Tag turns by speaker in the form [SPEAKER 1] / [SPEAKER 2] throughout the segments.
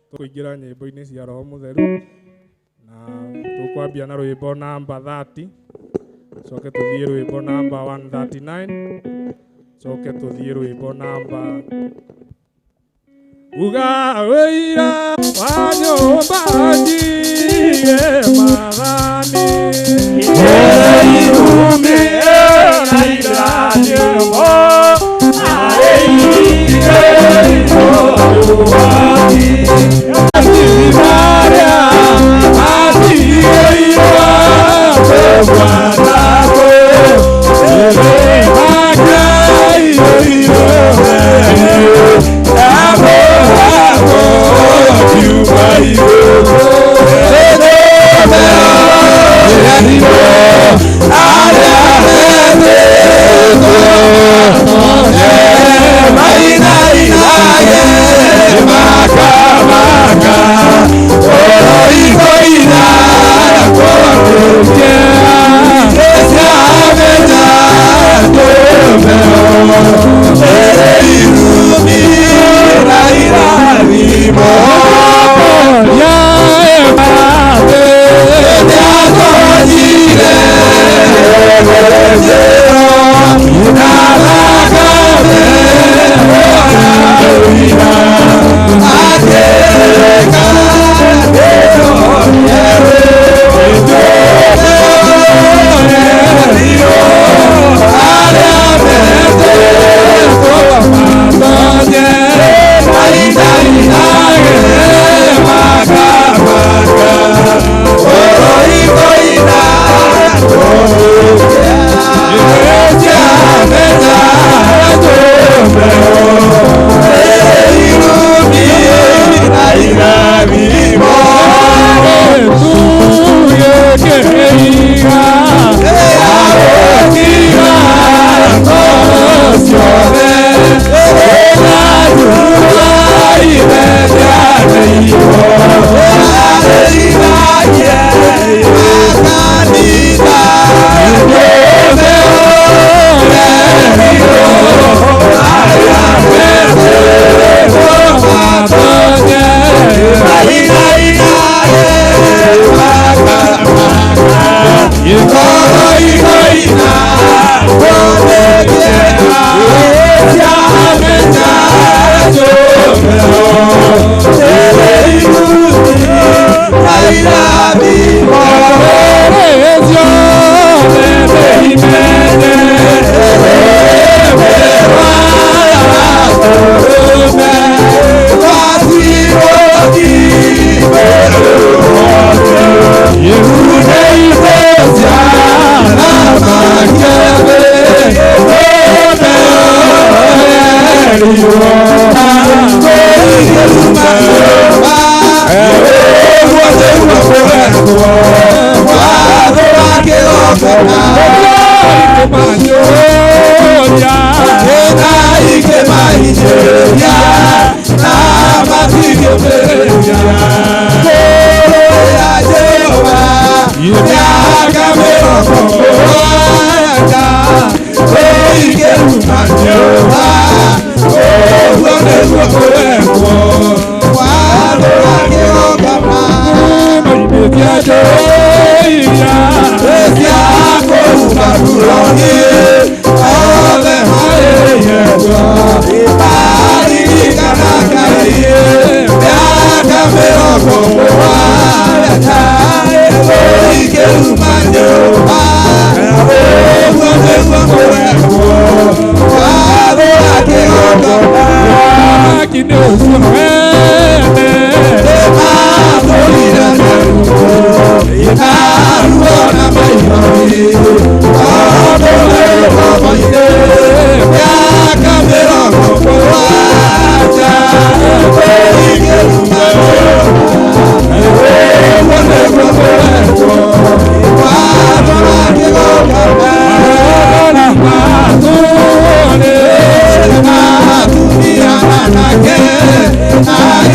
[SPEAKER 1] Tũkũingĩra nyĩmbo-inĩ cia Roho Mũtheru na tũkwambia na rwĩmbo namba 30, coke tũthiĩ rwĩmbo namba 139, coke tũthiĩ rwĩmbo namba uga wĩira wa nyũmba njige mathani irumi na ira nyĩmbo
[SPEAKER 2] I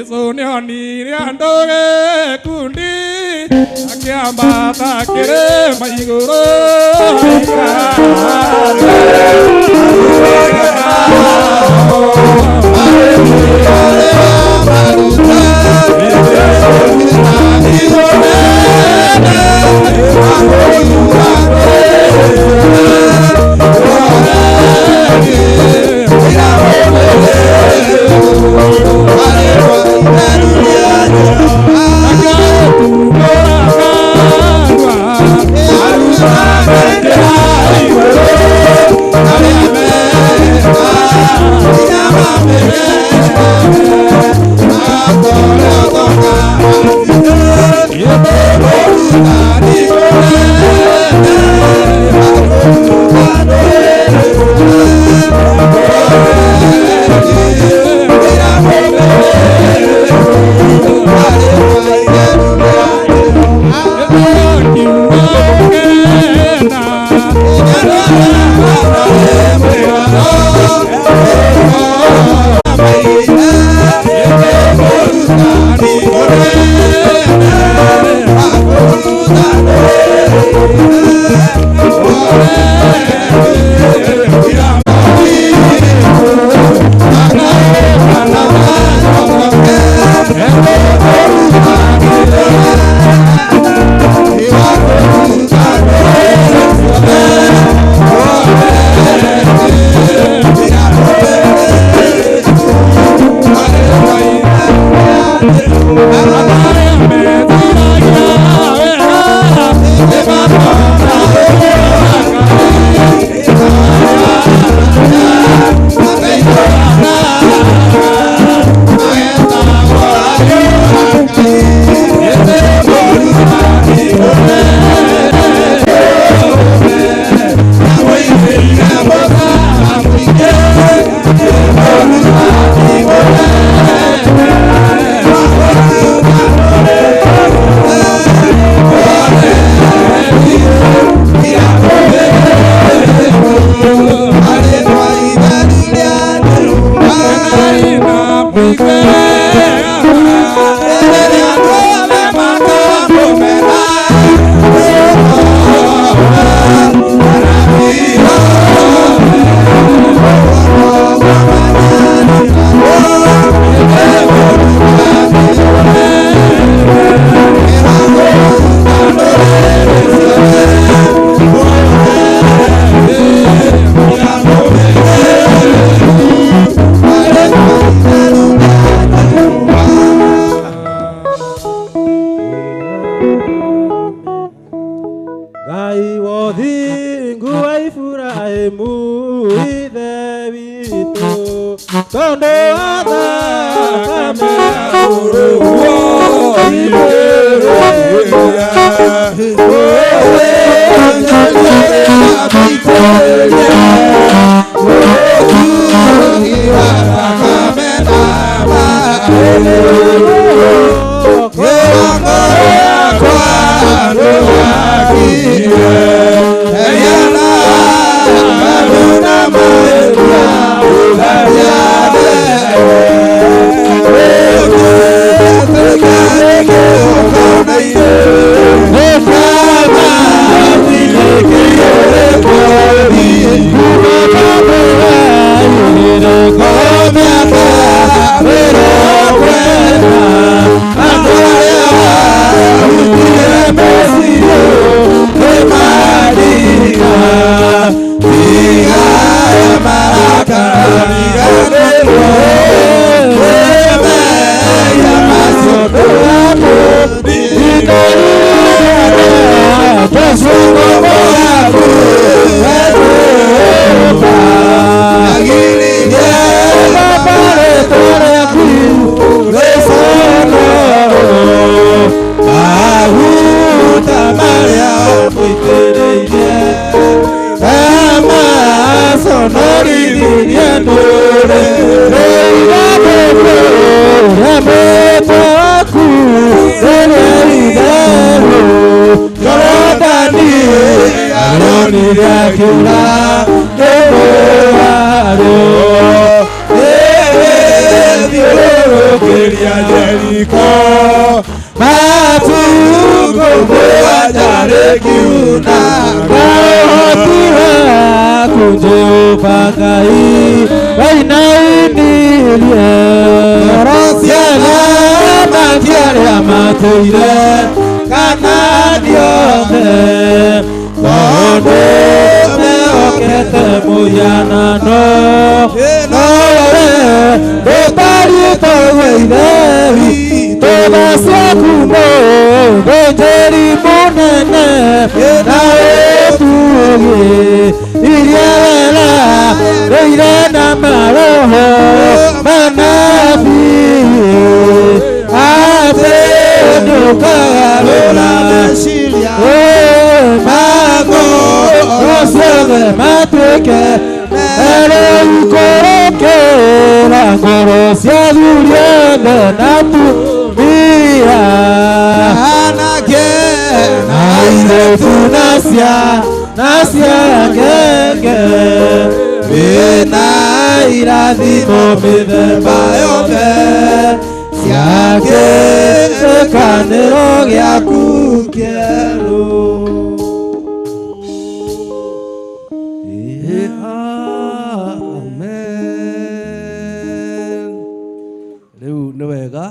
[SPEAKER 1] Jesu nĩonire andũ gĩkundi akĩambata kĩrĩma igũrũ
[SPEAKER 2] Ngai wothingu wa Iburahĩmu ithe witũ tondũ wa thakame ya mũrũguo
[SPEAKER 1] Kĩria
[SPEAKER 2] Mũgwanja ũhoti waku Jehova Ngai wainainirie ngoro cia athamaki arĩa matũire Kanaani othe tondũ mehokete mũhianano nowe ndũtariĩ taguo Ithe witũ tha ciaku mũthĩnjĩri mũnene na wĩtugi iria wera rĩire na maroho manabii atĩ nĩũkagarũra mangoro ciothe matuĩke merũ ikũrũkĩra ngoro cia athuri othe na atumia
[SPEAKER 3] Anake
[SPEAKER 2] na airĩtu na cia ngenge wĩna irathimo mĩthemba yothe cia kĩrĩkanĩro gĩaku kĩerũ.
[SPEAKER 4] Amen. Rĩu nĩ wega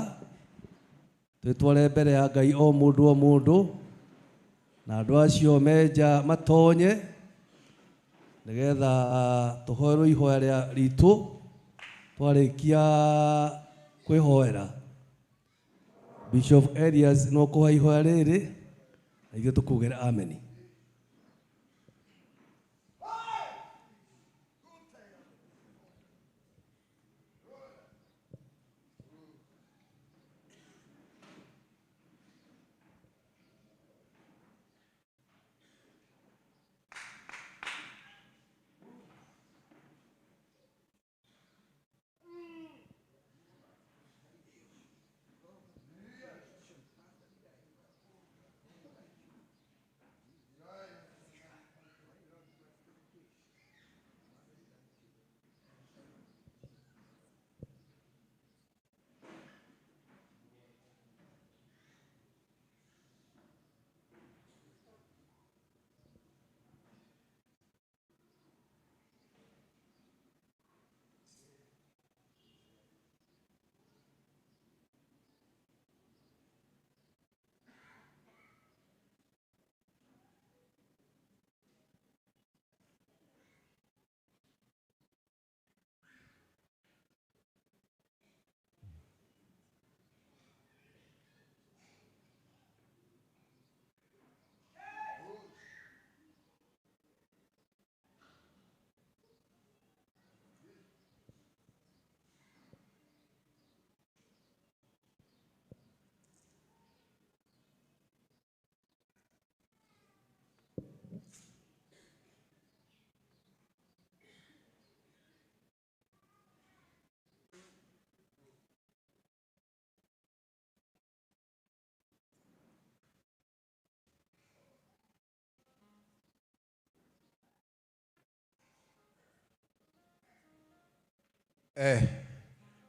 [SPEAKER 4] twĩtware mbere ya Ngai o mũndũ o mũndũ na andũ acio menja matonye nĩgetha tũhoerwo ihoya rĩa ritũ twarĩkia kwĩhoera. Bishop Elias no kũhe ihoya rĩrĩ na ithuĩ tũkugĩre ameni.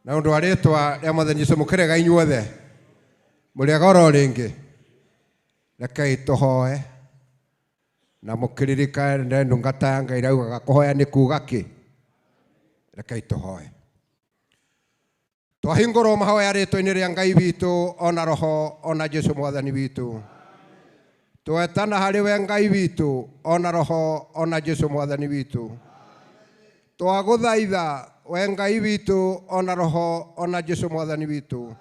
[SPEAKER 5] Na undu wa rĩtwa rĩa Mwathani Jesũ mũkĩrega inyuothe mũrĩega oro rĩngĩ rekei tũhoe na mũkĩririkane ndungata ya Ngai iraugaga kũhoya nĩ kuga kĩ. Rekei tũhoe. Twahingũrwo mahoya rĩtwa-inĩ rĩa Ngai witũ ona Roho ona Jesũ Mwathani witũ. Twetana harĩ we Ngai witũ ona Roho ona Jesũ Mwathani witũ. Twagũthaitha we Ngai witũ ona Roho ona Jesũ Mwathani witũ.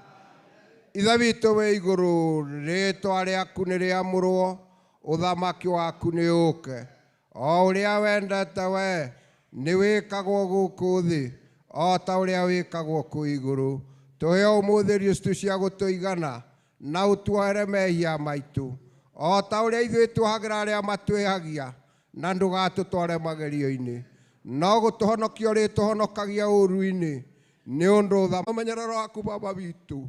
[SPEAKER 5] Ithe witũ wĩ igũrũ, rĩtwa rĩaku nĩ rĩamũrwo, ũthamaki waku nĩ ũũke. O ũrĩa wendete we nĩ wĩkagwo gũkũ thĩ o ta ũrĩa wĩkagwo kũu igũrũ. Tũhe ũmũthĩ irio citũ cia gũtũigana na ũtuohere mehia maitũ o ta ũrĩa ithuĩ tuohagĩra arĩa matwĩhagia, na ndũgatũtware magerio-inĩ no gũtũhonokia ũrĩtũhonokagia ũũru-inĩ nĩ ũndũ ũmenyerero waku Baba witũ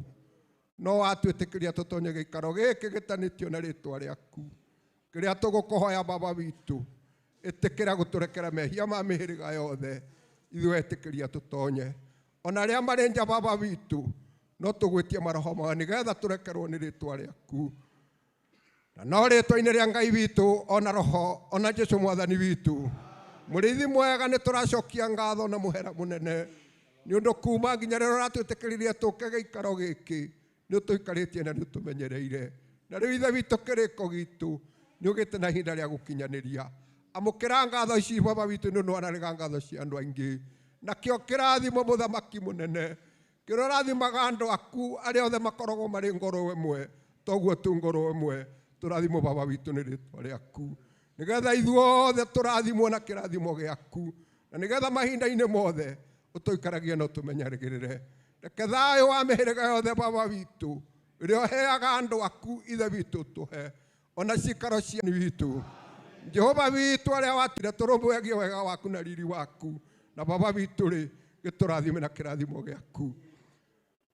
[SPEAKER 5] no watwĩtĩkĩria tũtonye gĩikaro gĩkĩ gĩtanĩtio na rĩtwa rĩaku kĩrĩa tũgũkũhoya Baba witũ. Ĩtĩkĩra gũtũrekera mehia ma mĩhĩrĩga yothe ithuĩ etĩkĩria tũtonye ona arĩa marĩ nja Baba witũ no tũgwĩtie maroho mao nĩgetha tũrekerwo nĩ rĩtwa rĩaku. Na no rĩtwa-inĩ rĩa Ngai witũ ona Roho ona Jesũ Mwathani witũ. Mũrĩithi mwega nĩ tũracokia ngatho na mũhera mũnene nĩ ũndũ kuma nginya rĩrĩa ũratwĩtĩkĩririe tũke gĩikaro gĩkĩ nĩ ũtũikarĩtie na nĩ ũtũmenyereire. Na rĩu Ithe witũ kĩrĩko gitũ nĩ ũgĩte na ihinda rĩa gũkinyanĩria. Amũkĩra ngatho ici Baba witũ nĩ ũndũ wanarega ngatho cia andũ aingĩ. Nakĩo kĩrathimo mũthamaki mũnene kĩrĩa ũrathimaga andũ aku arĩa othe makoragwo marĩ ngoro ĩmwe toguo tu ngoro ĩmwe tũrathimwo Baba witũ nĩ rĩtwa rĩaku nĩgetha ithuothe tũrathimwo na kĩrathimo gĩaku na nĩgetha mahinda-inĩ mothe ũtũikaragie na ũtũmenyagĩrĩre. Reke thayũ wa mĩhĩrĩga yothe Baba witũ ũrĩa ũheaga andũ aku Ithe witũ tũhe ona cikaro cia witũ. Jehova witũ arĩa watire tũrũmbũyagie wega waku na riri waku na Baba witũ rĩ gĩtũrathime na kĩrathimo gĩaku.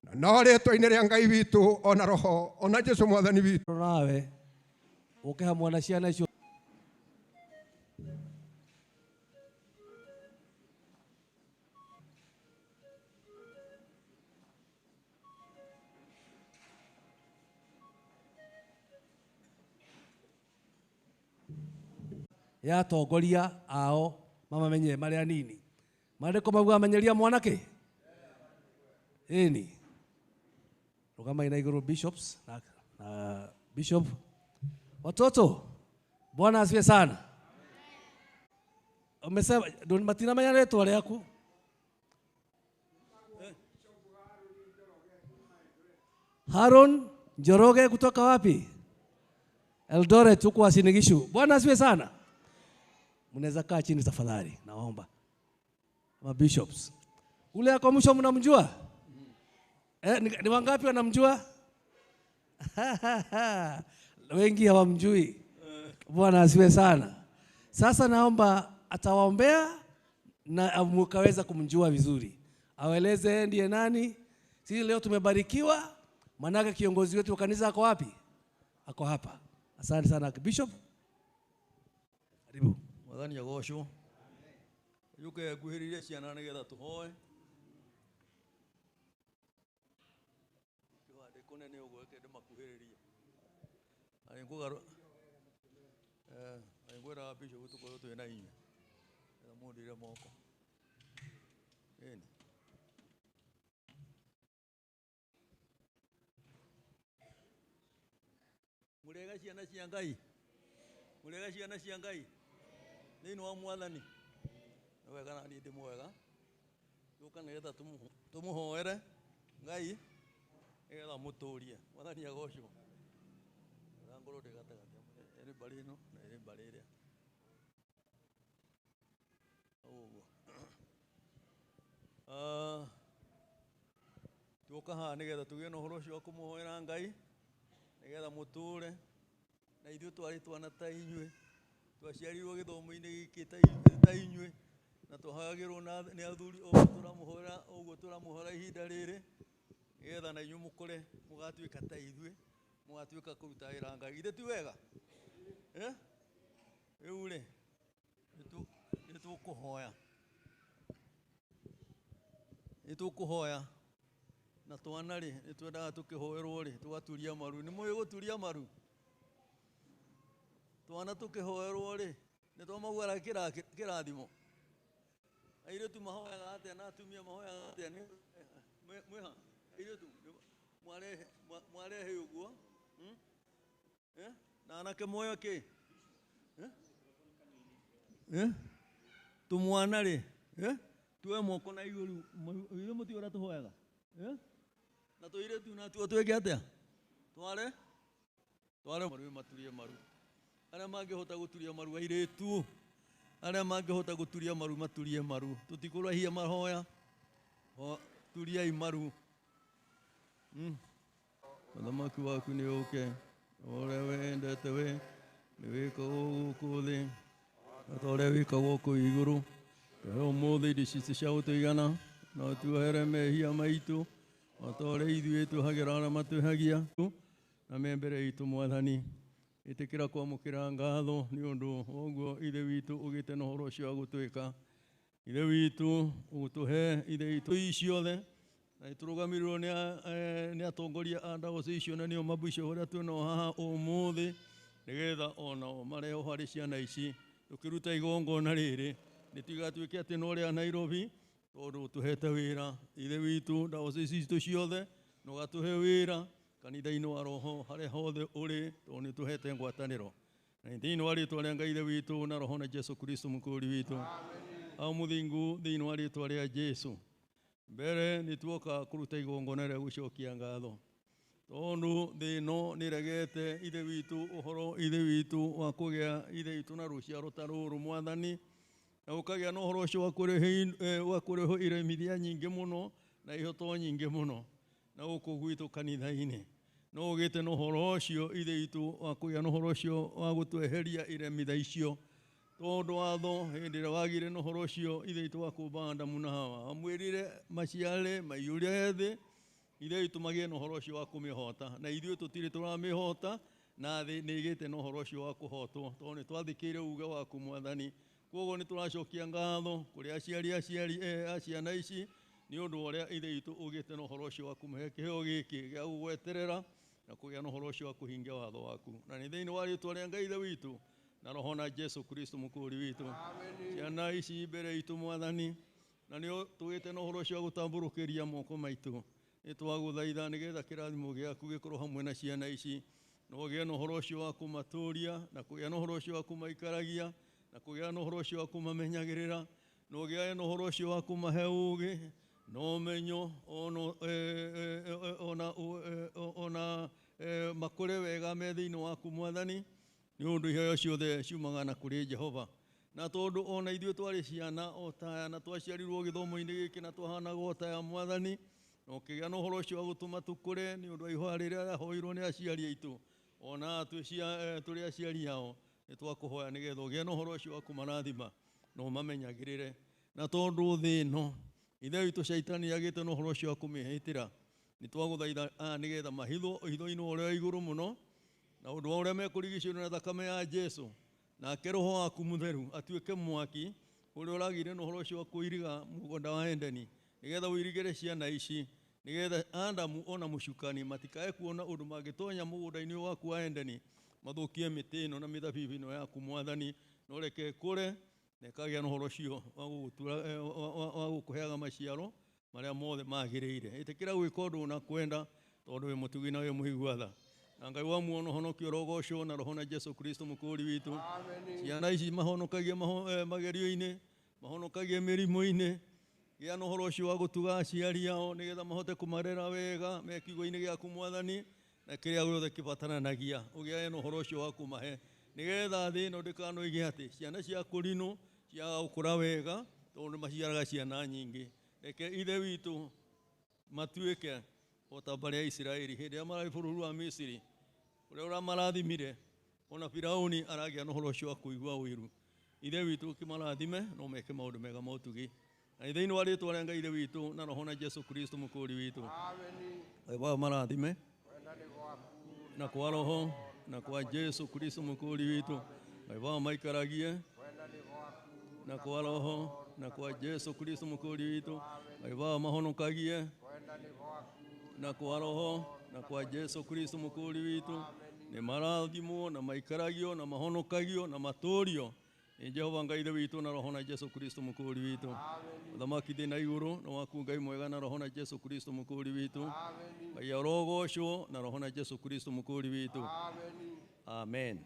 [SPEAKER 5] Na no rĩtwa-inĩ rĩa Ngai witũ ona Roho ona Jesũ Mwathani witũ.
[SPEAKER 4] Nawe ũke hamwe na ciana icio. Ya atongoria ao mamamenye marĩa nini. Maandĩko maugaga menyeria mwanake ĩni. Rũgamai na igũrũ bishops na bishop. Watoto, Bwana asifiwe sana. Umesema matinamenya rĩtwa rĩaku. Haron Njoroge kutoka wapi? Eldoret huko Uasin Gishu. Bwana asifiwe sana. Mnaweza kaa chini tafadhali, naomba. Ma bishops. Ule ako mwisho mnamjua? Ni wangapi wanamjua? Wengi hawamjui. Bwana asifiwe sana. Sasa naomba atawaombea na mkaweza kumjua vizuri. Awaeleze ndiye nani. Sisi leo tumebarikiwa manake kiongozi wetu wa kanisa ako wapi? Ako hapa. Asante sana Bishop. Karibu.
[SPEAKER 6] Mwathani agocwo. Yuke nguhĩrĩrie ciana nĩgetha tũhoe. Kĩwandĩ kũnene ũguo reke ndĩmakuhĩrĩrie. Na nĩngwĩra Bishop tũkorwo twĩ na inyuĩ. Nĩgetha mũndĩre moko. Ĩni. Mũrĩega ciana cia Ngai. Mũrĩega ciana cia Ngai. Thĩinĩ wa Mwathani. Nĩ wega na niĩ ndĩ mwega. Tũka nĩgetha tũmũhoere Ngai nĩgetha amũtũrie. Mwathani agocwo. Wega ngorwo ndĩ gatagatĩ ĩrĩ mbarĩ ĩno na ĩrĩ mbarĩ ĩrĩa. Hau ũguo. Tuoka haha nĩgetha tũgĩe na ũhoro ũcio wa kũmũhoera Ngai nĩgetha mũtũre na ithuĩ twarĩ twana ta inyuĩ twaciarirwo gĩthomo-inĩ gĩkĩ ta inyuĩ na tũhagagĩrwo nĩ athuri ũguo tũramũhoera ũguo tũramũhoera ihinda rĩrĩ nĩgetha na inyuĩ mũkũre mũgatuĩka ta ithuĩ mũgatuĩka kũruta wĩra Ngai. Githĩ ti wega? Rĩu rĩ nĩ tũkũhoya. Nĩ tũkũhoya na twana rĩ nĩ twendaga tũkĩhoerwo rĩ tũgaturia maru. Nĩ mũĩ gũturia maru? Twana tũkĩhoerwo rĩ nĩ twamaguara kĩrathimo. Airĩtu mahoyaga atĩa na atumia mahoyaga atĩa? Mwĩha airĩtu mwarehe ũguo na anake moyo kĩ tũmwana rĩ tuoe moko na igũrũ ithuĩ mũtiũĩ ũrĩa tũhoyaga na tũirĩtu natuo twĩke atĩa? Tware maru maturie maru. Arĩa mangĩhota gũturia maru airĩtu arĩa mangĩhota gũturia maru maturie maru. Tũtikũrahia mahoya, turiai maru. Ũthamaki waku nĩ ũke ũrĩa wendete we nĩ wĩkagwo gũkũ thĩ ta ũrĩa wĩkagwo kũu igũrũ. Tũhe ũmũthĩ irio citũ cia gũtũigana na ũtuohere mehia maitũ o ta ũrĩa ithuĩ tuohagĩra arĩa matwĩhagia na me mbere itũ Mwathani. Ĩtĩkĩra kwamũkĩra ngatho nĩ ũndũ wa ũguo Ithe witũ ũgĩte na ũhoro ũcio wa gũtwĩka. Ithe witũ ũgũtũhe Ithe witũ ciothe na nĩtũrũgamĩrĩirwo nĩ atongoria a ndagoci icio na nĩo mabuico ũrĩa twĩnao haha ũmũthĩ. Nĩgetha onao mareho harĩ ciana ici tũkĩruta igongona rĩrĩ nĩtigatuĩke atĩ no rĩa Nairobi tondũ tũhete wĩra ithe witũ diocese citũ ciothe no gatũhe wĩra kanitha-inĩ wa roho harĩa hothe ũrĩ tondũ nĩ tũhete ngwatanĩro na thĩinĩ wa rĩtwa rĩa Ngai ithe witũ na roho na Jesu Kristo mũkũũri witũ au mũthingu thĩinĩ wa rĩtwa rĩa Jesu mbere nĩ tuoka kũruta igongona rĩa gũcokia ngatho tondu thĩ ĩno nĩregete ithe witũ ũhoro ithe witũ wa kũgĩa ithe witũ na rũciaro ta rũrũ mwathani na ũkagĩa na ũhoro ũcio wa kũrehwo iremithia nyingĩ mũno na ihoto nyingĩ mũno na gũkũ gwitũ kanitha-inĩ no ũgĩte na ũhoro ũcio ithe witũ wa kũgĩa na ũhoro ũcio wa gũtweheria iremithia icio tondu watho hĩndĩ ĩrĩa wagire na ũhoro ũcio ithe witũ wa kũmba Adamu na Hawa amwĩrire maciare maiyũre thĩ ithe witũ magĩe na ũhoro ũcio wa kũmĩhota na ithuĩ tũtirĩ tũramĩhota na thĩ nĩ ĩgĩte na ũhoro ũcio wa kũhotwo tondũ nĩ twathĩkĩire uge waku mwathani koguo nĩ tũracokia ngatho kũrĩ aciari a ciana ici nĩ ũndũ wa ũrĩa ithe witũ ũgĩte na ũhoro ũcio wa kũmũhe kĩheo gĩkĩ gĩa gũgweterera na kũgĩa na ũhoro ũcio wa kũhingia watho waku na nĩ thĩinĩ wa rĩtwa rĩa Ngai ithe witũ na roho na Jesu Kristo mũkũũri witũ ciana ici mbere itũ mwathani na nĩ tũgĩte na ũhoro ũcio wa gũtambũrũkĩria moko maitũ nĩ twagũthaitha nĩgetha kĩrathimo gĩaku gĩkorwo hamwe na ciana ici na ũgĩe na ũhoro ũcio wa kũmatũria na kũgĩa na ũhoro ũcio wa kũmaikaragia na kũgĩa na ũhoro ũcio wa kũmamenyagĩrĩra na ũgĩe na ũhoro ũcio wa kũmahe ũũgĩ na ũmenyo ona makũre wega me thĩinĩ waku mwathani nĩ ũndũ iheo ciothe ciumaga na kũrĩ Jehova na tondũ ona ithuĩ twarĩ ciana o taya na twaciarirwo gĩthomo-inĩ gĩkĩ na twahanaga o taya mwathani na ũkĩgĩa na ũhoro ũcio wa gũtũma tũkũre nĩ ũndũ wa ihoya rĩrĩa rĩahoirwo nĩ aciari aitũ ona tũrĩ aciari ao nĩ twakũhoya nĩgetha ũgĩe na ũhoro ũcio wa kũmarathima na ũmamenyagĩrĩre na tondũ thĩ ĩno ithe witũ Shaitani agĩte na ũhoro ũcio wa kũmĩhĩtĩra nĩ twagũthaitha nĩgetha mahithwo hitho-inĩ ũrĩa wa igũrũ mũno na ũndũ wa ũrĩa mekũrigicĩrio na thakame ya Jesu nake roho waku mũtheru atuĩke mwaki ũrĩa ũragĩire na ũhoro ũcio wa kũiriga mũgũnda wa Edeni nĩgetha ũirigĩre ciana ici nĩgetha Adamu ona mũcukani matikae kuona ũndũ mangĩtonya mũgũnda-inĩ waku wa Edeni mathũkie mĩtĩ ĩno na mĩthabibu ĩno yaku mwathani no reke ĩkũre na ĩkagĩa na ũhoro ũcio wa gũkũheaga maciaro marĩa mothe magĩrĩire ĩtĩkĩra gwĩka ũndũ na kwenda tondũ wĩ mũtugi na wĩ mũigua tha na Ngai wa muono honokio rogocwo na roho na Jesu Kristo mũkũũri witũ ciana ici mahonokagie magerio-inĩ mahonokagie mĩrimũ-inĩ gĩa na ũhoro ũcio wa gũtuga aciari ao nĩgetha mahote kũmarera wega me kiugo-inĩ gĩaku mwathani na kĩrĩa gĩothe kĩbataranagia ũgĩae na ũhoro ũcio wa kũmahe nĩgetha thĩ ĩno ndĩkanoige atĩ ciana cia kũrinũ ciaga gũkũra wega tondũ nĩ maciaraga ciana nyingĩ reke ithe witũ matuĩke o ta mbarĩ ya Isiraeli hĩndĩ ĩrĩa mararĩ bũrũri wa Misiri ũrĩa ũramarathimire ona Firaũni aragĩa na ũhoro ũcio wa kũigua ũiru ithe witũ kĩmarathime no meke maũndũ mega ma ũtugi na thĩinĩ wa rĩtwa rĩa Ngai ithe witũ na roho na Jesu Kristo mũkũũri witũ Ngai marathime na kwa roho na kwa Jesu Kristo mũkũũri witũ Ngai maikaragie na kwa roho na kwa Jesu Kristo mũkũũri witũ Ngai mahonokagie na kwa roho na kwa Jesu Kristo mũkũũri witũ nĩ marathimwo na maikaragio na mahonokagio na matũrio nĩ Jehova Ngai ithe witũ na roho na Jesu Kristo mũkũũri witũ ũthamaki thĩ na igũrũ na waku Ngai mwega na roho na Jesu Kristo mũkũũri witũ Ngai arogocwo na roho na Jesu Kristo mũkũũri witũ amen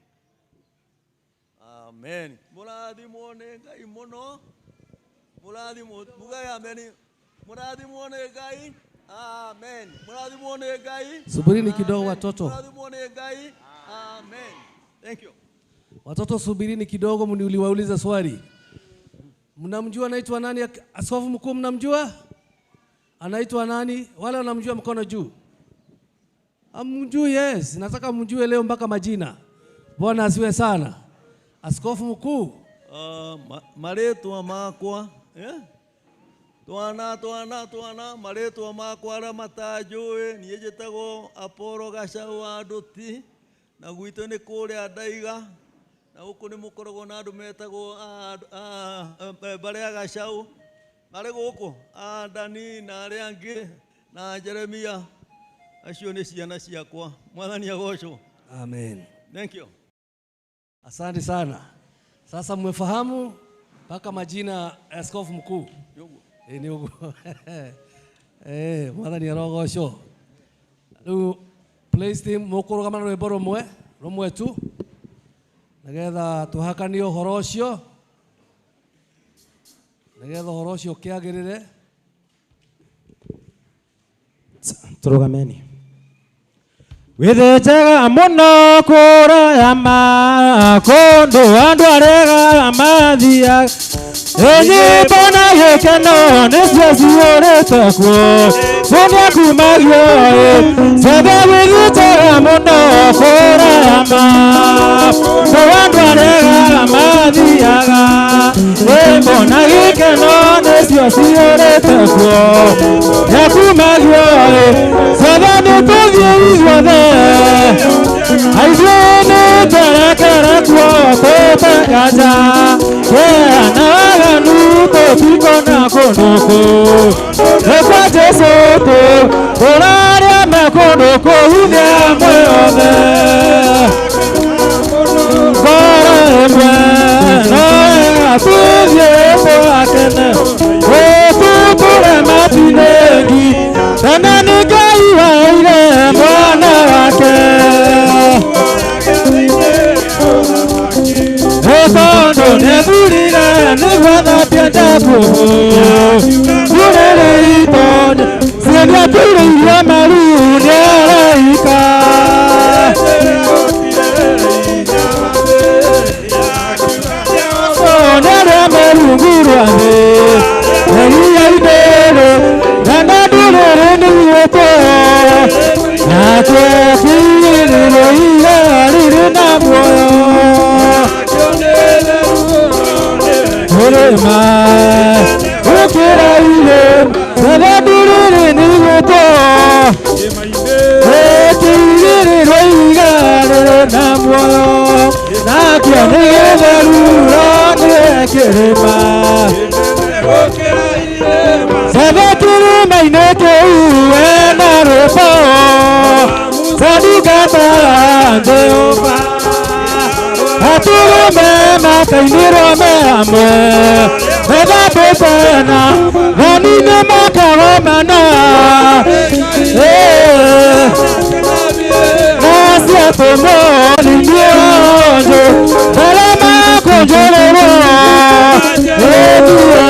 [SPEAKER 6] amen mũrathimwo nĩ Ngai mũno mũrathimwo mugae amen mũrathimwo nĩ Ngai amen mũrathimwo nĩ Ngai.
[SPEAKER 4] Subirini kidogo watoto.
[SPEAKER 6] Mũrathimwo nĩ Ngai. Amen. Thank you.
[SPEAKER 4] Watoto subirini kidogo, mniuliwauliza swali. Mnamjua anaitwa nani? Askofu mkuu mnamjua? Anaitwa nani? Wale wanamjua mkono juu. Amjui? Yes, nataka mjue leo mpaka majina. Bwana asiwe sana. Askofu mkuu.
[SPEAKER 6] Marĩtwa makwa twana twana twana marĩtwa makwa arĩa matanjũĩ niĩ njĩtagwo Apollo Gacau wa Nduti na gwitũ nĩ kũrĩa Ndaiga na gũkũ nĩ mũkoragwo na andũ metagwo mbarĩ ya Gacau marĩ gũkũ Dani na arĩa angĩ na Jeremia acio nĩ ciana ciakwa mwathani agocwo.
[SPEAKER 4] Amen.
[SPEAKER 6] Thank you.
[SPEAKER 4] Asante sana. Sasa mmefahamu mpaka majina ya askofu mkuu. Ni uguo. Mwathani arogocwo. Rĩu praise team mũkũrũgama na rwĩmbo rũmwe rũmwe tu nĩgetha tũhakanie ũhoro ũcio, nĩgetha ũhoro ũcio ũkĩagĩrĩre.
[SPEAKER 2] Tũrũgameni. Withĩnjaga mũno kũraya ma kũndũ andũ arĩa mathiaga, nyĩmbo na gĩkeno nĩcio cihũrĩte kuo, nĩakumagio ciothe. Withĩnjaga mũno kũraya ma kũndũ andũ arĩa mathiaga, nyĩmbo na gĩkeno nĩcio cihũrĩte kuo, nĩakumagio ciothe. Nĩtũthiĩ ithuothe aithuĩ nĩtwerekere kuo tũtenganja na waganu tũtikona kũndũ kũu nĩ kwa Jesũ tũ tũrarĩa me kũndũ kũu nĩ amwe othe ngoro ĩmwe no wega tũthiĩ tũgakene tũtũtũre matinĩngi tene nĩ Ngai waire mwana wake. Tondũ nĩthurire nĩguo thambie njakubu ndũrĩrĩ itonye ciĩnĩaturĩirie maru nĩ araika. Nĩ arĩa me rungu rwa thĩ iria-inĩ na ndũrĩrĩ nĩigĩtwo nakĩo kĩrĩrĩro iga rĩrĩ na muoyo kĩrĩma gũkĩra irĩma ciothe ndũrĩrĩ nĩigĩtwo kĩrĩrĩro iga rĩrĩ na muoyo nakĩo nĩ gĩtheru no nĩ kĩrĩma ciothe kĩrĩma-inĩ kĩu wena rwĩmbo candungata Jehova atũrũme makainĩrwo me hamwe methambĩte na thoni-inĩ makagomana na ciatũmwo ningĩ onjo arĩa makũnjũrĩrwo ĩtuĩra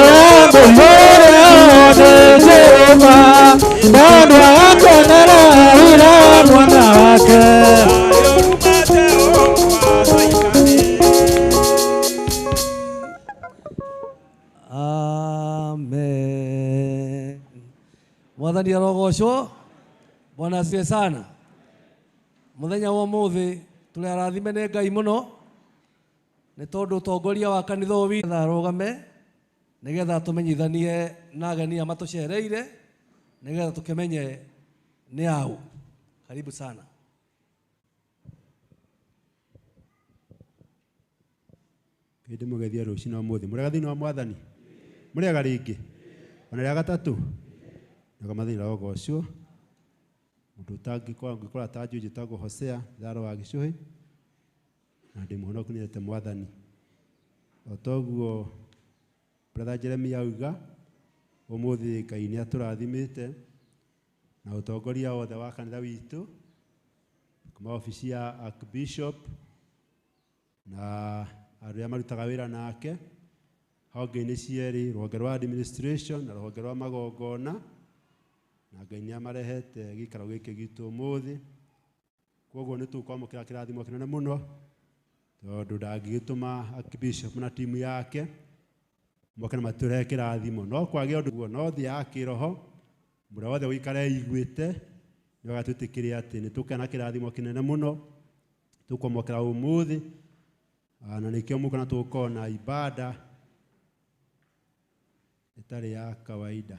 [SPEAKER 2] ngũyũrĩo nĩ Jehova tondũ agakenera wĩra wa mwana wake.
[SPEAKER 4] Amen. Mwathani arogocwo. Bwana asifiwe sana. Muthenya wa ũmũthĩ tũrĩ arathime nĩ Ngai mũno nĩ tondũ ũtongoria wa kanitha ũyũ witũ arũgame nĩgetha tũmenyithanie na ageni aya matũcereire nĩgetha tũkĩmenye nĩ aũ. Karibu sana.
[SPEAKER 7] Kĩndĩ mũgethie rũcinĩ ũmũthĩ mũrĩega thĩinĩ wa mwathani mũrĩega rĩngĩ ona rĩa gatatũ nĩga mathĩna rogocwo mũndũ ũtangĩkorwo ngĩkora ta njũĩ njĩtagwo Hosea Tharo wa Gĩcũhĩ na ndĩ mũhonoku nĩendete mwathani o toguo brother Jeremy auga ũmũthĩ Ngai nĩ atũrathimĩte na ũtongoria wothe wa kanitha witũ kuma obici ya Archbishop na arĩa marutaga wĩra nake honge-inĩ cierĩ rũhonge rwa administration na rũhonge rwa magongona na Ngai nĩ amarehete gĩikaro gĩkĩ gitũ ũmũthĩ koguo nĩ tũkwamũkĩra kĩrathimo kĩnene mũno tondũ ndangĩgĩtũma Archbishop na timu yake moke na matũrehe kĩrathimo no kwagĩa ũndũ guo no thĩ ya kĩroho mũrĩa wothe ũikare iguĩte nĩ wega twĩtĩkĩre atĩ nĩ tũkena kĩrathimo kĩnene mũno tũkwamũkĩra ũmũthĩ na nĩkĩo mũkona tũgũkorwo na ibada ĩtarĩ ya kawaida.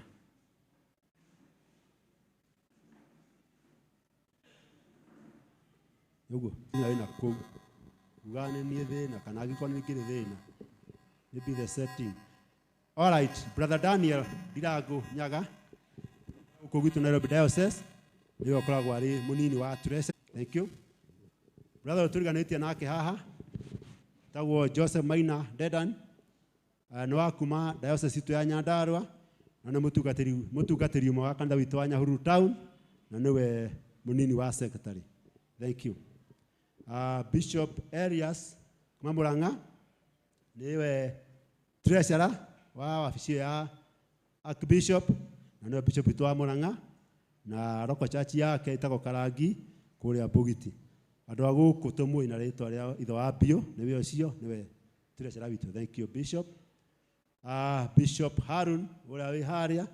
[SPEAKER 7] Ũguo wĩna kũu ugaga nĩ niĩ thĩna kana angĩkorwo nĩ ngĩrĩ thĩna maybe the setting. All right, brother Daniel Ndirangu Nyaga gũkũ gwitũ Nairobi Diocese nĩwe ũkoragwo arĩ mũnini wa Teresa. Thank you. Brother ũyũ tũriganĩtie nake haha Tagwo Joseph Maina Dedan, nĩ wa kuma diocese itũ ya Nyandarua, na nĩ mũtungatĩri ũmwe wa kanitha witũ wa Nyahururu town, na nĩwe mũnini wa secretary. Thank you. Bishop Elias kuma Murang'a nĩwe treasurer wa wabici ya Archbishop, na nĩwe bishop witũ wa Murang'a, na local church yake ĩtagwo Karangi kũrĩa Bugiti. Andũ a gũkũ tũmũĩ na rĩtwa rĩa ithe wa Biũ, nĩwe ũcio, nĩwe treasurer witũ. Thank you, Bishop. Bishop Harun ũrĩa wĩ harĩa,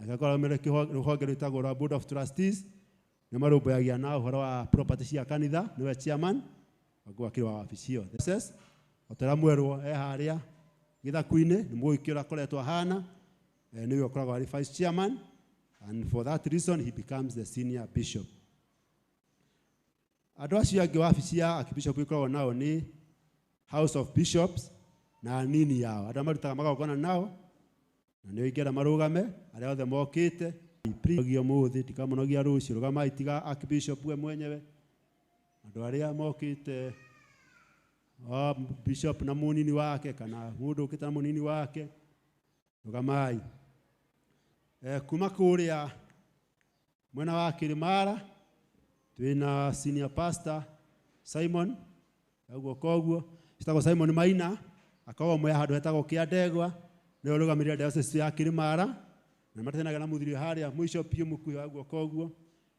[SPEAKER 7] agakorwo arũmĩrĩire rũhonge rwĩtagwo rwa Board of Trustees, nĩ marũmbũyagia na ũhoro wa property cia kanitha, nĩwe chairman wa akĩrĩ wa wabici ĩyo. O ta ũrĩa mwerwo e harĩa gĩthaku-inĩ, nĩ mũĩ kĩrĩa akoretwo ahana, nĩwe ũkoragwo arĩ vice chairman, and for that reason he becomes the senior bishop. Andũ acio angĩ wabici ya Archbishop ĩkoragwo nao nĩ House of Bishops na nini yao, andũ arĩa marutaga magongona nao, na nĩo ingĩenda marũgame, arĩa othe mokĩte. Mũnogia ũmũthĩ, ndikamunogia rũciũ, rũgamai tiga Archbishop we mwenyewe. Andũ arĩa mokĩte, Bishop na mũnini wake, kana mũndũ ũkĩte na mũnini wake, rũgamai. Kuma kũrĩa mwena wa Kĩrĩmara twĩna senior pastor Simon, ũguo koguo citagwo Simon Maina, akoragwo mwe handũ hetagwo Kĩandegwa, nĩwe ũrũgamĩrĩire diocese ya Kĩrĩmara, na matenaga na mũthuri harĩa mũico biũ mũkuhĩ wa guoko ũguo,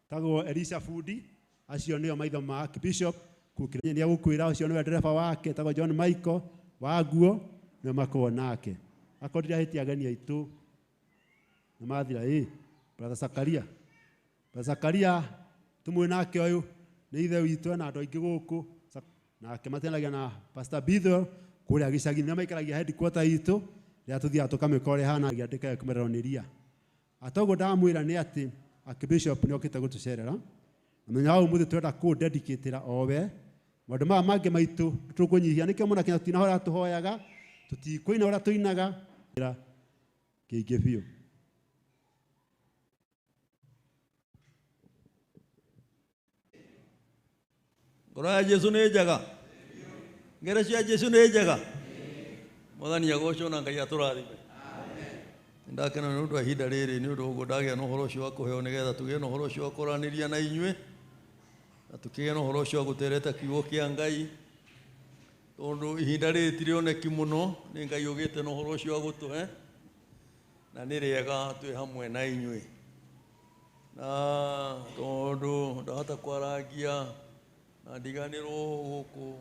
[SPEAKER 7] tagwo Elisha Fundi, acio nĩo maitho ma Archbishop. Nĩ egũkwĩra ũcio nĩwe ndereba wake, tagwo John Michael wa nguo, nĩwe makoragwo nake. Akorwo ndirahĩtia ageni aitũ nĩ mathira, Brother Zakaria. Brother Zakaria tũmũĩ nake ũyũ nĩ ithe witũ, ena andũ aingĩ gũkũ, nake matenagia na Pastor Bithwell kũrĩa gĩcagi-inĩ, nĩo maikaragia headquarter itũ, rĩrĩa tũthiaga tũkamĩka ũrĩa ĩhana, ndĩkae kũmererwo nĩ ria. Atoguo ndamwĩra nĩ atĩ Archbishop nĩ okĩte gũtũcerera, na mũthenya wa ũmũthĩ tũrenda kũ-dedicate-ĩra o we. Maũndũ maya mangĩ maitũ tũkũnyihia, nĩkĩo mũna kinya tũtinahoya tũhoyaga, tũtikũina ũrĩa tũinaga, kĩingĩ biũ.
[SPEAKER 6] Ngoro ya Jesu nĩ njega, ngero cia Jesu nĩ njega. Mwathani agocwo na Ngai atũrathime. Ndakena nĩ ũndũ wa ihinda rĩrĩ, nĩ ũndũ ũguo ndagĩa na ũhoro ũcio wa kũheo, nĩgetha tũgĩe na ũhoro ũcio wa kwaranĩria na inyuĩ, na tũkĩgĩe na ũhoro ũcio wa gũtereta kiugo kĩa Ngai, tondũ ihinda rĩrĩ ti rĩoneki mũno, nĩ Ngai ũgĩte na ũhoro ũcio wa gũtũhe, na nĩ rĩega twĩ hamwe na inyuĩ. Na tondũ ndahota kwarangia na ndiganĩrwo gũkũ,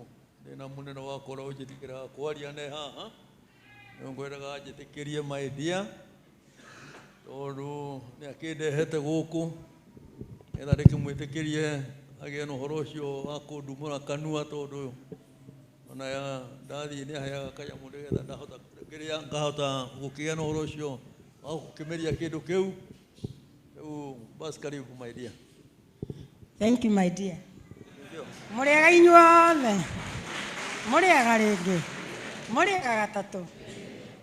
[SPEAKER 6] ndĩna mũnene wakwa ũrĩa ũnjĩtĩkĩraga kwaria ne haha, nĩ ngwendaga njĩtĩkĩrie my dear, tondũ nĩ akĩndehete gũkũ, nĩgetha ndĩkĩmwĩtĩkĩrie agĩe na ũhoro ũcio wa kũndumũra kanua, tondũ ona ndathiĩ nĩ aheaga kanyamũ nĩgetha ndahota kĩrĩa ngahota gũkĩgĩa na ũhoro ũcio wa gũkĩmeria kĩndũ kĩu. Rĩu basi, karibu my dear.
[SPEAKER 8] Thank you my dear. Mũrĩega inyuothe, mũrĩega rĩngĩ, mũrĩega gatatũ,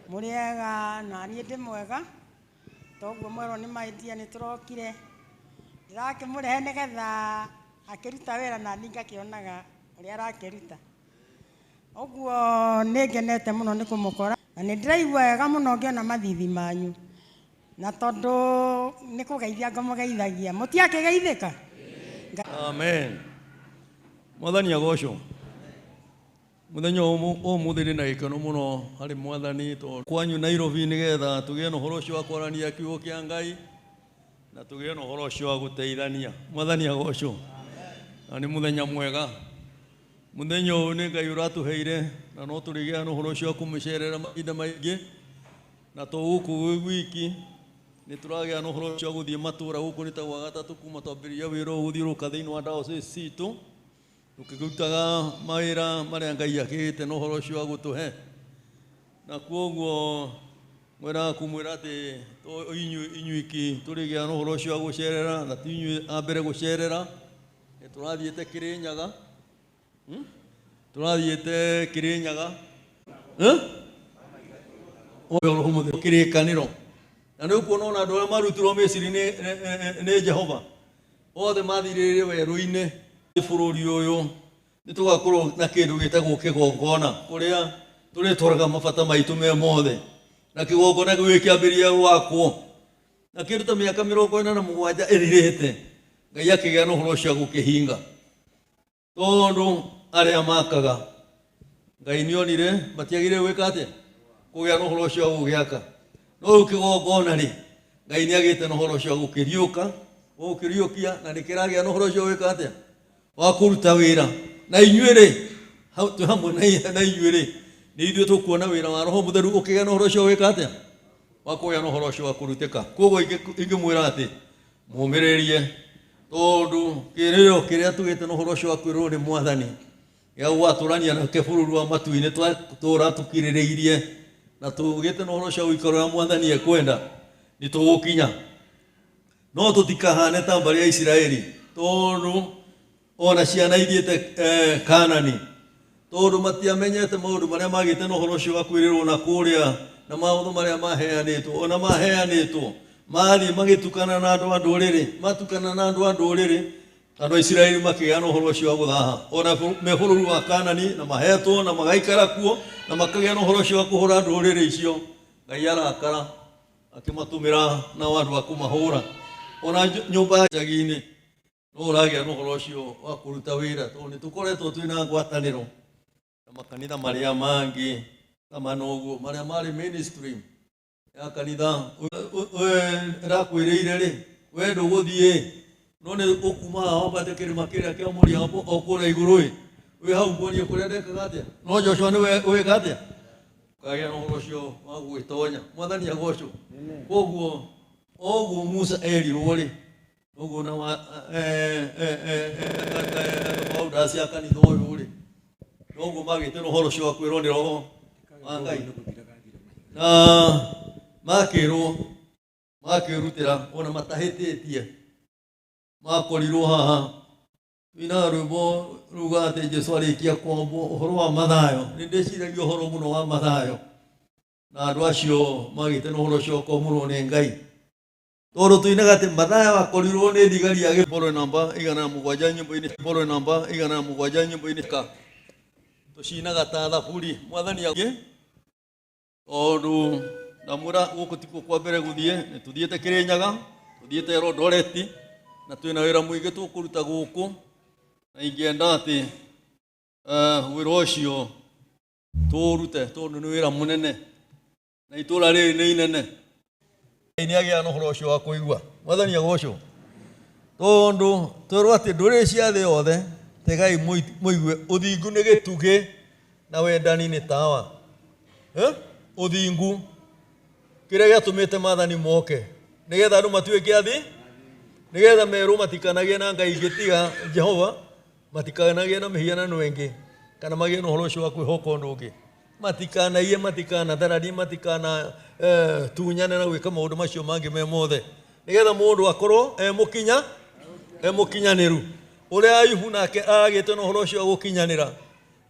[SPEAKER 8] mũrĩega na niĩ ndĩ mwega, toguo mwerwo nĩ my dear nĩ tũrokire, ndĩrakĩmũrehe nĩgetha akĩruta wĩra na niĩ ngakĩonaga ũrĩa arakĩruta. Ũguo nĩ ngenete mũno nĩ kũmũkora, na nĩ ndĩraigua wega mũno ngĩona mathithi manyu, na tondũ nĩ kũgeithia ngũmũgeithagia, mũtiakĩgeithĩka?
[SPEAKER 6] Amen. Mwathani agocwo. Mũthenya ũmũthĩ ndĩ na gĩkeno mũno harĩ Mwathani, tondũ kwanyu Nairobi nĩgetha tũgĩe na ũhoro ũcio wa kwarania kiugo kĩa Ngai, na tũgĩe na ũhoro ũcio wa gũteithania. Mwathani agocwo. Na nĩ mũthenya mwega. Mũthenya ũyũ nĩ Ngai ũratũheire, na no tũrĩgĩa na ũhoro ũcio wa kũmũcerera mahinda maingĩ, na to gũkũ gwĩ wiki nĩ tũragĩa na ũhoro ũcio wa gũthiĩ matũũra gũkũ nĩ ta gwa gatatũ kuma twambĩrĩria wĩra ũyũ gũthiũrũrũka thĩinĩ wa diocese citũ, tũkĩrutaga mawĩra marĩa Ngai akĩgĩte na ũhoro ũcio wa gũtũhe. Na kwoguo ngwendaga kũmwĩra atĩ to inyuĩ iki tũrĩgĩa na ũhoro ũcio wa gũcerera, na ti inyuĩ a mbere gũcerera, nĩ tũrathiĩte Kĩrĩnyaga. Tũrathiĩte Kĩrĩnyaga. Kĩrĩkanĩro. Na nĩ ũkuona ona andũ arĩa marutirwo Misiri nĩ Jehova, othe mathirĩrĩire werũ-inĩ bũrũri ũyũ. Nĩ tũgakorwo na kĩndũ gĩtagwo kĩgongona kũrĩa tũrĩtwaraga mabata maitũ me mothe na kĩgongona kĩu gĩkĩambĩrĩria gwakwo na kĩndũ ta mĩaka 47 ĩthirĩte Ngai akĩgĩa na ũhoro ũcio wa gũkĩhinga tondũ arĩa makaga Ngai nĩonire matiagĩrĩire gwĩka atĩa kũgĩa na ũhoro ũcio wa gũgĩaka no rĩu kĩgongona rĩ Ngai nĩagĩte na ũhoro ũcio wa gũkĩriũka gũkĩriũkia na nĩkĩragĩa na ũhoro ũcio wa gwĩka atĩa wa kũruta wĩra na inyuĩ rĩ twĩ hamwe na inyuĩ rĩ nĩ ithuĩ tũkuona wĩra wa Roho Mũtheru ũkĩgĩa na ũhoro ũcio wa gwĩka atĩa wa kũgĩa na ũhoro ũcio wa kũrutĩka koguo ingĩmwĩra atĩ mũmĩrĩrie tondũ kĩrĩro kĩrĩa tũgĩte na ũhoro ũcio wa kwĩrwo nĩ Mwathani gĩa gwatũrania nake bũrũri wa matu-inĩ twatũra tũkirĩrĩirie na tũgĩte na ũhoro ũcio wa gũikara ũrĩa Mwathani ekwenda nĩ tũgũkinya no tũtikahane ta mbarĩ ya Isiraeli tondũ ona ciana ithiĩte Kanani tondũ matiamenyete maũndũ marĩa magĩte na ũhoro ũcio wa kwĩrĩrwo na kũrĩa na maũndũ marĩa maheanĩtwo ona maheanĩtwo mathiĩ magĩtukana na andũ a ndũrĩrĩ matukana na andũ a ndũrĩrĩ andũ a Isiraeli makĩgĩa na ũhoro ũcio wa gũthaha ona me bũrũri wa Kanani na mahetwo na magaikara kuo na makagĩa na ũhoro ũcio wa kũhũra ndũrĩrĩ icio Ngai arakara akĩmatũmĩra na andũ a kũmahũra ona nyũmba ya icagi-inĩ no ũragĩa na ũhoro ũcio wa kũruta wĩra tondũ nĩ tũkoretwo twĩna ngwatanĩro na makanitha marĩa mangĩ ta mana ũguo marĩa marĩ mainstream ya kanitha ĩrakwĩrĩire rĩ we ndũgũthiĩ no nĩ ũkuma haha wambate kĩrĩma kĩrĩa kĩa Moria o kũrĩa igũrũ ĩ wĩ hau nguonie kũrĩa ndekaga atĩa no Joshua nĩwe wĩka atĩa ũkagĩa na ũhoro ũcio wa gũgĩtonya Mwathani agocwo koguo oguo Musa erirwo rĩ noguo na founders ya kanitha ũyũ rĩ noguo magĩte na ũhoro ũcio wa kwĩrwo nĩ Roho wa Ngai na makĩrwo makĩrutĩra ona matahĩtĩtie makorirwo haha twina rwĩmbo ruga atĩ Jesũ arĩkia kwambwo ũhoro wa Mathayo nĩ ndĩciragia ũhoro mũno wa Mathayo na andũ acio magĩte na ũhoro ũcio wa kwamũrwo nĩ Ngai tondũ tuinaga atĩ Mathayo akorirwo nĩ thigari ya gĩboro namba 107 nyũmba-inĩ boro namba 107 nyũmba-inĩ ka tũcinaga ta thaburi Mwathani agĩ tondũ ndamwĩra gũkũ tikuo kwa mbere gũthiĩ nĩ tũthiĩte Kĩrĩnyaga tũthiĩte Eldoret na twĩna wĩra mũingĩ tũkũruta gũkũ na ingĩenda atĩ wĩra ũcio tũũrute tondũ nĩ wĩra mũnene na itũra rĩrĩ nĩ inene Ngai nĩagĩa na ũhoro ũcio wa kũigua Mwathani agocwo tondũ twĩrwo atĩ ndũrĩrĩ cia thĩ yothe tegai mũigue ũthingu nĩ gĩtugĩ na wendani nĩ tawa ũthingu kĩrĩa gĩatũmĩte maathani moke nĩgetha andũ matuĩke athi nĩgetha merwo matikanagĩe na ngai ingĩ tiga Jehova matikanagĩe na mĩhianano ĩngĩ kana magĩe na ũhoro ũcio wa kwĩhoka ũndũ ũngĩ matikanaiye matikanatharanie matikana tunyane na gwĩka maũndũ macio mangĩ me mothe nĩgetha mũndũ akorwo e mũkinyanĩru ũrĩa Ayubu nake aragĩte na ũhoro ũcio wa gũkinyanĩra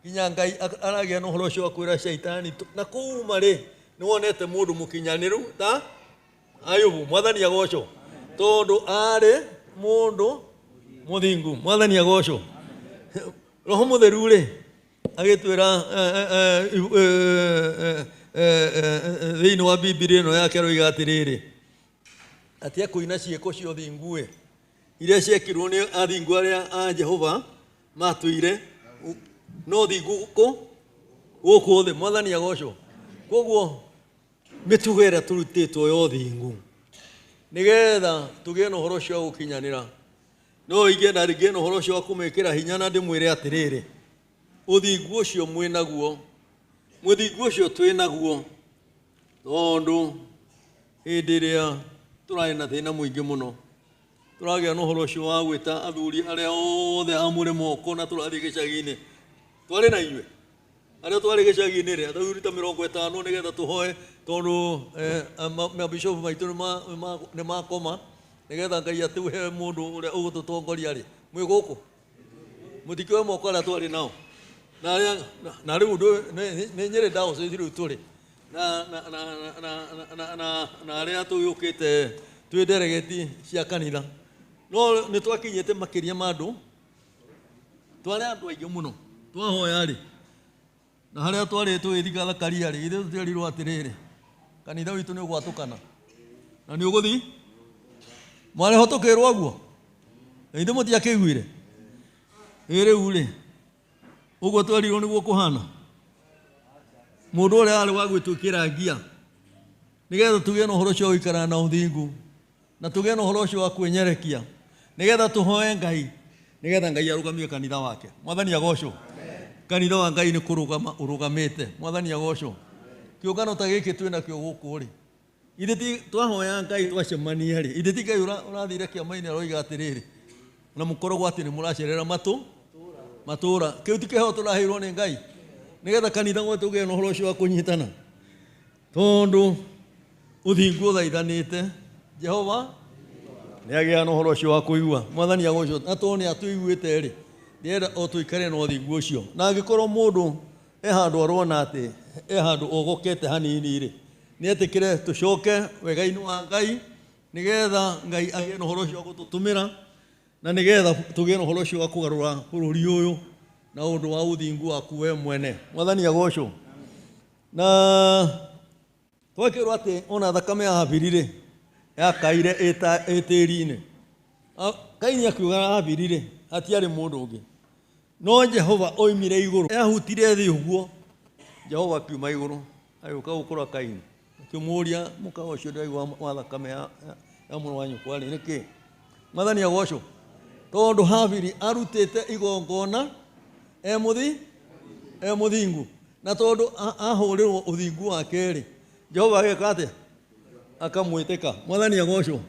[SPEAKER 6] nginya Ngai aragĩa na ũhoro ũcio wa kwĩra Shaitani na kuma rĩ nĩwonete mũndũ mũkinyanĩru ta Ayubu Mwathani agocwo tondũ arĩ mũndũ mũthingu Mwathani agocwo Roho Mũtheru rĩ agĩtwĩra thĩinĩ wa Bibilia ĩno yake aroiga atĩrĩrĩ atĩ ekũina ciĩko cia ũthingu ĩ iria ciekirwo nĩ athingu arĩa a Jehova matũire no thingu gũkũ thĩ Mwathani agocwo koguo mĩtugo ĩrĩa tũrutĩtwo ya ũthingu nĩgetha tũgĩe na ũhoro ũcio wa gũkinyanĩra no ingĩenda ngĩe na ũhoro ũcio wa kũmĩkĩra hinya na ndĩmwĩre atĩrĩrĩ ũthingu ũcio mwĩnaguo mũthingu ũcio twĩnaguo tondũ hĩndĩ ĩrĩa tũrarĩ na thĩna mũingĩ mũno tũragĩa na ũhoro ũcio wa gwĩta athuri arĩa othe amũre moko na tũrathiĩ gĩcagi-inĩ twarĩ na inyuĩ arĩa twarĩ gĩcagi-inĩ rĩ athuri ta 50 nĩgetha tũhoe tondũ mabishopu maitũ nĩ makoma nĩgetha Ngai atũhe mũndũ ũrĩa ũgũtũtongoria rĩ mwĩ gũkũ mũtikĩoe moko arĩa twarĩ nao na rĩu nĩ Nyĩrĩ diocese rĩu tũrĩ na arĩa tũgĩũkĩte twĩ delegate cia kanitha no nĩ twakinyĩte makĩria ma andũ Twarĩ andũ aingĩ mũno twahoya rĩ na harĩa twarĩ tũgĩthika thakaria rĩ ithuĩ tũtierirwo atĩrĩrĩ kanitha witũ nĩ ũgwatũkana na nĩ ũgũthiĩ mwarĩho tũkĩrwo guo na ithuĩ mũtiakĩiguire ĩ rĩu rĩ ũguo twerirwo nĩguo kũhana mũndũ ũrĩa arĩ wa gwĩtwĩkĩra ngia nĩgetha tũgĩe na ũhoro ũcio wa gũikara na ũthingu na tũgĩe na ũhoro ũcio wa kwĩnyerekia nĩgetha tũhoe Ngai nĩgetha Ngai arũgamie kanitha wake. Mwathani agocwo. Kanitha wa Ngai nĩ kũrũgama ũrũgamĩte. Mwathani agocwo. Kĩũngano ta gĩkĩ twĩ nakĩo gũkũ rĩ ithe ti twahoya Ngai twacemania rĩ ithe ti Ngai ũrathire kĩama-inĩ aroiga atĩrĩrĩ na mũkoragwo atĩ nĩ mũracerera matũra kĩu ti kĩheo tũraheirwo nĩ Ngai nĩgetha kanitha gwetũ ũgĩe na ũhoro ũcio wa kũnyitana tondũ ũthingu ũthaithanĩte Jehova nĩ agĩa na ũhoro ũcio wa kũigua. Mwathani agocwo. Na tondũ nĩ atũiguĩte rĩ ndĩrenda o tũikare na ũthingu ũcio na angĩkorwo mũndũ e handũ arona atĩ e handũ ogokete hanini rĩ nĩ etĩkĩre tũcoke wega-inĩ wa Ngai nĩgetha Ngai agĩe na ũhoro ũcio wa gũtũtũmĩra na nĩgetha tũgĩe na ũhoro ũcio wa kũgarũra bũrũri ũyũ na ũndũ wa ũthingu waku we mwene. Mwathani agocwo. Na twakĩrwo atĩ ona thakame ya Habili rĩ yakaire ĩtĩri-inĩ. Kaini akiuga Habili rĩ hatiarĩ mũndũ ũngĩ no Jehova oimire igũrũ ahutire thĩ ũguo Jehova akiuma igũrũ agĩũka gũkora Kaini akĩmũũria mũka ũcio ndĩraigua wa thakame ya mũrũ wa nyũkwa rĩ nĩkĩ. Mwathani agocwo. Tondũ Habili arutĩte igongona e mũthingu na tondũ ahũrĩrwo ũthingu wake rĩ Jehova agĩka atĩa akamwĩtĩka. Mwathani agocwo.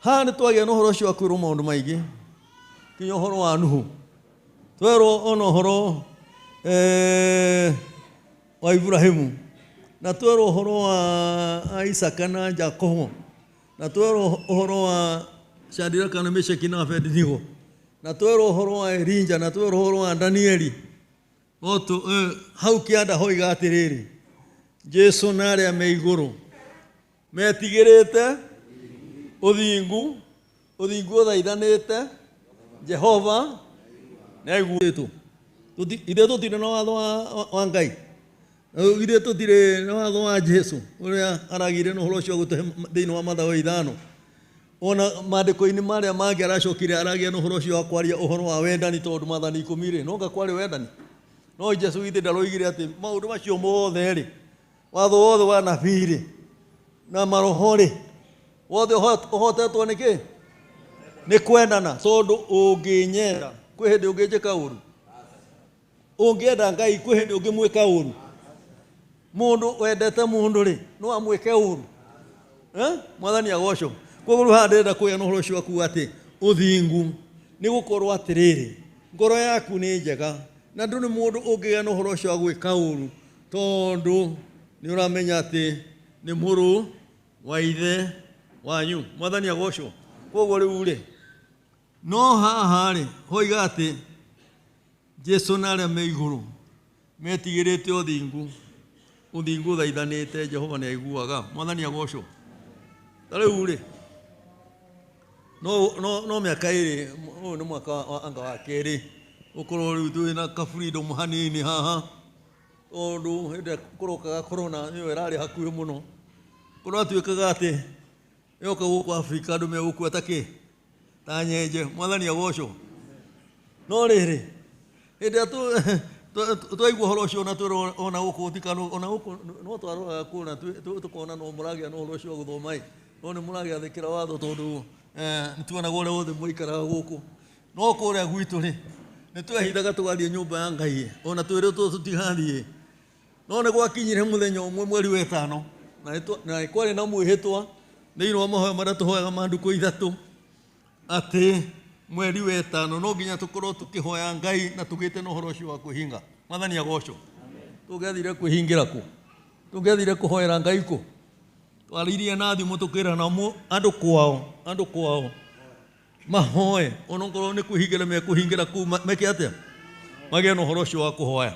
[SPEAKER 6] Haha nĩ twagĩa na ũhoro ũcio wa kwĩrwo maũndũ maingĩ kinya ũhoro wa Nuhu twerwo ona ũhoro wa Ibrahimu na twerwo ũhoro wa Isaka na Jakobo na twerwo ũhoro wa Shadraka na Meshaki na Abednego na twerwo ũhoro wa Elija na twerwo ũhoro wa Danieli hau kĩanda hoiga atĩrĩrĩ Jesu na arĩa me igũrũ metigĩrĩte ũthingu ũthingu ũthaithanĩte Jehova nĩ aiguĩtwo. Ithuĩ tũtirĩ na watho wa Ngai ithuĩ tũtirĩ na watho wa Jesu ũrĩa aragire na ũhoro ũcio wa gũtũhe thĩinĩ wa Mathayo 5 ona maandĩko-inĩ marĩa mangĩ aracokire aragĩa na ũhoro ũcio wa kwaria ũhoro wa wendani tondũ maathani 10 rĩ no nga kwarĩ wendani no Jesu githĩ ndaroigire atĩ maũndũ macio mothe rĩ watho wothe wa nabii rĩ na maroho rĩ wothe ũhotetwo nĩ kĩ nĩ kwendana tondũ ũngĩnyenda kwĩ hĩndĩ ũngĩnjĩka ũru ũngĩenda Ngai kwĩ hĩndĩ ũngĩmwĩka ũru mũndũ wendete mũndũ rĩ no amwĩke ũru Mwathani agocwo. Koguo rĩu haha ndĩrenda kũgĩa na ũhoro ũcio wa kuuga atĩ ũthingu nĩ gũkorwo atĩrĩrĩ ngoro yaku nĩ njega na ndũrĩ mũndũ ũngĩgĩa na ũhoro ũcio wa gwĩka ũru tondũ nĩ ũramenya atĩ nĩ mũrũ wa ithe wanyu. Mwathani agocwo. Koguo rĩu rĩ no haha rĩ hoiga atĩ Jesu na arĩa me igũrũ metigĩrĩte ũthingu ũthingu ũthaithanĩte Jehova nĩ aiguaga. Mwathani agocwo. Ta rĩu rĩ no mĩaka ĩrĩ ũyũ nĩ mwaka wa anga wa kerĩ ũkorwo rĩu twĩ na ka freedom hanini haha tondũ hĩndĩ ĩrĩa kũrokaga corona nĩyo ĩrarĩ hakuhĩ mũno kũratuĩkaga atĩ yoka gũkũ Afrika andũ megũkua ta kĩ ta nyenje. Mwathani agocwo. No rĩrĩ hĩndĩ ĩrĩa twaigua ũhoro ũcio na twĩrwo ona gũkũ tikano ona gũkũ no twaroraga kũna tũkona no mũragĩa na ũhoro ũcio wa gũthoma ĩ no nĩ mũragĩathĩkĩra watho tondũ nĩ tuonaga ũrĩa wothe mũikaraga gũkũ no kũrĩa gwitũ rĩ nĩ twehithaga tũgathiĩ nyũmba ya Ngai ona twĩrĩtwo tũtigathiĩ no nĩ gwakinyire mũthenya ũmwe mweri wa 5 na kwarĩ na mwĩhĩtwa thĩinĩ wa mahoya marĩa tũhoyaga ma ndukũ 3 atĩ mweri wa 5 no nginya tũkorwo tũkĩhoya Ngai na tũgĩte na ũhoro ũcio wa kwĩhinga. Mwathani agocwo. Tũngĩathire kwĩhingĩra kũ tũngĩathire kũhoera Ngai kũ twaririe na thimũ tũkĩrana andũ kwao mahoe onokorwo nĩ kwĩhingĩra mekũhingĩra kũu meke atĩa magĩe na ũhoro ũcio wa kũhoya.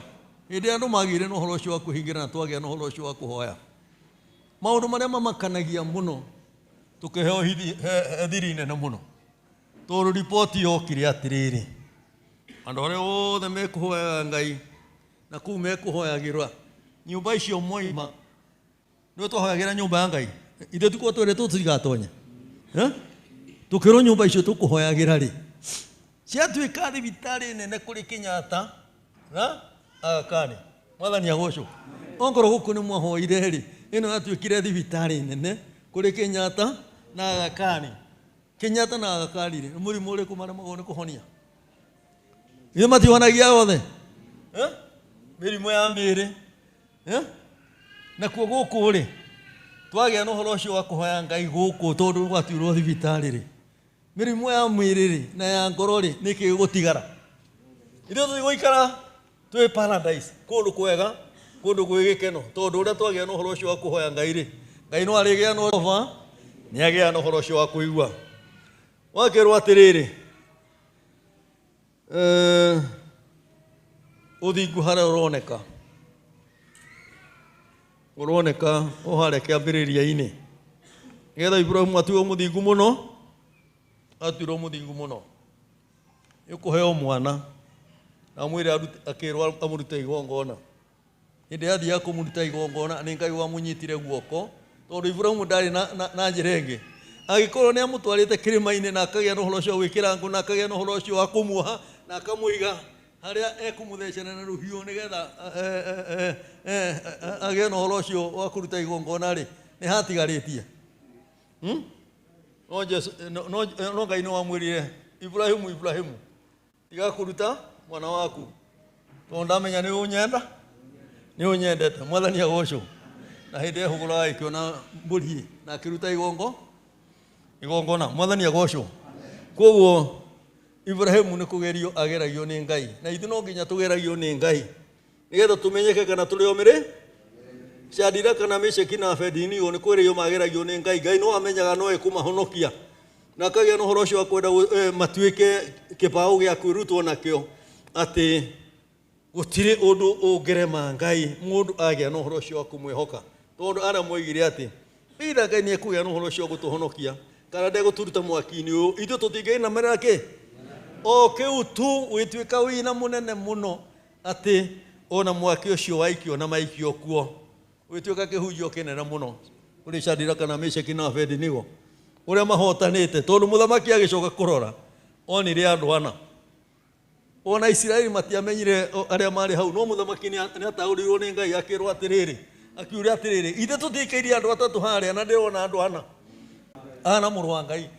[SPEAKER 6] Hĩndĩ ĩrĩa andũ magĩire na ũhoro ũcio wa kwĩhingĩra na twagĩa na ũhoro ũcio wa kũhoya maũndũ marĩa mamakanagia mũno tũkĩheo thiri nene mũno tondũ riboti yokire atĩrĩrĩ Andũ arĩa othe mekũhoyaga Ngai na kũu mekũhoyagĩra nyũmba icio mwaima nĩwe twahoyagĩra nyũmba ya Ngai ithuĩ tikuo twĩrĩtwo tũtigatonye. Tũkĩrwo nyũmba icio tũkũhoyagĩra rĩ ciatuĩka thibitarĩ nene kũrĩ Kenyatta na Aga Khan. Mwathani agocwo. Ongorwo gũkũ nĩ mwahoire rĩ, ĩno yatuĩkire thibitarĩ nene kũrĩ Kenyatta na Aga Khan. Kenyatta na Aga Khan rĩ, nĩ mũrimũ ũrĩkũ maremagwo nĩ kũhonia? Ithuĩ matihonagia othe? Mĩrimũ ya mĩĩrĩ. Nakuo gũkũ rĩ, twagĩa na ũhoro ũcio wa kũhoya Ngai gũkũ tondũ gwatuirwo thibitarĩ rĩ, mĩrimũ ya mwĩrĩ rĩ na ya ngoro rĩ, nĩkĩ gĩgũtigara? Ithuĩ tũtigũikara twĩ paradise, kũndũ kwega, kũndũ gwĩ gĩkeno, tondũ ũrĩa twagĩa na ũhoro ũcio wa kũhoya Ngai rĩ, Ngai no arĩgĩa na ũhoro, nĩ agĩa na ũhoro ũcio wa kũigua. Wakĩrwo atĩrĩrĩ, ũthingu harĩa ũroneka, ũroneka o harĩa kĩambĩrĩria-inĩ, nĩgetha Ibrahimu atuĩrwo mũthingu mũno, atuĩrwo mũthingu mũno, nĩ ũkũheo mwana, na amwĩre akĩrwo amũrute igongona. Hĩndĩ athiaga kũmũruta igongona, nĩ Ngai wamũnyitire guoko, tondũ Ibrahimu ndarĩ na njĩra ĩngĩ. Angĩkorwo nĩ amũtwarĩte kĩrĩma-inĩ na akagĩa na ũhoro ũcio wa gwĩkĩra ngũ, na akagĩa na ũhoro ũcio wa kũmuoha, na akamũiga harĩa ekũmũthecera na rũhiũ nĩgetha agĩe na ũhoro ũcio wa kũruta igongona rĩ, nĩ hatigarĩtie. No Jesu, no Ngai nĩ wamwĩrire, Ibrahimu, Ibrahimu, tiga kũruta mwana waku, tondũ ndamenya nĩ ũnyenda, nĩ ũnyendete. Mwathani agocwo. Na hĩndĩ ĩyo hũgũraga ĩkĩona mbũri na akĩruta igongona. Mwathani agocwo. Koguo Ibrahimu nĩ kũgerio ageragio nĩ Ngai, na ithuĩ no nginya tũgeragio nĩ Ngai nĩgetha tũmenyeke kana tũrĩ o mĩrĩ Shadraka na Meshaki na Abednego nĩ kũgerio mageragio nĩ Ngai. Ngai no amenyaga no ekũmahonokia na akagĩa na ũhoro ũcio wa kwenda matuĩke kĩbaũ gĩa kwĩrutwo nakĩo atĩ gũtirĩ ũndũ ũngĩrema Ngai mũndũ agĩa na ũhoro ũcio wa kũmwĩhoka, tondũ arĩa moigire atĩ either Ngai nĩ ekũgĩa na ũhoro ũcio wa gũtũhonokia kana ndegũtũruta mwaki-inĩ ũyũ, ithuĩ tũtingĩinamĩrĩra kĩ o kĩu tu wĩtuĩka wĩna mũnene mũno atĩ ona mwaki ũcio waikio na maikio kuo wĩtuĩka kĩhunjio kĩnene mũno kũrĩ Shadraka na Meshaki na Abednego ũrĩa mahotanĩte, tondũ mũthamaki agĩcoka kũrora onire andũ ana. Ona Isiraeli matiamenyire arĩa marĩ hau, no mũthamaki nĩ ataũrirwo nĩ Ngai akĩrwo atĩrĩrĩ, akiuga atĩrĩrĩ, ithe tũtiikairie andũ atatũ harĩa na ndĩrona andũ ana. Ana mũrũ wa Ngai.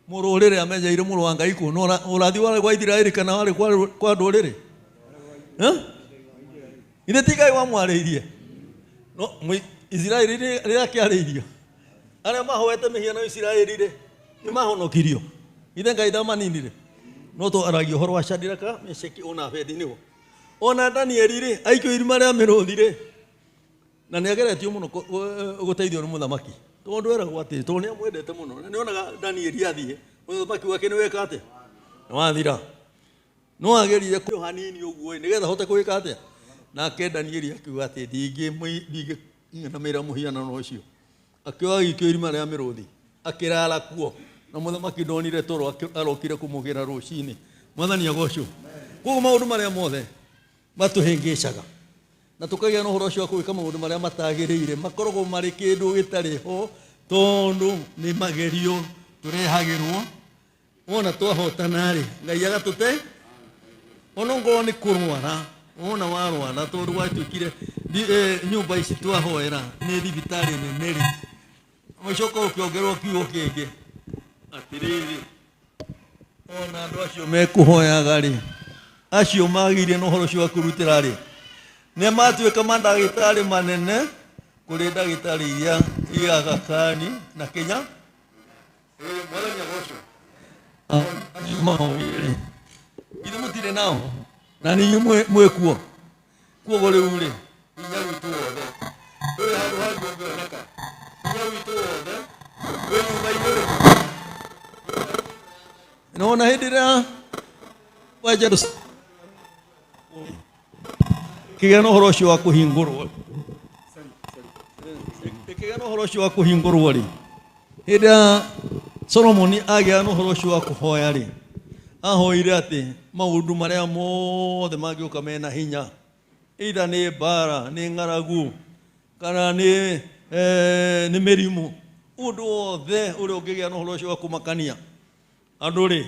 [SPEAKER 6] Mũrũrĩrĩ amenyeire mũrũ wa Ngai kũ? No ũrathi warĩ gwa Isiraeli kana warĩ kwa ndũrĩrĩ? Ithe ti Ngai wamwarĩirie. No Isiraeli rĩrĩa akĩarĩirio, arĩa mahoete mĩhianano Isiraeli rĩ, nĩ mahonokirio. Ithe Ngai ndamaninire. No twaragia ũhoro wa Shadraka, Meshaki ona Abednego. Ona Danieli rĩ, aikio irima rĩa mĩrũthi rĩ, na nĩ ageretio mũno gũteithio nĩ mũthamaki, tondũ eragwo atĩ tondũ nĩ amwendete mũno, na nĩ onaga Danieli athiĩ, mũthamaki wake nĩ weka atĩa? Nĩ wathira. No agerire kũrĩ hanini ũguo ĩ, nĩgetha ahote gwĩka atĩa? Nake Danieli akiuga atĩ ndingĩinamĩrĩra mũhianano ũcio. Akĩoya agĩikio irima rĩa mĩrũthi, akĩrara kuo, na mũthamaki ndonire toro, arokire kũmũgĩra rũcinĩ. Mwathani agocwo. Koguo maũndũ marĩa mothe matũhĩngĩcaga na tũkagĩa na ũhoro ũcio wa gwĩka maũndũ marĩa matagĩrĩire makoragwo marĩ kĩndũ gĩtarĩ ho, tondũ nĩ magerio tũrehagĩrwo. Wona twahotana rĩ, Ngai agatũte ona ongorwo nĩ kũrwara, wona warwara, tondũ gwatuĩkire nyũmba ici twahoera nĩ thibitarĩ nene rĩ, ũcoka ũkĩongererwo kiugo kĩngĩ atĩrĩrĩ, ona andũ acio mekũhoyaga rĩ, acio magĩire na ũhoro ũcio wa kwĩrutĩra rĩ, nĩ matuĩka mandagĩtarĩ manene kũrĩ ndagĩtarĩ iria i Aga Khan na Kenya. Mwathani agocwo. Acio mahoire rĩ, ithuĩ mũtirĩ nao na nĩ inyuĩ mwĩ kuo. Koguo rĩu rĩ, hinya witũ wothe ndũrĩ handũ hangĩ ũngĩoneka, hinya witũ wothe wĩ nyũmba-inĩ ĩrĩkũ? Nĩwona hĩndĩ ĩrĩa wa Jerusalemu kĩgĩa na ũhoro ũcio wa kũhingũrwo, ĩkĩgĩa na ũhoro ũcio wa kũhingũrwo rĩ, hĩndĩ ya Solomoni agĩa na ũhoro ũcio wa kũhoya rĩ, Ahoire atĩ maũndũ marĩa mothe mangĩũka mena hinya, either nĩ mbara, nĩ ng'aragu, kana nĩ nĩ mĩrimũ, ũndũ wothe ũrĩa ũngĩgĩa na ũhoro ũcio wa kũmakania andũ rĩ,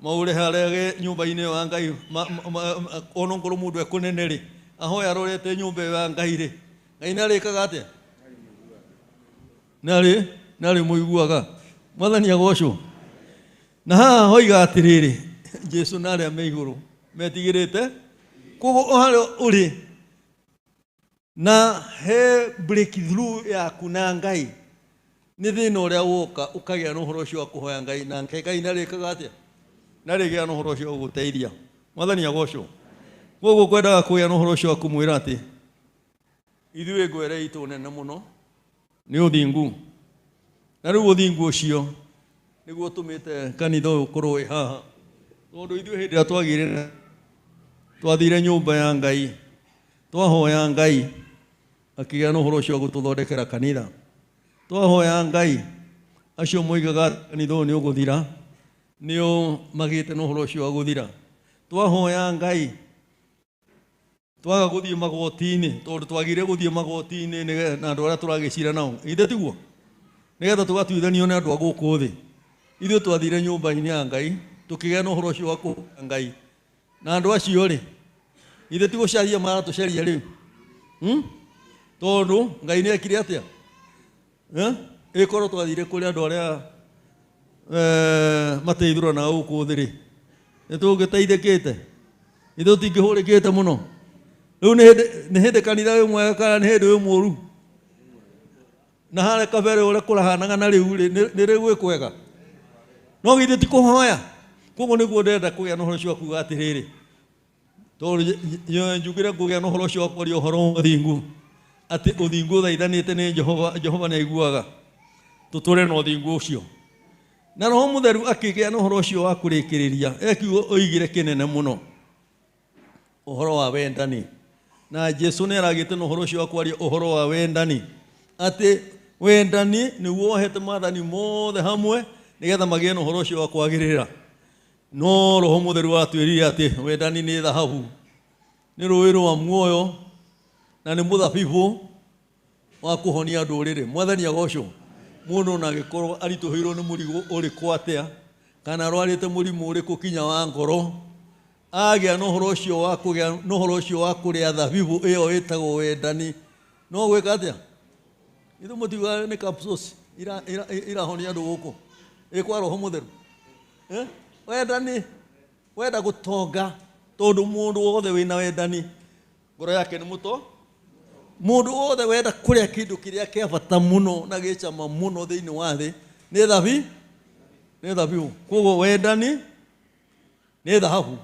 [SPEAKER 6] maũreharege nyũmba-inĩ ĩyo ya Ngai. Ona ngorwo mũndũ ekũnene rĩ, ahoya arorete nyũmba ĩyo ya Ngai rĩ, Ngai nĩarĩkaga atĩa? Nĩarĩ mũiguaga. Mwathani agocwo. Na haha hoiga atĩrĩrĩ, Jesu na arĩa me igũrũ metigĩrĩte, koguo o harĩa ũrĩ na he breakthrough yaku na Ngai, nĩ thĩna ũrĩa woka ũkagĩa na ũhoro ũcio wa kũhoya Ngai, na Ngai nĩarĩkaga atĩa? Nĩarĩgĩa na ũhoro ũcio wa gũgũteithia. Mwathani agocwo. Koguo kwendaga kũgĩa na ũhoro ũcio wa kũmwĩra atĩ ithuĩ ngwere itũ nene mũno nĩ ũthingu, na rĩu ũthingu ũcio nĩguo ũtũmĩte kanitha ũyũ ũkorwo wĩ haha, tondũ ithuĩ hĩndĩ ĩrĩa twagĩire twathire nyũmba ya Ngai, twahoya Ngai akĩgĩa na ũhoro ũcio wa gũtũthondekera kanitha. Twahoya Ngai, acio moigaga kanitha ũyũ nĩ ũgũthira, nĩo magĩte na ũhoro ũcio wa gũthira. Twahoya Ngai twaga gũthiĩ magoti-inĩ, tondũ twagire gũthiĩ magoti-inĩ na andũ arĩa tũragĩcira nao, ithe tiguo, nĩgetha tũgatuithanio nĩ andũ a gũkũ thĩ. Ithuĩ twathire nyũmba-inĩ ya Ngai tũkĩgĩa na ũhoro ũcio wa kũhoya Ngai, na andũ acio rĩ, ithe ti gũcaria maratũcaria rĩu, tondũ Ngai nĩ ekire atĩa? Ĩkorwo twathire kũrĩ andũ arĩa mateithũranaga gũkũ thĩ rĩ, nĩ tũngĩteithĩkĩte? Ithuĩ tũtingĩhũrĩkĩte mũno. Rĩu nĩ hĩndĩ kanitha wĩ mwega kana nĩ hĩndĩ wĩ mũũru? Na harĩa kabere ũrĩa kũrahanaga na rĩu rĩ, nĩ rĩu gwĩ kwega? No githĩ ti kũhoya? Koguo nĩguo ndĩrenda kũgĩa na ũhoro ũcio wa kuga atĩrĩrĩ, tondũ njugire ngũgĩa na ũhoro ũcio wa kwaria ũhoro wa ũthingu, atĩ ũthingu ũthaithanĩte nĩ Jehova, Jehova nĩ aiguaga. Tũtũre na ũthingu ũcio. Na Roho Mũtheru akĩgĩa na ũhoro ũcio wa kũrĩkĩrĩria, e kiugo oigire kĩnene mũno, ũhoro wa wendani. Na Jesu nĩ aragĩte na ũhoro ũcio wa kwaria ũhoro wa wendani, atĩ wendani nĩguo wohete maathani mothe hamwe nĩgetha magĩe na ũhoro ũcio wa kwagĩrĩra. No Roho Mũtheru watwĩrire atĩ wendani nĩ thahabu, nĩ rũĩ rwa muoyo, na nĩ mũthabibũ wa kũhonia ndũrĩrĩ. Mwathani agocwo. Mũndũ ona angĩkorwo aritũhĩirwo nĩ mũrigo ũrĩkũ atĩa, kana arwarĩte mũrimũ ũrĩkũ kinya wa ngoro, agĩa na ũhoro ũcio wa kũgĩa na ũhoro ũcio wa kũrĩa thabibũ ĩyo ĩtagwo wendani, no gwĩka atĩa? Ithuĩ mũtiugaga nĩ capsules irahonia andũ gũkũ, ĩ kwa Roho Mũtheru. Wendani, wenda gũtonga, tondũ mũndũ wothe wĩna wendani ngoro yake nĩ mũto. Mũndũ wothe wenda kũrĩa kĩndũ kĩrĩa kĩa bata mũno na gĩcama mũno thĩinĩ wa thĩ nĩ thabi, nĩ thabibũ. Koguo wendani nĩ thahabu.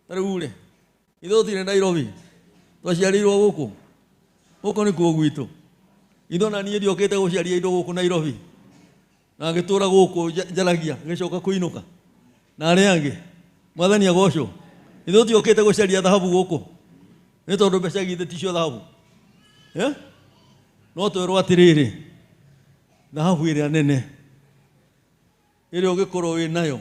[SPEAKER 6] Ta rĩu rĩ, ithuĩ tũtirĩ Nairobi, twaciarĩirwo gũkũ, gũkũ nĩkuo gwitũ. Ithuĩ ona niĩ ndiokĩte gũciaria indo gũkũ Nairobi, na ngĩtũra gũkũ njaragia ngĩcoka kũinũka na arĩa angĩ. Mwathani agocwo. Ithuĩ tũtiokĩte gũcaria thahabu gũkũ, nĩ tondũ mbeca githĩ ticio thahabu. No twĩrwo atĩrĩrĩ, thahabu ĩrĩa nene ĩrĩa ũngĩkorwo wĩ nayo,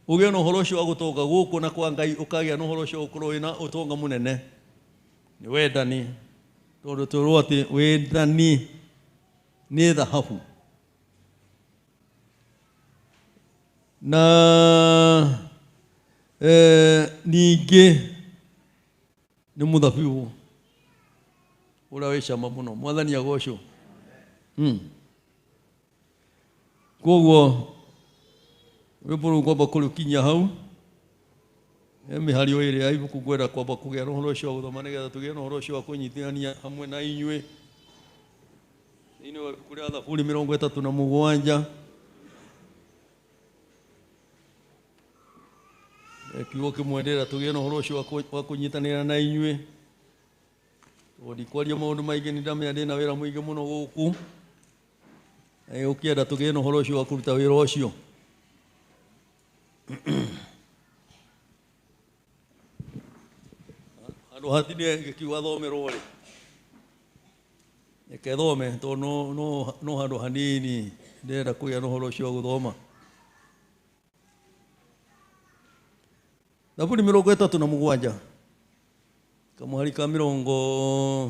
[SPEAKER 6] ũgĩe na ũhoro ũcio wa gũtonga gũkũ na kwa Ngai, ũkagĩa na ũhoro ũcio wa gũkorwo wĩna ũtonga mũnene nĩ wendani, tondũ twĩrwo atĩ wendani nĩ thahabu. Na ningĩ nĩ mũthabibũ ũrĩa wĩ cama mũno. Mwathani agocwo. Koguo rwĩmbo rũu ngwamba kũrũkinyia hau, he mĩhario ĩrĩ ya ibuku ngwenda kwamba kũgĩa na ũhoro ũcio wa gũthoma nĩgetha tũgĩe na ũhoro ũcio wa kũnyitithania hamwe na inyuĩ. Thĩinĩ wa ibuku rĩa Thaburi 37, kiugo kĩmwe ndĩrenda tũgĩe na ũhoro ũcio wa kũnyitanĩra na inyuĩ, tondũ ndikwaria maũndũ maingĩ, nĩ ndamenya ndĩna wĩra mũingĩ mũno gũkũ, ũkĩenda tũgĩe na ũhoro ũcio wa kũruta wĩra ũcio. Handũ hatinde ngĩkiuga thomerwo rĩ, reke thome, tondũ no handũ hanini ndĩrenda kũgĩa na ũhoro ũcio wa gũthoma. Thaburi 37 kamũhari ka 38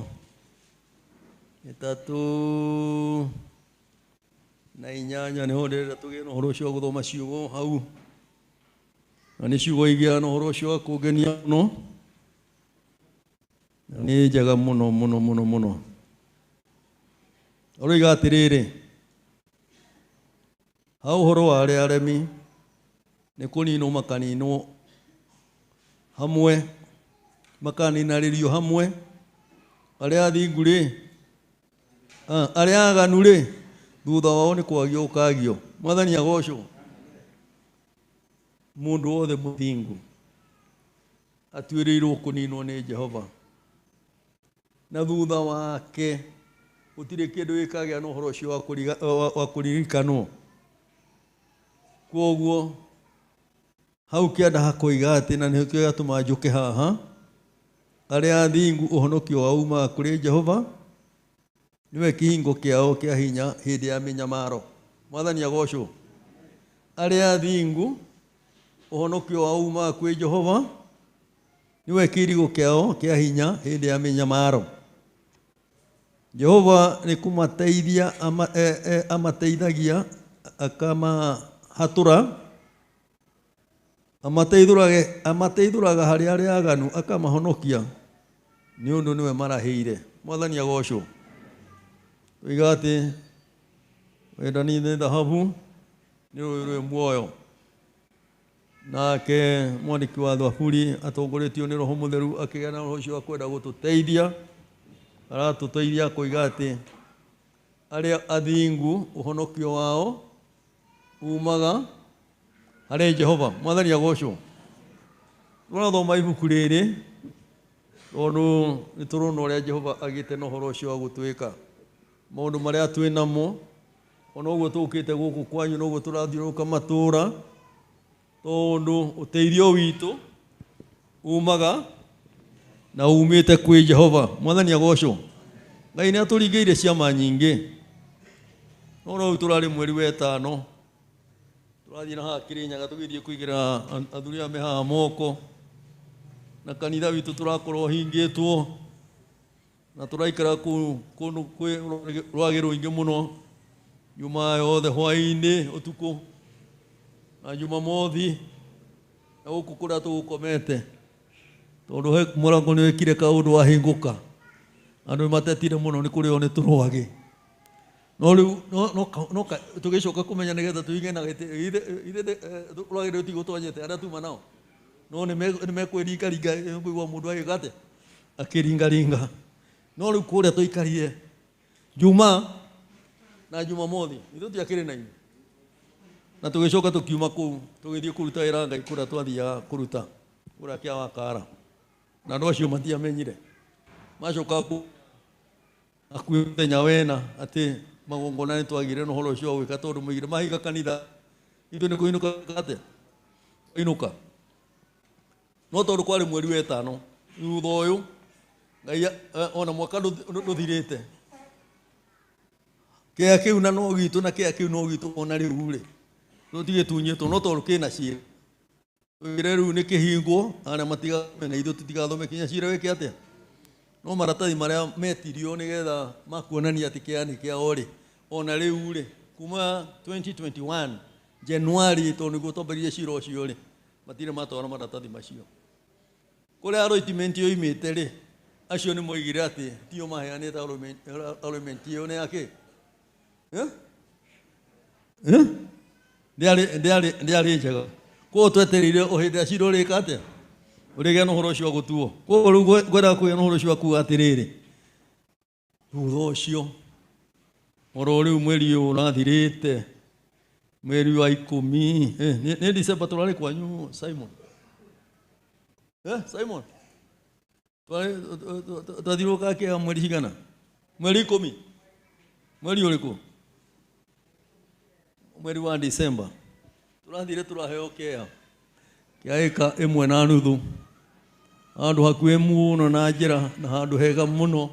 [SPEAKER 6] nĩho ndĩrenda tũgĩe na ũhoro ũcio wa gũthoma ciugo hau, na nĩ ciugo igĩa na ũhoro ũcio wa kũngenia mũno, na nĩ njega mũno mũno mũno mũno. Ũroiga atĩrĩrĩ, ha ũhoro wa arĩa aremi nĩ kũninwo makaninwo hamwe, makaninarĩrio hamwe, arĩa athingu rĩ, arĩa aganu rĩ, thutha wao nĩ kwagio ũkagio. Mwathani agocwo. Mũndũ wothe mũthingu atuĩrĩirwo kũninwo nĩ Jehova, na thutha wake gũtirĩ kĩndũ gĩkagĩa na ũhoro ũcio wa kũririkanwo. Kwoguo hau kĩanda hakoiga atĩ, na nĩkĩo gĩatũma njũke haha, arĩa athingu ũhonokio wao umaga kũrĩ Jehova, nĩwe kĩhingo kĩao kĩa hinya hĩndĩ ya mĩnyamaro. Mwathani agocwo. Arĩa athingu ũhonokio wao umaga kwĩ Jehova, nĩwe kĩirigo kĩao kĩa hinya hĩndĩ ya mĩnyamaro. Jehova nĩ kũmateithia amateithagia, akamahatũra, amateithũraga harĩ arĩa aganu, akamahonokia nĩ ũndũ nĩwe marahĩire. Mwathani agocwo. Tũiga atĩ wendani nĩ thahabu, nĩ rũĩ rwĩ muoyo. Nake mwandĩki wa Thaburi atongoretio nĩ Roho Mũtheru akĩgĩa na ũhoro ũcio wa kwenda gũtũteithia, aratũteithia koiga atĩ arĩa athingu ũhonokio wao umaga harĩ Jehova. Mwathani agocwo. Tũrathoma ibuku rĩrĩ tondũ nĩ tũrona ũrĩa Jehova agĩte na ũhoro ũcio wa gũtwĩka maũndũ marĩa twĩ namo, ona ũguo tũkĩte gũkũ kwanyu noguo tũrathiũrũrũka matũũra, tondũ ũteithio witũ umaga na umĩte kwĩ Jehova. Mwathani agocwo. Ngai nĩ atũringĩire ciama nyingĩ, no rĩu tũrarĩ mweri wa ĩtano tũrathiĩ na haha Kĩrĩnyaga tũgĩthiĩ kũigĩra athuri aya me haha moko, na kanitha witũ tũrakorwo hingĩtwo na tũraikara kũu kũndũ kwĩ rwagĩ rũingĩ mũno, Jumaa yothe hwaĩ-inĩ ũtukũ na Jumamothi, na gũkũ kũrĩa tũgũkomete, tondũ he mũrango nĩ wĩkire kaũndũ wahingũka, andũ nĩ matetire mũno nĩ kũrĩo nĩ tũrwagĩ. No rĩu no tũgĩcoka kũmenya nĩgetha tũige na gĩtĩ, ithe rwagĩ rũtigũtonyete arĩa tuma nao, no nĩ mekwĩringaringa, kũigua mũndũ agĩka atĩa, akĩringaringa. No rĩu kũrĩa tũikarire Juma na Jumamothi ithuĩ tũtiakĩrĩ na inyuĩ, na tũgĩcoka tũkiuma kũu tũgĩthiĩ kũruta wĩra Ngai kũrĩa twathiaga kũruta kũrĩa kĩa Wakara, na andũ acio matiamenyire. Macoka kũu hakuhĩ mũthenya wena atĩ magongona nĩ twagĩire na ũhoro ũcio wa gwĩka, tondũ moigire mahinga kanitha ithuĩ nĩ kũinũka atĩa, kũinũka. No tondũ kwarĩ mweri wa ĩtano thutha ũyũ Ngai ona mwaka ndũthirĩte, kĩa kĩu na no gitũ na kĩa kĩu no gitũ ona rĩu rĩ tũtigĩtunyĩtwo, no tondũ kĩna cira tũigire rĩu nĩ kĩhingwo, arĩa matigathome na ithuĩ tũtigathome kinya cira wĩke atĩa. No maratathi marĩa metirio nĩgetha makuonania atĩ kĩa nĩ kĩao rĩ, ona rĩu rĩ kuma 2021 January, tondũ nĩguo twambĩrĩirie cira ũcio rĩ, matirĩ matwara maratathi macio. Kũrĩa allotment yoimĩte rĩ, acio nĩ moigire atĩ tio maheanĩte allotment ĩyo nĩ yakĩ? Ndĩarĩ njega. Koguo twetereire o hĩndĩ ĩrĩa cira ũrĩka atĩa, ũrĩgĩa na ũhoro ũcio wa gũtuo. Koguo rĩu ngwendaga kũgĩa na ũhoro ũcio wa kuga atĩrĩrĩ, thutha ũcio oro rĩu mweri ũyũ ũrathirĩte, mweri wa 10, nĩ December tũrarĩ kwanyu Simon. Simon, twathiũrũrũka kĩa mweri cigana? Mweri 10. Mweri ũrĩkũ? Mweri wa December. Tũrathire tũraheo kĩa kĩa ĩka 1.5, handũ hakuhĩ mũno na njĩra na handũ hega mũno.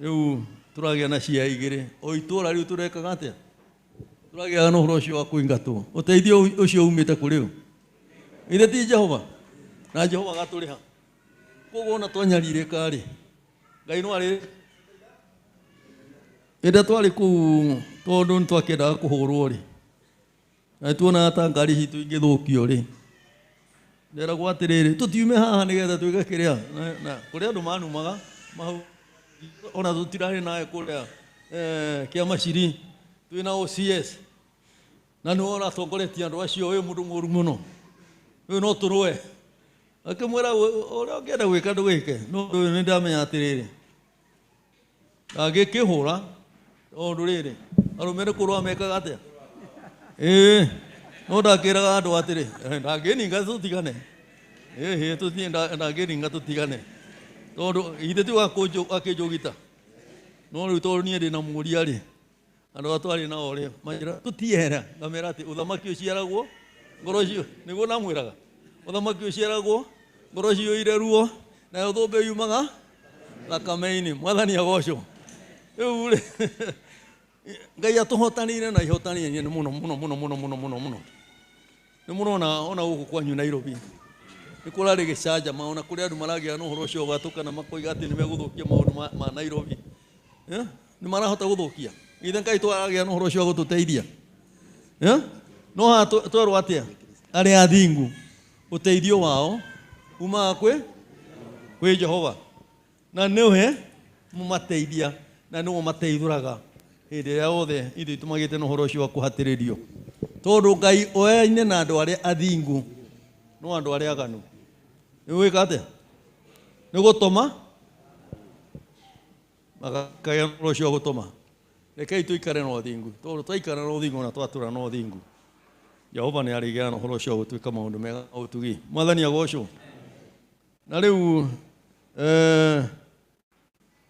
[SPEAKER 6] Rĩu tũragĩa na cia igĩrĩ o itũra rĩu tũrekaga atĩa, tũragĩaga na ũhoro ũcio wa kũingatwo. Ũteithio ũcio umĩte kũrĩ ũ? Ithe ti Jehova? Na Jehova agatũrĩha. Koguo ona twanyarirĩka rĩ, Ngai no arĩ ĩrĩa twarĩ kũu tondũ nĩ twakĩendaga kũhũrwo rĩ, na tuonaga ta ngari citũ ingĩthũkio rĩ, nderagwo atĩrĩrĩ, tũtiume haha nĩgetha twĩke kĩrĩa na kũrĩ andũ manumaga ona tũtirarĩ nawe kũrĩa kĩama ciri twĩna OCS na nĩwe ũratongoretie andũ acio, ũyũ mũndũ mũru mũno, ũyũ no tũrũe. Akĩmwĩra ũrĩa ũngĩenda gwĩka ndũgĩke, no ũyũ nĩ ndamenya atĩrĩrĩ, ndangĩkĩhũra tondũ rĩrĩ arũme nĩ kũrũa mekaga atĩa? Ĩĩ, no ndakĩraga andũ atĩrĩ, ndangĩninga tũtigane, ĩhĩ ndangĩninga tũtigane, tondũ ithe ti akĩnjũgita. No rĩu tondũ niĩ ndĩna mũũria rĩ, andũ arĩa twarĩ nao rĩ, manjĩra tũtiehera, ngamera atĩ ũthamaki ũciaragwo ngoro cio, nĩguo ndamwĩraga, ũthamaki ũciaragwo ngoro ciyũire ruo, nayo thũmbĩ yumaga thakame-inĩ. Mwathani agocwo. Rĩu rĩ, Ngai atũhotanĩire na ihotanĩire mũno mũno mũno mũno mũno mũno mũno. Nĩ mũrona ona gũkũ kwanyu Nairobi nĩ kũrarĩ gĩcanjama, ona kũrĩ andũ maragĩa na ũhoro ũcio ũgatũkana makoiga atĩ nĩ megũthũkia maũndũ ma Nairobi. Nĩ marahota gũthũkia? Ithe Ngai twaragĩa na ũhoro ũcio wa gũtũteithia. No haha twerwo atĩa? Arĩa athingu ũteithio wao umaga kwĩ Jehova, na nĩwe mũmateithia na nĩwe ũmateithũraga hĩndĩ ĩrĩa yothe ithuĩ tũmagĩte na ũhoro ũcio wa kũhatĩrĩrio, tondũ Ngai oyaine na andũ arĩa athingu no andũ arĩa aganu. Nĩ gwĩka atĩa? Nĩ gũtũma magakagĩa ũhoro ũcio wa gũtũma. Rekei tũikare na ũthingu, tondũ twaikara na ũthingu na twatũra na ũthingu, Jehova nĩ arĩgĩaga na ũhoro ũcio wa gũtuĩka maũndũ mega na ũtugi. Mwathani agocwo. Na rĩu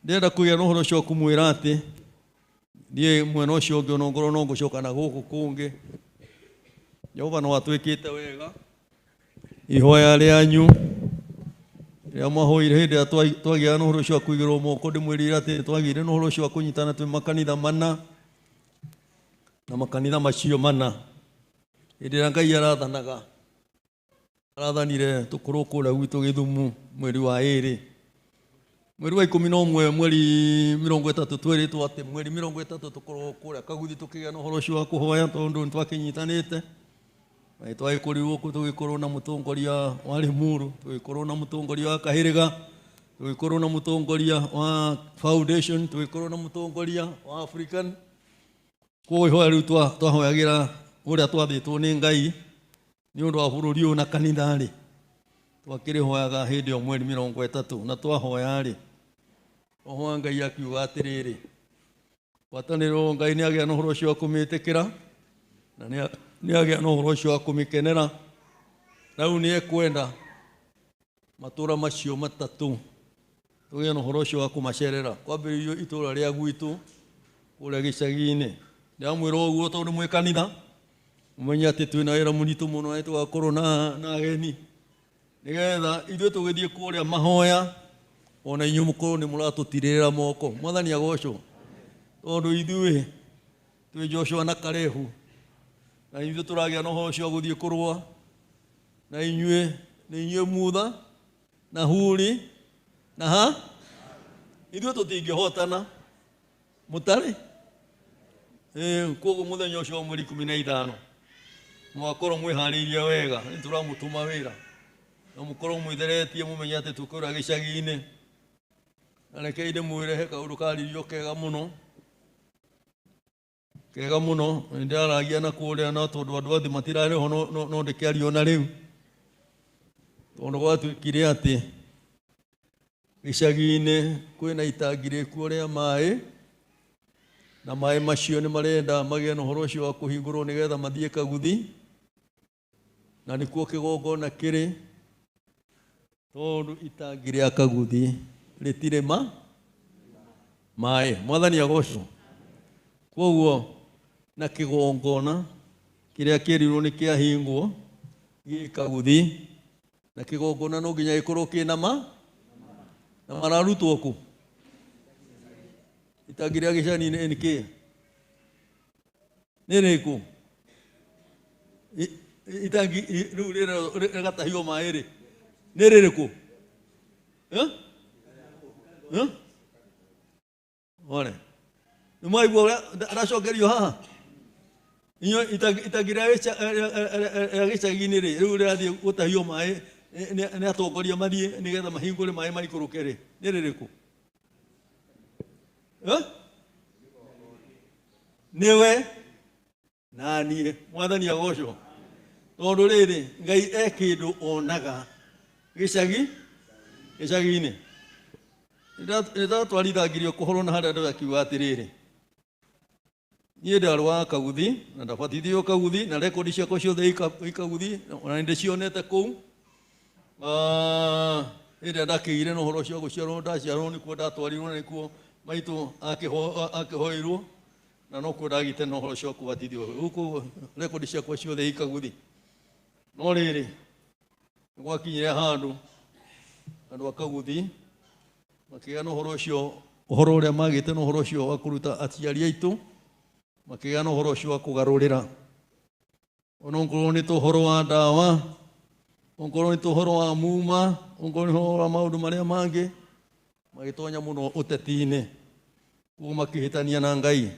[SPEAKER 6] ndĩrenda kũgĩa na ũhoro ũcio wa kũmwĩra atĩ niĩ mwena ũcio ũngĩ ona ngorwo no ngũcoka na gũkũ kũngĩ, Jehova no atwĩkĩte wega. Ihoya rĩanyu rĩrĩa mwahoire hĩndĩ ĩrĩa twagĩa na ũhoro ũcio wa kũigĩrwo moko, ndĩmwĩrire atĩ twagĩire na ũhoro ũcio wa kũnyitana twĩ makanitha mana, na makanitha macio mana hĩndĩ ĩrĩa Ngai arathanaga, arathanire tũkorwo kũrĩa gwitũ Gĩthumu mweri wa 2, mweri wa 11, mweri 30, twĩrĩtwo atĩ mweri 30 tũkorwo kũrĩa Kaguthi tũkĩgĩa na ũhoro ũcio wa kũhoya, tondũ nĩ twakĩnyitanĩte. Na twagĩkorirwo kũ tũgĩkorwo na mũtongoria wa Limuru, tũgĩkorwo na mũtongoria wa Kahĩrĩga, tũgĩkorwo na mũtongoria wa Foundation, tũgĩkorwo na mũtongoria wa African. Koguo ihoya rĩu twahoyagĩra ũrĩa twathĩtwo nĩ Ngai nĩ ũndũ wa bũrũri ũyũ na kanitha rĩ, twakĩrĩhoyaga hĩndĩ ĩyo mweri 30, na twahoya rĩ, Roho wa Ngai akiuga atĩrĩrĩ, ngwatanĩro Ngai nĩ agĩa na ũhoro ũcio wa kũmĩtĩkĩra, na nĩ agĩa na ũhoro ũcio wa kũmĩkenera. Rĩu nĩ ekwenda matũũra macio matatũ tũgĩe na ũhoro ũcio wa kũmacerera, kwambĩrĩrio itũũra rĩa gwitũ kũrĩa gĩcagi-inĩ. Ndĩramwĩra ũguo tondũ mwĩ kanitha, mũmenye atĩ twĩna wĩra mũritũ mũno na tũgakorwo na ageni, nĩgetha ithuĩ tũgĩthiĩ kũrĩa mahoya ona inyuĩ mũkorwo nĩ mũratũtirĩrĩra moko. Mwathani agocwo, tondũ ithuĩ twĩ Joshua na Kalebu, na ithuĩ tũragĩa na ũhoro ũcio wa gũthiĩ kũrũa, na inyuĩ nĩ inyuĩ Mutha na Huri na ha, ithuĩ tũtingĩhotana mũtarĩ. Koguo mũthenya ũcio wa mweri 15 mwakorwo mwĩharĩirie wega, nĩ tũramũtũma wĩra na mũkorwo mwĩtheretie, mũmenye atĩ tũkũra gĩcagi-inĩ. Na rekei ndĩmwĩre he kaũndũ karirio kega mũno, kega mũno. Nĩ ndĩraragia na kũrĩa, no tondũ andũ othe matirarĩ ho, no ndĩkĩario na rĩu, tondũ gwatuĩkire atĩ gĩcagi-inĩ kwĩna itangi rĩkuo rĩa maĩ, na maĩ macio nĩ marenda magĩe na ũhoro ũcio wa kũhingũrwo nĩgetha mathiĩ Kaguthi, na nĩkuo kĩgongona kĩrĩ, tondũ itangi rĩa Kaguthi rĩtirĩ maĩ. Mwathani agocwo. Koguo na kĩgongona kĩrĩa kĩrirwo nĩ kĩahingwo gĩ Kaguthi, na kĩgongona no nginya gĩkorwo kĩna ma na mararutwo kũ? Itangi rĩa gĩcani nĩ kĩ? Nĩ rĩkũ? Itangi rĩu rĩgatahio maĩ rĩ? Nĩ rĩrĩkũ? One. Nĩ mwaigua ũrĩa aracokerio haha? Inyuĩ itangi rĩa gĩcagi-inĩ rĩ, rĩu rĩrathiĩ gũtahio maĩ nĩ atongoria mathiĩ nĩgetha mahingũre maĩ maikũrũke rĩ, nĩ rĩrĩkũ? Nĩwe na niĩ. Mwathani agocwo. Tondũ rĩrĩ, Ngai e kĩndũ onaga gĩcagi-inĩ. Nĩndatwarithangirio kũhoro na harĩa andũ akiuga atĩrĩrĩ, niĩ ndarwaga Kaguthi na ndabatithirio Kaguthi na rekondi ciakwa ciothe i Kaguthi ona nĩndĩcionete kũu. Hĩndĩ ĩrĩa ndakĩgĩire na ũhoro ũcio wa gũciarwo, ndaciarwo nĩkuo ndatwarirwo na nĩkuo maitũ akĩhoirwo na nokuo ndagĩte na ũhoro ũcio wa kũbatithio. Gũkũ rekondi ciakwa ciothe i Kaguthi. No rĩrĩ, nĩgwakinyire handũ andũ a Kaguthi makĩgĩa na ũhoro ũcio, ũhoro ũrĩa magĩte na ũhoro ũcio wa kũruta aciari aitũ, makĩgĩa na ũhoro ũcio wa kũgarũrĩra. Onokorwo nĩ ta ũhoro wa ndawa, onokorwo nĩ ta ũhoro wa muma, onokorwo nĩ ũhoro wa maũndũ marĩa mangĩ, magĩtonya mũno ũteti-inĩ, koguo makĩhĩtania na Ngai.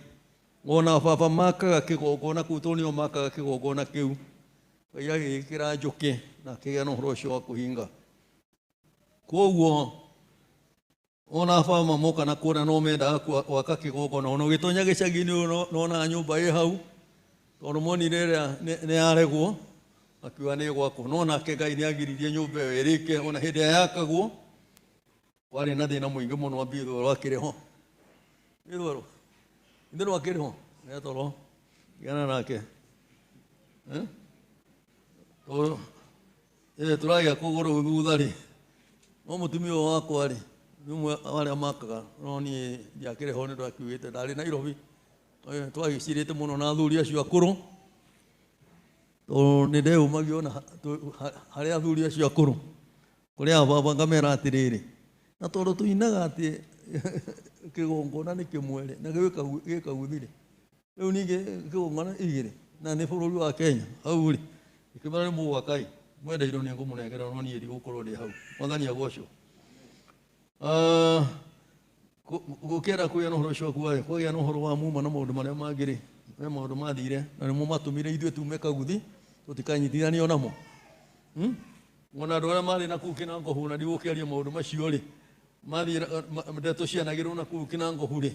[SPEAKER 6] Wona baba makaga kĩgongona kũu, tondũ nĩo makaga kĩgongona kĩu, Ngai agĩgĩkĩra njũkĩ na akĩgĩa na ũhoro ũcio wa kũhinga. Koguo ona baba moka na kuona no mendaga gwaka kĩgongona, ona ũgĩtonya gĩcagi-inĩ ũyũ nonaga nyũmba ĩ hau, tondũ monire ĩrĩa nĩ yaregwo, akiuga nĩ ĩgwakwo. No nake Ngai nĩ agiririe nyũmba ĩyo ĩrĩke, ona hĩndĩ ĩrĩa yakagwo kwarĩ na thĩna mũingĩ mũno wa mbirũ akĩrĩ ho. Mbirũ ithe akĩrĩ ho, nĩ toro gĩana nake. Tondũ tũragĩa kũgũrũ thutha rĩ, no mũtumia ũyũ wakwa rĩ, nĩ ũmwe wa arĩa makaga, no niĩ ndiakĩrĩ ho nĩ ndakiugĩte ndarĩ Nairobi. Twagĩcirĩte mũno na athuri acio akũrũ, tondũ nĩ ndeyũmagia ona harĩ athuri acio akũrũ, kũrĩa baba ngamera atĩrĩrĩ, na tondũ tũinaga atĩ kĩgongona nĩ kĩmwe rĩ, na gĩkaguthi rĩ, rĩu ningĩ kĩgongona igĩrĩ, na nĩ bũrũri wa Kenya hau rĩ, gĩkĩmera nĩ mũgwaka ĩ, mwendeirwo nĩ ngũmũnengera, no niĩ ndigũkorwo ndĩ hau. Mwathani agocwo. Gũkĩenda kũgĩa na ũhoro ũcio wa kuga rĩ, kwagĩa na ũhoro wa muma na maũndũ marĩa mangĩ rĩ, he maũndũ mathire na nĩmo matũmire ithuĩ tume Kaguthi tũtikanyitithanio namo. Wona andũ arĩa marĩ na kũu Kĩnangohu, na ndigũkĩaria maũndũ macio rĩ, mathire ndeto cianagĩrwo na kũu Kĩnangohu rĩ,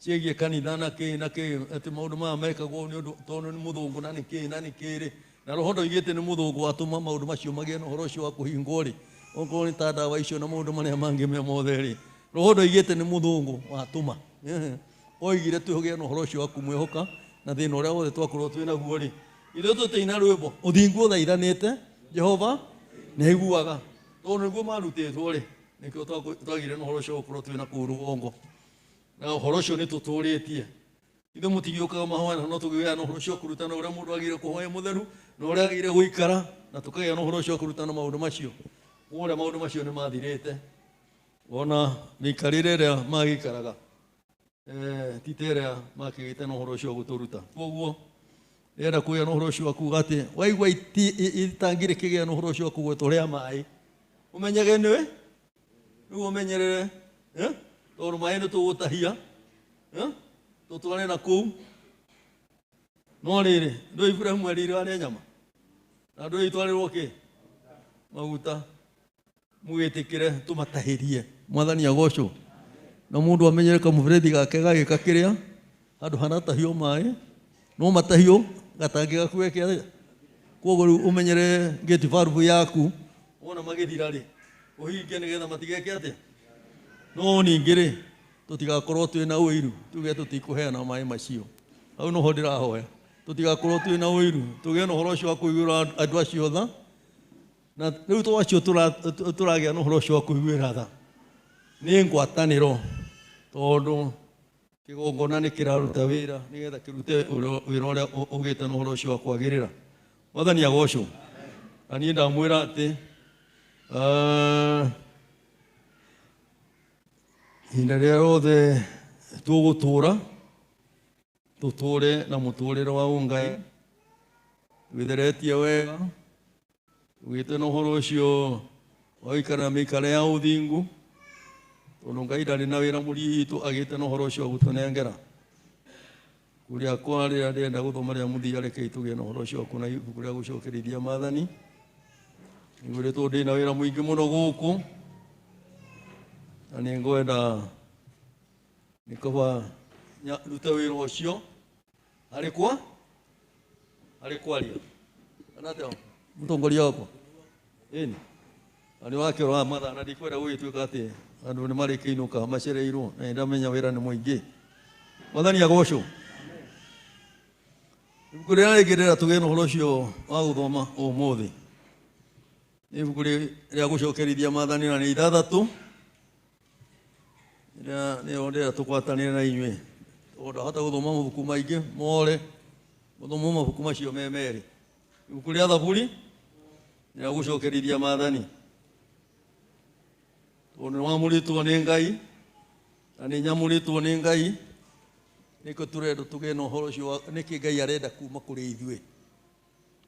[SPEAKER 6] ciĩgiĩ kanitha na kĩ na kĩ, atĩ maũndũ maya mekagwo nĩ ũndũ tondũ nĩ mũthũngũ na nĩ kĩ na nĩ kĩ rĩ, na roho ndoigĩte nĩ mũthũngũ watũma maũndũ macio magĩe na ũhoro ũcio wa kũhingwo rĩ, okorwo nĩ ta ndawa icio na maũndũ marĩa mangĩ me mothe rĩ, roho ndoigĩte nĩ mũthũngũ watũma. Oigire twĩhũgĩre na ũhoro ũcio wa kũmwĩhoka na thĩna ũrĩa wothe twakorwo twĩ naguo rĩ, ithuĩ tũtĩina rwĩmbo ũthingu ũthaithanĩte Jehova nĩ aiguaga, tondũ nĩguo marutĩtwo rĩ, nĩkĩo twagĩire na ũhoro ũcio wa gũkorwo twĩ na kũu rũgongo, na ũhoro ũcio nĩ tũtũrĩtie. Ithuĩ mũtigĩũkaga mahoya, no tũgĩaga na ũhoro ũcio wa kũrutana ũrĩa mũndũ agĩrĩire kũhoya mũtheru na ũrĩa agĩrĩire gũikara, na tũkagĩa na ũhoro ũcio wa kũrutana maũndũ macio. Ũrĩa maũndũ macio nĩ mathirĩte, ona mĩikarĩre ĩrĩa magĩikaraga ti ta ĩrĩa makĩgĩte na ũhoro ũcio wa gũtũruta. Koguo ndĩrenda kũgĩa na ũhoro ũcio wa kuga atĩ waigua itangi rĩkĩgĩa na ũhoro ũcio wa kũgwetwo rĩa maĩ, ũmenyage nĩwe rĩu ũmenyerere, tondũ maĩ nĩ tũgũtahia, tũtware na kũu. No rĩrĩ, ndũĩ Iburahĩmu erĩirwo arĩe nyama na ndũĩ itwarĩrwo kĩ maguta, mũgĩtĩkĩre tũmatahĩrie. Mwathani agocwo. Na mũndũ amenyere kamũberethi gake gagĩka kĩrĩa handũ haratahio maĩ, no matahio gatangi gaku geke atĩa. Koguo rĩu ũmenyere gate valve yaku, wona magĩthira rĩ, ũhinge nĩgetha matigeke atĩa. No ningĩ rĩ, tũtigakorwo twĩna ũiru, tuge tũtikũheana maĩ macio. Hau noho ndĩrahoya, tũtigakorwo twĩna ũiru, tũgĩe na ũhoro ũcio wa kũiguĩra andũ acio tha, na rĩu to acio tũragĩa na ũhoro ũcio wa kũiguĩra tha nĩ ngwatanĩro, tondũ kĩgongona nĩ kĩraruta wĩra nĩgetha kĩrute wĩra ũrĩa ũgĩte na ũhoro ũcio wa kwagĩrĩra. Mwathani agocwo. Na niĩ ndamwĩra atĩ ihinda rĩrĩa rĩothe tũgũtũra, tũtũre na mũtũrĩre wa ũngai, twĩtheretie wega, tũgĩte na ũhoro ũcio Ũgaikara na mĩikare ya ũthingu tondũ Ngai ndarĩ na wĩra mũritũ agĩte na ũhoro ũcio wa gũtũnengera. Kũrĩa kwa rĩrĩa ndĩrenda gũthoma rĩa mũthia rekei tũgĩe na ũhoro ũcio wa kuona ibuku rĩa gũcokerithia maathani. Nĩngwĩrĩtwo ndĩna wĩra mũingĩ mũno gũkũ na nĩngwenda nĩ kaba ndute wĩra ũcio harĩ kwa harĩ kwaria kana atĩa mũtongoria wakwa ĩni na nĩ wakĩrora mathaa na ndikwenda gũgĩtuĩka atĩ andũ nĩ marĩkĩinũka macereirwo na nĩndamenya wĩra nĩ mũingĩ. Mwathani agocwo. Ibuku rĩrĩa rĩngĩ ndĩrenda tũgĩe na ũhoro ũcio wa gũthoma ũmũthĩ nĩ ibuku rĩa gũcokerithia maathani na nĩ ithathatũ rĩrĩa nĩyo ndĩrenda tũgwatanĩre na inyuĩ tondũ ndahota gũthoma mabuku maingĩ more gũthoma mabuku macio me merĩ. Ibuku rĩa Thaburi rĩa gũcokerithia maathani tondũ nĩ wamũrĩtwo nĩ Ngai na nĩ nyamũrĩtwo nĩ Ngai nĩkĩo tũrenda tũgĩe na ũhoro ũcio nĩkĩ Ngai arenda kuma kũrĩ ithuĩ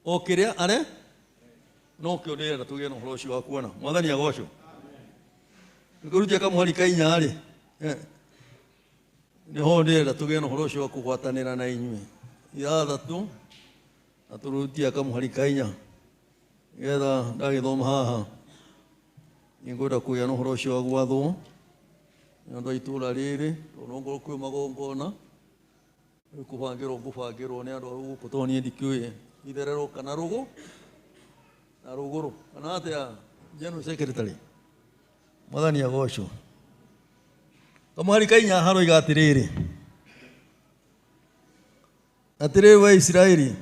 [SPEAKER 6] o kĩrĩa are no kĩo ndĩrenda tũgĩe na ũhoro ũcio wa kuona. Mwathani agocwo. Nĩkũrutia kamũhari ka inya rĩ nĩho ndĩrenda tũgĩe na ũhoro ũcio wa kũgwatanĩra na inyuĩ ithathatũ na tũrutie kamũhari ka inya nĩgetha ndagĩthoma haha nĩngwenda kũgĩa na ũhoro ũcio wa gwathwo nĩ andũ a itũũra rĩrĩ tondũ ongorwo kwĩ magongona kũbangĩrwo ngũbangĩrwo nĩ andũ a gũkũ tondũ niĩ ndikĩũĩ itherero kana rũgũ na rũgũrũ kana atĩa General Secretary. Mwathani agocwo. Kamũhari ka inya haroiga atĩrĩrĩ atĩrĩrĩ we Isiraeli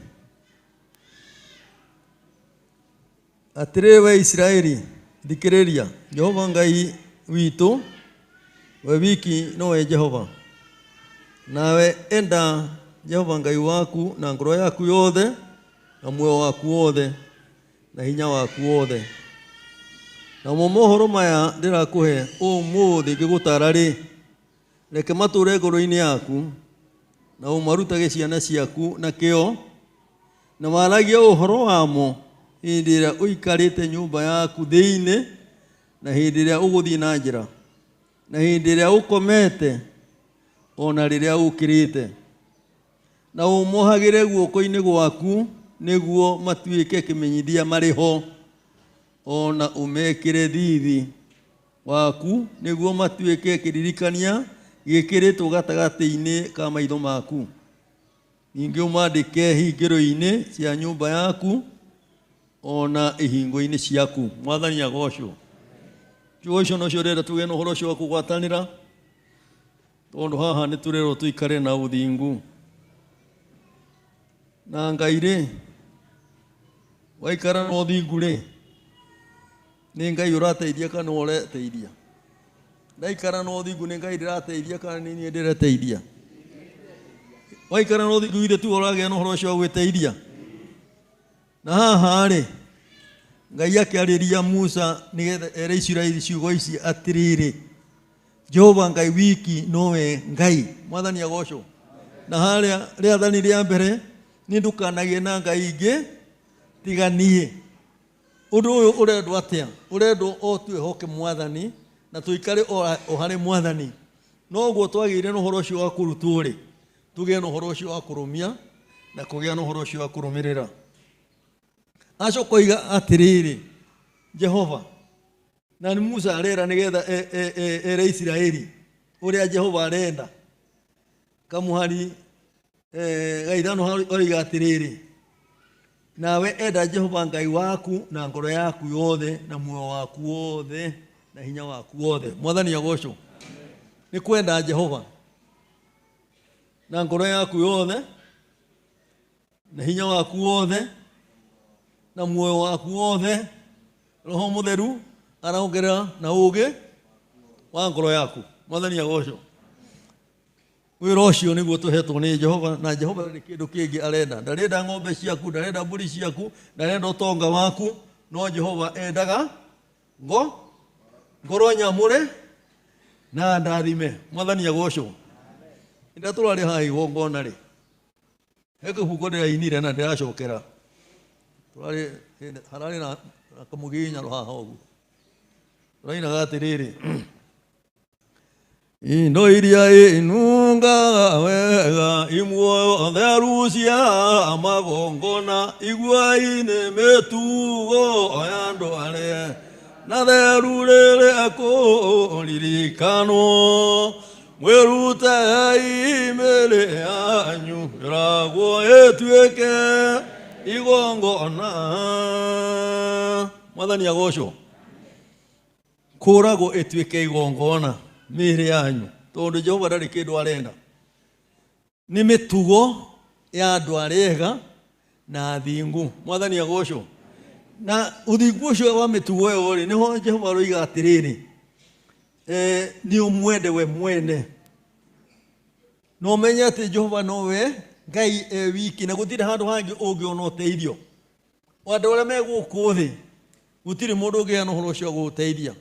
[SPEAKER 6] atĩrĩrĩ we Isiraeli thikĩrĩria Jehova Ngai witũ we wiki nowe Jehova nawe enda Jehova Ngai waku na ngoro yaku yothe na muoyo waku wothe na hinya waku wothe. Namo mohoro maya ndĩrakũhe ũmũthĩ ngĩgũtara rĩ reke matũre ngoro-inĩ yaku na ũmarutage ciana ciaku na kĩo na waragie ũhoro wamo hĩndĩ ĩrĩa ũikarĩte nyũmba yaku thĩinĩ na hĩndĩ ĩrĩa ũgũthiĩ na njĩra na hĩndĩ ĩrĩa ũkomete ona rĩrĩa ũkĩrĩte na ũmohagĩre guoko-inĩ gwaku nĩguo matuĩke kĩmenyithia marĩ ho ona ũmekĩre thithi waku nĩguo matuĩke kĩririkania gĩkĩrĩtwo gatagatĩ-inĩ ka maitho maku. Ningĩ ũmandĩke hingĩro-inĩ cia nyũmba yaku ona ihingo-inĩ ciaku. Mwathani agocwo. Kiugo icio nocio ndĩrenda tũgĩe na ũhoro ũcio wa kũgwatanĩra tondũ haha nĩ tũrerwo tũikare na ũthingu na Ngai rĩ waikara na ũthingu rĩ nĩ Ngai ũrateithia kana ũreteithia. Ndaikara na ũthingu nĩ Ngai ndĩrateithia kana nĩ niĩ ndĩreteithia. Waikara na ũthingu ithe tu ũragĩa na ũhoro ũcio wa gwĩteithia. Na haha rĩ Ngai akĩarĩria Musa nĩgetha ere Isiraeli ciugo ici atĩrĩrĩ Jehova Ngai wiki nowe Ngai. Mwathani agocwo. Na harĩa rĩathani rĩa mbere nĩ ndũkanagĩe na Ngai ingĩ tiga niĩ. Ũndũ ũyũ ũrendwo atĩa? Ũrendwo o twĩhoke Mwathani na tũikare o harĩ Mwathani. Noguo twagĩire na ũhoro ũcio wa kũrutwo rĩ tũgĩe na ũhoro ũcio wa kũrũmia na kũgĩa na ũhoro ũcio wa kũrũmĩrĩra. Acoka oiga atĩrĩrĩ Jehova na nĩ Musa arera nĩgetha ere Isiraeli ũrĩa Jehova arenda. Kamũhari ga ithano oiga atĩrĩrĩ nawe enda Jehova Ngai waku na ngoro yaku yothe na muoyo waku wothe na hinya waku wothe. Mwathani agocwo. Nĩ kwenda Jehova na ngoro yaku yothe na hinya waku wothe na muoyo waku wothe. Roho Mũtheru araongerera na ũũgĩ wa ngoro yaku. Mwathani agocwo. Wĩra ũcio nĩguo tũhetwo nĩ Jehova na Jehova nĩ kĩndũ kĩngĩ arenda. Ndarenda ng'ombe ciaku, ndarenda mbũri ciaku, ndarenda ũtonga waku, no Jehova endaga ngoro nyamũre na ndathime. Mwathani agocwo. Rĩrĩa tũrarĩ haha igongona rĩ he kĩbungo ndĩrainire na ndĩracokera tũrarĩ hararĩ na kamũgiginyano haha ũguo. Tũrainaga atĩrĩrĩ, indo iria inungaga wega imuoyo theru cia magongona igua-inĩ mĩtugo ya andũ arĩa na theru rĩrĩa kũririkanwo mwĩrutei mĩĩrĩ yanyu ĩragwo ĩtuĩke igongona. Mwathani agocwo. Kũragwo ĩtuĩke igongona mĩĩrĩ yanyu, tondũ Jehova ndarĩ kĩndũ arenda. Nĩ mĩtugo ya andũ arĩa ega na athingu. Mwathani agocwo. Na ũthingu ũcio wa mĩtugo ĩyo rĩ, nĩho Jehova aroiga atĩrĩrĩ, nĩ ũmwende we mwene, na ũmenye atĩ Jehova nowe Ngai e wiki, na gũtirĩ handũ hangĩ ũngĩona ũteithio. Andũ arĩa me gũkũ thĩ gũtirĩ mũndũ ũngĩgĩa na ũhoro ũcio wa gũgũteithia,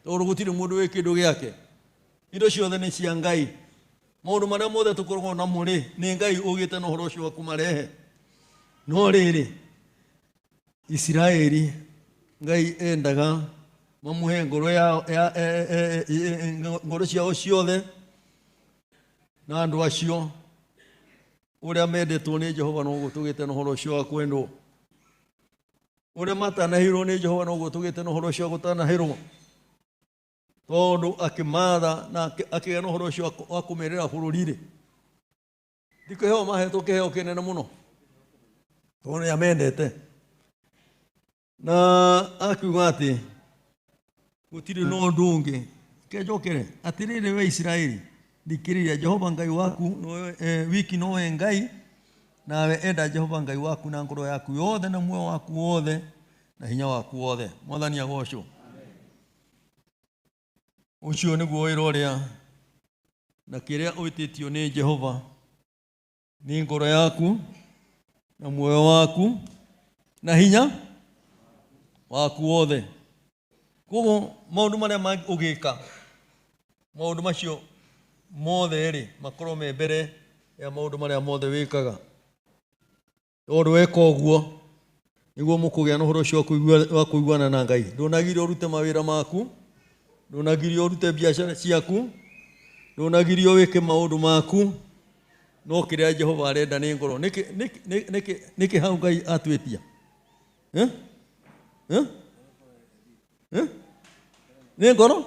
[SPEAKER 6] tondũ gũtirĩ mũndũ wĩ kĩndũ gĩake. Indo ciothe nĩ cia Ngai. Maũndũ marĩa mothe tũkoragwo namo rĩ, nĩ Ngai ũgĩte na ũhoro ũcio wa kũmarehe. No rĩrĩ, Isiraeli Ngai endaga mamũhe ngoro yao, ya, e, e, e, ngoro ciao ciothe, na andũ acio ũrĩa mendetwo nĩ Jehova noguo tũgĩte na ũhoro ũcio wa kwendwo, ũrĩa matanahĩirwo nĩ Jehova noguo tũgĩte na ũhoro ũcio wa gũtanahĩrwo, tondũ akĩmatha na akĩgĩa na ũhoro ũcio wa kũmerĩra bũrũri-rĩ, ti kĩheo mahetwo kĩheo kĩnene mũno, tondũ nĩ amendete. Na akiuga atĩ gũtirĩ na ũndũ ũngĩ. Kenjokere atĩrĩrĩ, we Isiraeli, thikĩrĩria Jehova Ngai waku wiki nowe Ngai, nawe enda Jehova Ngai waku na ngoro yaku yothe na muoyo waku wothe na hinya waku wothe. Mwathani agocwo. Ũcio nĩguo wĩra ũrĩa na kĩrĩa ũĩtĩtio nĩ Jehova, nĩ ngoro yaku na muoyo waku na hinya waku wothe. Koguo maũndũ marĩa mangĩ ũgĩka, maũndũ macio mothe rĩ, makorwo me mbere ya maũndũ marĩa mothe wĩkaga. Tondũ weka ũguo nĩguo mũkũgĩa na ũhoro ũcio wa kũiguana na Ngai. Ndũnagirio ũrute mawĩra maku, ndũnagirio ũrute biacara ciaku, ndũnagirio wĩke maũndũ maku, no kĩrĩa Jehova arenda nĩ ngoro. Nĩkĩ hau Ngai atwĩtia? Nĩ ngoro?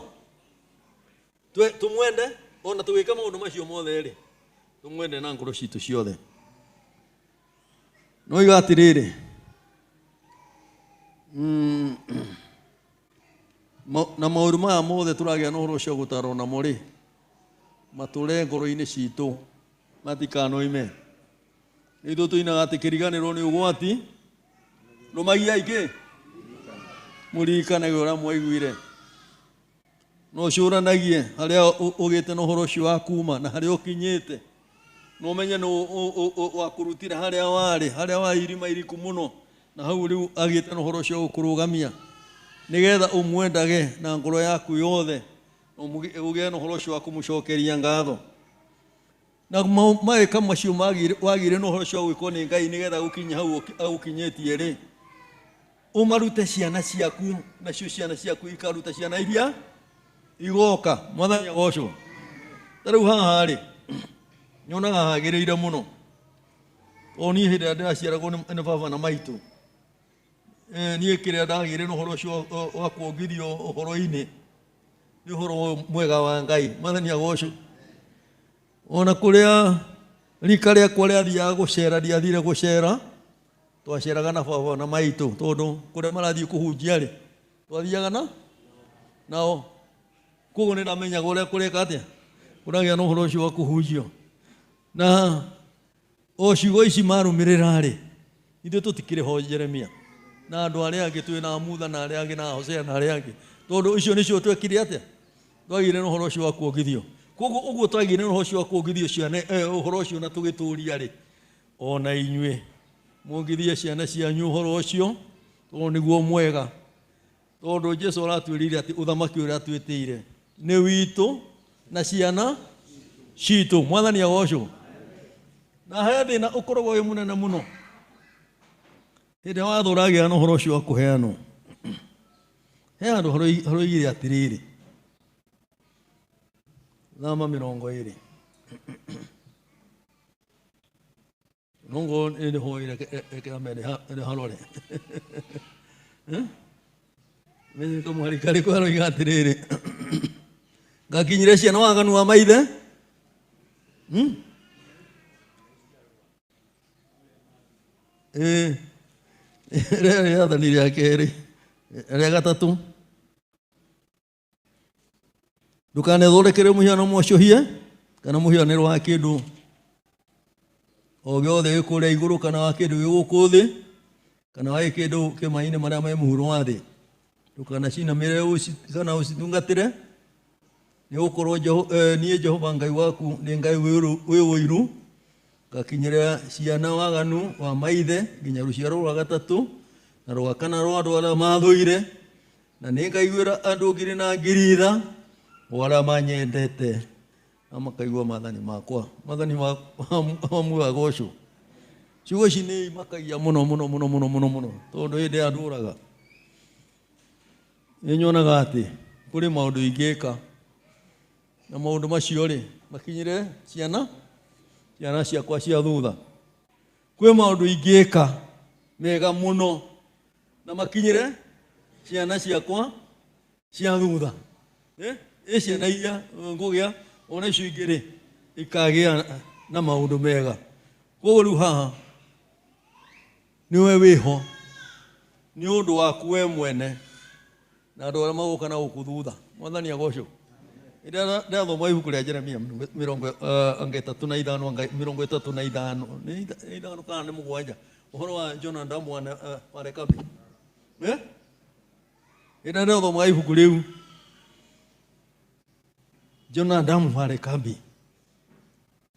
[SPEAKER 6] Tũmwende ona tũgĩka maũndũ macio mothe rĩ, tũmwende na ngoro citũ ciothe. No iga atĩrĩrĩ, na maũndũ maya mothe tũragĩa na ũhoro ũcio gũtarwo namo rĩ, matũre ngoro-inĩ citũ, matikanoime. Ithuĩ tũinaga atĩ kĩriganĩrwo nĩ ũgwati, rũmagia ikĩ, mũririkanage ũrĩa mwaiguire. No ũcũranagie harĩa ũgĩte na ũhoro ũcio wa kuma na harĩa ũkinyĩte, no ũmenye nũ wakũrutire harĩa warĩ, harĩa wa irima iriku mũno, na hau rĩu agĩte na ũhoro ũcio wa gũkũrũgamia, nĩgetha ũmwendage na ngoro yaku yothe, na ũgĩe na ũhoro ũcio wa kũmũcokeria ngatho. Na mawĩka macio wagĩire na ũhoro ũcio wa gwĩkwo nĩ Ngai nĩgetha gũkinye hau agũkinyĩtie rĩ, ũmarute ciana ciaku, nacio ciana ciaku ikaruta ciana iria igoka. Mwathani agocwo. Ta rĩu haha rĩ, nyonaga hagĩrĩire mũno, tondũ niĩ hĩndĩ ĩrĩa ndĩraciaragwo nĩ baba na maitũ, niĩ kĩrĩa ndagĩire na ũhoro ũcio wa kuongithio ũhoro-inĩ nĩ ũhoro mwega wa Ngai. Mwathani agocwo. Ona kũrĩa rika rĩakwa rĩathiaga gũcera, ndiathire gũcera, twaceraga na baba na maitũ, tondũ kũrĩa marathiĩ kũhunjia rĩ, twathiaga nao. Koguo nĩ ndamenyaga ũrĩa kũreka atĩa, kũragĩa na ũhoro ũcio wa kũhunjio. Na o ciugo ici marũmĩrĩra rĩ, ithuĩ tũtikĩrĩ ho Jeremia na andũ arĩa angĩ, twĩ na Mutha na arĩa angĩ na Hosea na arĩa angĩ, tondũ icio nĩcio twekire atĩa, twagĩire na ũhoro ũcio wa kuongithio. Koguo ũguo twagĩire na ũhoro ũcio wa kuongithio ciana, ũhoro ũcio na tũgĩtũria rĩ, ona inyuĩ muongithie ciana cianyu ũhoro ũcio, tondũ nĩguo mwega. Tondũ Jesũ aratwĩrire atĩ ũthamaki ũrĩa atwĩtĩire nĩ witũ na ciana citũ. Mwathani agocwo. Na he thĩna ũkoragwo wĩ mũnene mũno hĩndĩ ĩrĩa watho ũragĩa na ũhoro ũcio wa kũheanwo. He handũ haroigire atĩrĩrĩ, thama 20 nongo nĩhoire kĩambe nĩ harore menye kamũhari karĩkũ haroiga atĩrĩrĩ, ngakinyire ciana waganu wa maithe. Rĩrĩ rĩathani rĩa kerĩ, rĩa gatatũ, ndũkanethondekere mũhiano mwacũhie kana mũhianĩro wa kĩndũ o gĩothe gĩ kũrĩa igũrũ kana wa kĩndũ gĩ gũkũ thĩ kana wa kĩndũ kĩ maĩ-inĩ marĩa me mũhuro wa thĩ. Ndũkanacinamĩrĩre kana ũcitungatĩre, nĩ gũkorwo niĩ Jehova Ngai waku nĩ Ngai wĩ ũiru, ngakinyĩra ciana waganu wa maithe nginya rũciaro rwa gatatũ na rwa kana rwa andũ arĩa mathũire, na nĩ ngaiguĩra andũ ngiri na ngiri tha o arĩa manyendete na makaigua maathani makwa. Maathani mamuaga ũcio. Ciugo ici nĩ imakagia mũno mũno mũno mũno mũno mũno, tondũ hĩndĩ ĩrĩa ndũraga nĩ nyonaga atĩ kũrĩ maũndũ ingĩka na maũndũ macio rĩ makinyĩre ciana ciakwa cia thutha. Kwĩ maũndũ ingĩka mega mũno na makinyĩre ciana ciakwa cia thutha. Ĩ ciana iria ngũgĩa ona icio ingĩ rĩ ikagĩa na maũndũ mega. Koguo rĩu haha nĩwe wĩho nĩ ũndũ waku we mwene na andũ arĩa magũka na gũkũ thutha. Mwathani agocwo. Ndĩrathoma ibuku rĩa Jeremia mĩrongo anga 35 anga 35 nĩ ithano kana nĩ 7, ũhoro wa Jonadabu wa Rekabi. Hĩndĩ ĩrĩa ndĩrathoma ibuku rĩu Jonadabu wa Rekabi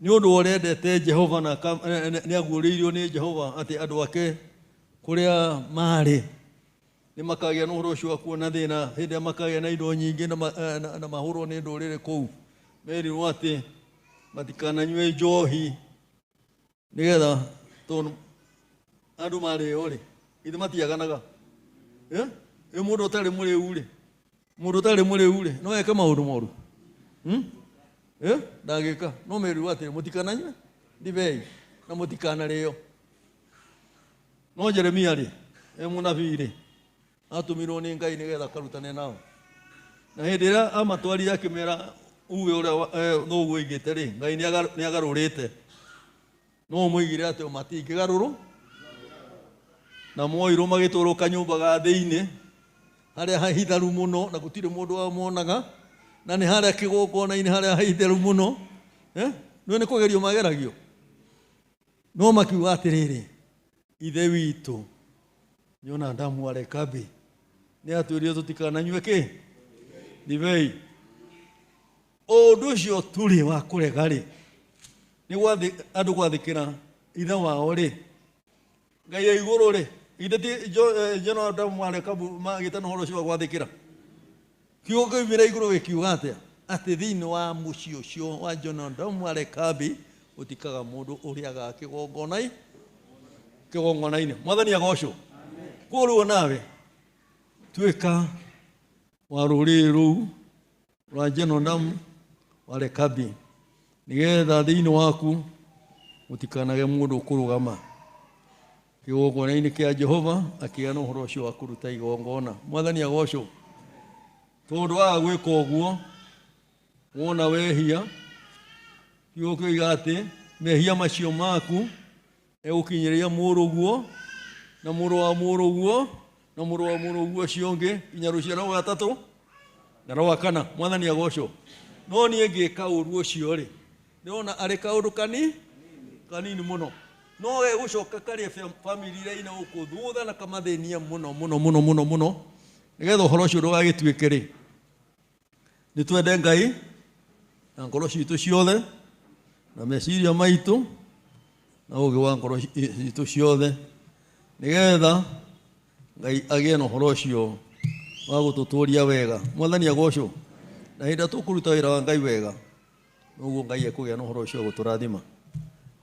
[SPEAKER 6] nĩ ũndũ wa ũrĩa endete Jehova na nĩ aguũrĩirio nĩ Jehova atĩ andũ ake kũrĩa marĩ nĩ makagĩa na ũhoro ũcio wa kuona thĩna hĩndĩ ĩrĩa makagĩa na indo nyingĩ na mahũrwo nĩ ndũrĩrĩ kũu, merirwo atĩ matikananyue njohi nĩgetha tondũ andũ marĩo rĩ ithe matiaganaga. Ĩ mũndũ ũtarĩ mũrĩu rĩ, mũndũ ũtarĩ mũrĩu rĩ no eke maũndũ moru. Ndangĩka. No merirwo atĩ mũtikananyue ndibei na mũtikanarĩo. No Jeremia rĩ e mũnabii rĩ atũmirwo nĩ Ngai nĩgetha akarutane nao, na hĩndĩ ĩrĩa amatwarire akĩmera uge ũrĩa thoguo oigĩte rĩ, Ngai nĩ agarũrĩte. No moigire atĩ o matingĩgarũrwo, na moirwo magĩtwarwo kanyũmba ga thĩinĩ harĩa hahitharu mũno na gũtirĩ mũndũ wamonaga, na nĩ harĩa kĩgongona-inĩ harĩa hahitharu mũno. Nĩ nĩ kũgerio mageragio, no makiuga atĩrĩrĩ, ithe witũ Jonadabu wa Rekabi nĩ atwĩrire tũtikananyue kĩ ndibei. Ũndũ ũcio tũrĩ wa kũrega rĩ nĩ andũ gwathĩkĩra ithe wao rĩ, Ngai ya igũrũ rĩ, ithe ti Jonadabu wa Rekabu magĩte na ũhoro ũcio wa gwathĩkĩra. Kiugo kĩoimire igũrũ gĩkiuga atĩa? Atĩ thĩinĩ wa mũciĩ ũcio wa Jonadabu wa Rekabi gũtikaga mũndũ ũrĩaga kĩgongona-inĩ. Mwathani agocwo. Koguo rĩu nawe tuĩka wa rũrĩrĩ rũu rwa Jonadabu wa Rekabi nĩgetha thĩinĩ waku gũtikanage mũndũ ũkũrũgama kĩgongona-inĩ kĩa Jehova akĩgĩa na ũhoro ũcio wa kũruta igongona. Mwathani agocwo. Tondũ waga gwĩka ũguo wona wehia, kiugo kĩoiga atĩ mehia macio maku egũkinyĩria mũrũguo na mũrũ wa mũrũguo na mũrũ wa mũrũguo ũcio ũngĩ nginya rũciaro rwa gatatũ na rwa kana. Mwathani agocwo. No niĩ ngĩka ũru ũcio rĩ, ndĩrona arĩ kaũndũ kanini mũno, no gegũcoka karĩe bamĩrĩ iria ina gũkũ thutha na kamathĩnia mũno mũno mũno mũno mũno, nĩgetha ũhoro ũcio ndũgagĩtuĩke rĩ, nĩ twende Ngai na ngoro citũ ciothe na meciria maitũ na ũũgĩ wa ngoro citũ ciothe, nĩgetha Ngai agĩe na ũhoro ũcio wa gũtũtũria wega. Mwathani agocwo. Na hĩndĩ ĩrĩa tũkũruta wĩra wa Ngai wega, noguo Ngai ekũgĩa na ũhoro ũcio wa gũtũrathima.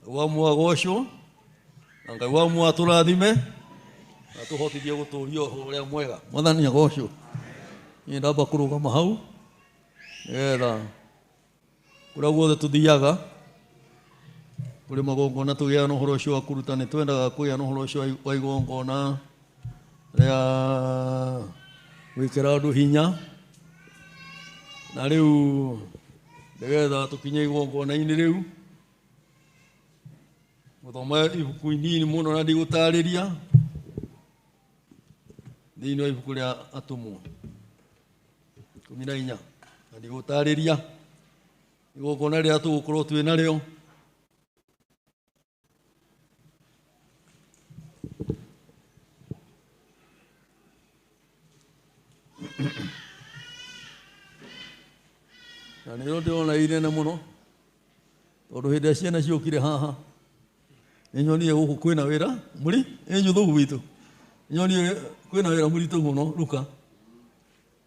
[SPEAKER 6] Ngai wa muoyo agocwo, na Ngai wa muoyo atũrathime na tũhotithie gũtũria ũhoro ũrĩa mwega. Mwathani agocwo. Niĩ ndamba kũrũgama hau nĩgetha kũrĩa guothe tũthiaga kũrĩ magongona tũgĩaga na ũhoro ũcio wa kũruta, nĩ twendaga kũgĩa na ũhoro ũcio wa igongona rĩa gwĩkĩra andũ hinya, na rĩu nĩgetha tũkinye igongona-inĩ rĩu gũthoma ibuku inini mũno na ndigũtarĩria thĩinĩ wa ibuku rĩa Atũmwo 14 na ndigũtarĩria igongona rĩrĩa tũgũkorwo twĩ narĩo. Na nĩrĩo ndĩrona inene mũno tondũ hĩndĩ ĩrĩa ciana ciokire haha nĩnyonire gũkũ kwĩna wĩra mũri ĩnyũthũgu witũ, nĩnyonire kwĩna wĩra mũritũ mũno Luka,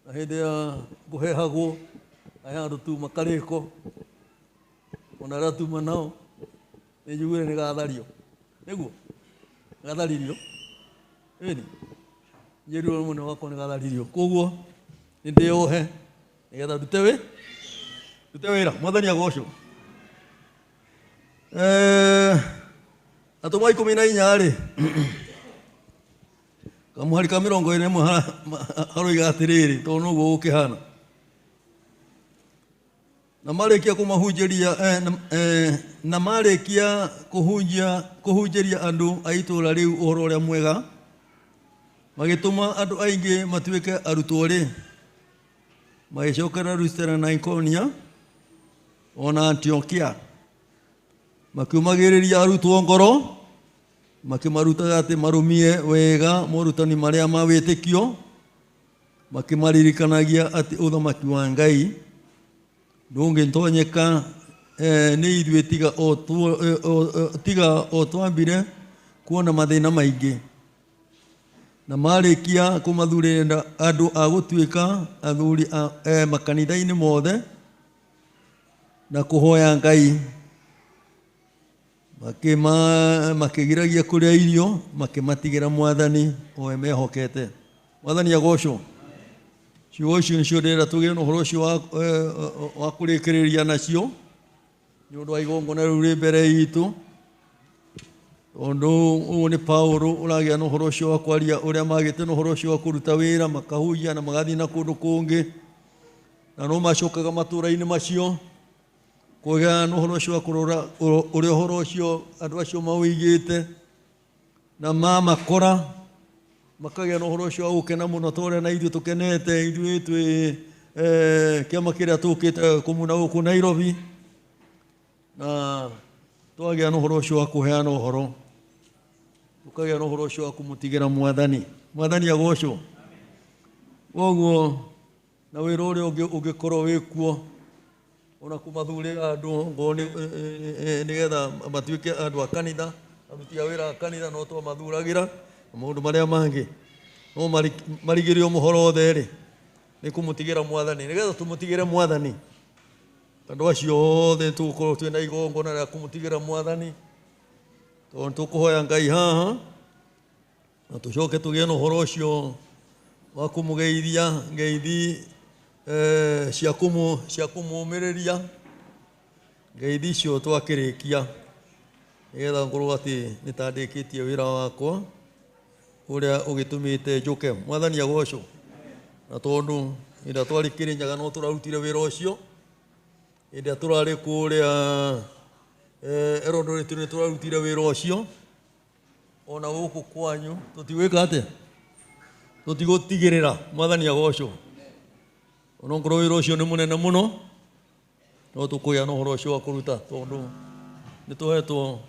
[SPEAKER 6] na hĩndĩ ya kũhehagwo aya andũ tuma karĩko ona arĩa tuma nao nĩnjiguire nĩgathario, nĩguo gatharirio ĩni njĩrirwo nĩ mũnene wakwa nĩgatharirio, koguo nĩndĩyohe nĩgetha ndute wĩra. Mwathani agocwo. Atũmwo 14 rĩ kamũhari ka 21 haroiga atĩrĩrĩ, tondũ noguo gũkĩhana, na marĩkia kũmahunjĩria na marĩkia kũhunjĩria andũ a itũũra rĩu ũhoro ũrĩa mwega, magĩtũma andũ aingĩ matuĩke arutwo rĩ, magĩcokera Lusitera na Ikonia ona Antiokia, makiumagĩrĩria arutwo ngoro, makĩmarutaga atĩ marũmie wega morutani marĩa ma wĩtĩkio, makĩmaririkanagia atĩ ũthamaki wa Ngai ndũngĩtonyeka nĩ ithuĩ tiga o twambire kuona mathĩna maingĩ. Na marĩkia kũmathurĩra andũ a gũtuĩka athuri makanitha-inĩ mothe na kũhoya Ngai, makĩgiragia kũrĩa irio, makĩmatigĩra Mwathani o we mehokete. Mwathani agocwo. Ciugo icio nĩcio ndĩrenda tũgĩe na ũhoro ũcio wa kũrĩkĩrĩria nacio nĩ ũndũ wa igongona rĩu rĩ mbere itũ, tondũ ũyũ nĩ Paũlũ ũragĩa na ũhoro ũcio wa kwaria ũrĩa magĩte na ũhoro ũcio wa kũruta wĩra, makahunjia na magathiĩ na kũndũ kũngĩ, na no macokaga matũũra-inĩ macio kũgĩa na ũhoro ũcio wa kũrora ũrĩa ũhoro ũcio andũ acio maũigĩte, na mamakora makagĩa na ũhoro ũcio wa gũkena mũno ta ũrĩa na ithuĩ tũkenete, ithuĩ twĩ kĩama kĩrĩa tũkĩte kũmuna gũkũ Nairobi, na twagĩa na ũhoro ũcio wa kũheana ũhoro, tũkagĩa na ũhoro ũcio wa kũmũtigĩra Mwathani. Mwathani agocwo. Koguo na wĩra ũrĩa ũngĩkorwo wĩkuo ona kũmathurĩra andũ ngorwo nĩgetha matuĩke andũ a kanitha, aruti a wĩra a kanitha no twamathuragĩra na maũndũ marĩa mangĩ no marigĩrĩrio mũhoro othe rĩ nĩ kũmũtigĩra Mwathani, nĩgetha tũmũtigĩre Mwathani. Andũ acio othe tũgũkorwo twĩna igongona rĩa kũmũtigĩra Mwathani, tondũ tũkũhoya Ngai haha na tũcoke tũgĩe na ũhoro ũcio wa kũmũgeithia ngeithi cia kũmũũmĩrĩria, ngeithi icio twakĩrĩkia nĩgetha ngorwo atĩ nĩtandĩkĩtie wĩra wakwa ũrĩa ũgĩtũmĩte njũke. Mwathani agocwo. Na tondũ hĩndĩ ĩrĩa twarĩ Kĩrĩnyaga no tũrarutire wĩra ũcio, hĩndĩ ĩrĩa tũrarĩ kũrĩa Eldoret nĩ tũrarutire wĩra ũcio, ona gũkũ kwanyu tũtigwĩka atĩa, tũtigũtigĩrĩra. Mwathani agocwo. Onokorwo wĩra ũcio nĩ mũnene mũno, no tũkũgĩa na ũhoro ũcio wa kũruta tondũ nĩ tũhetwo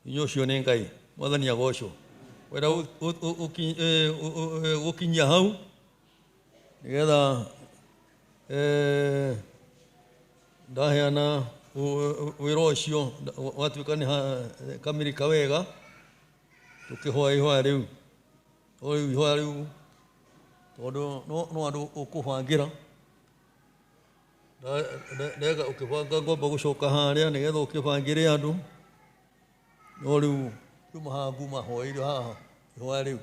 [SPEAKER 6] hinya ũcio nĩ Ngai. Mwathani agocwo. Wenda gũkinyia hau nĩgetha ndaheana wĩra ũcio watuĩka nĩ kamĩrĩka wega, tũkĩhoya ihoya rĩu, o rĩu ihoya rĩu tondũ no andũ ũkũbangĩra ndega ũkĩbanga ngomba gũcoka harĩa nĩgetha ũkĩbangĩre andũ, no rĩu kuma haha nguma hoeire haha ihoya rĩu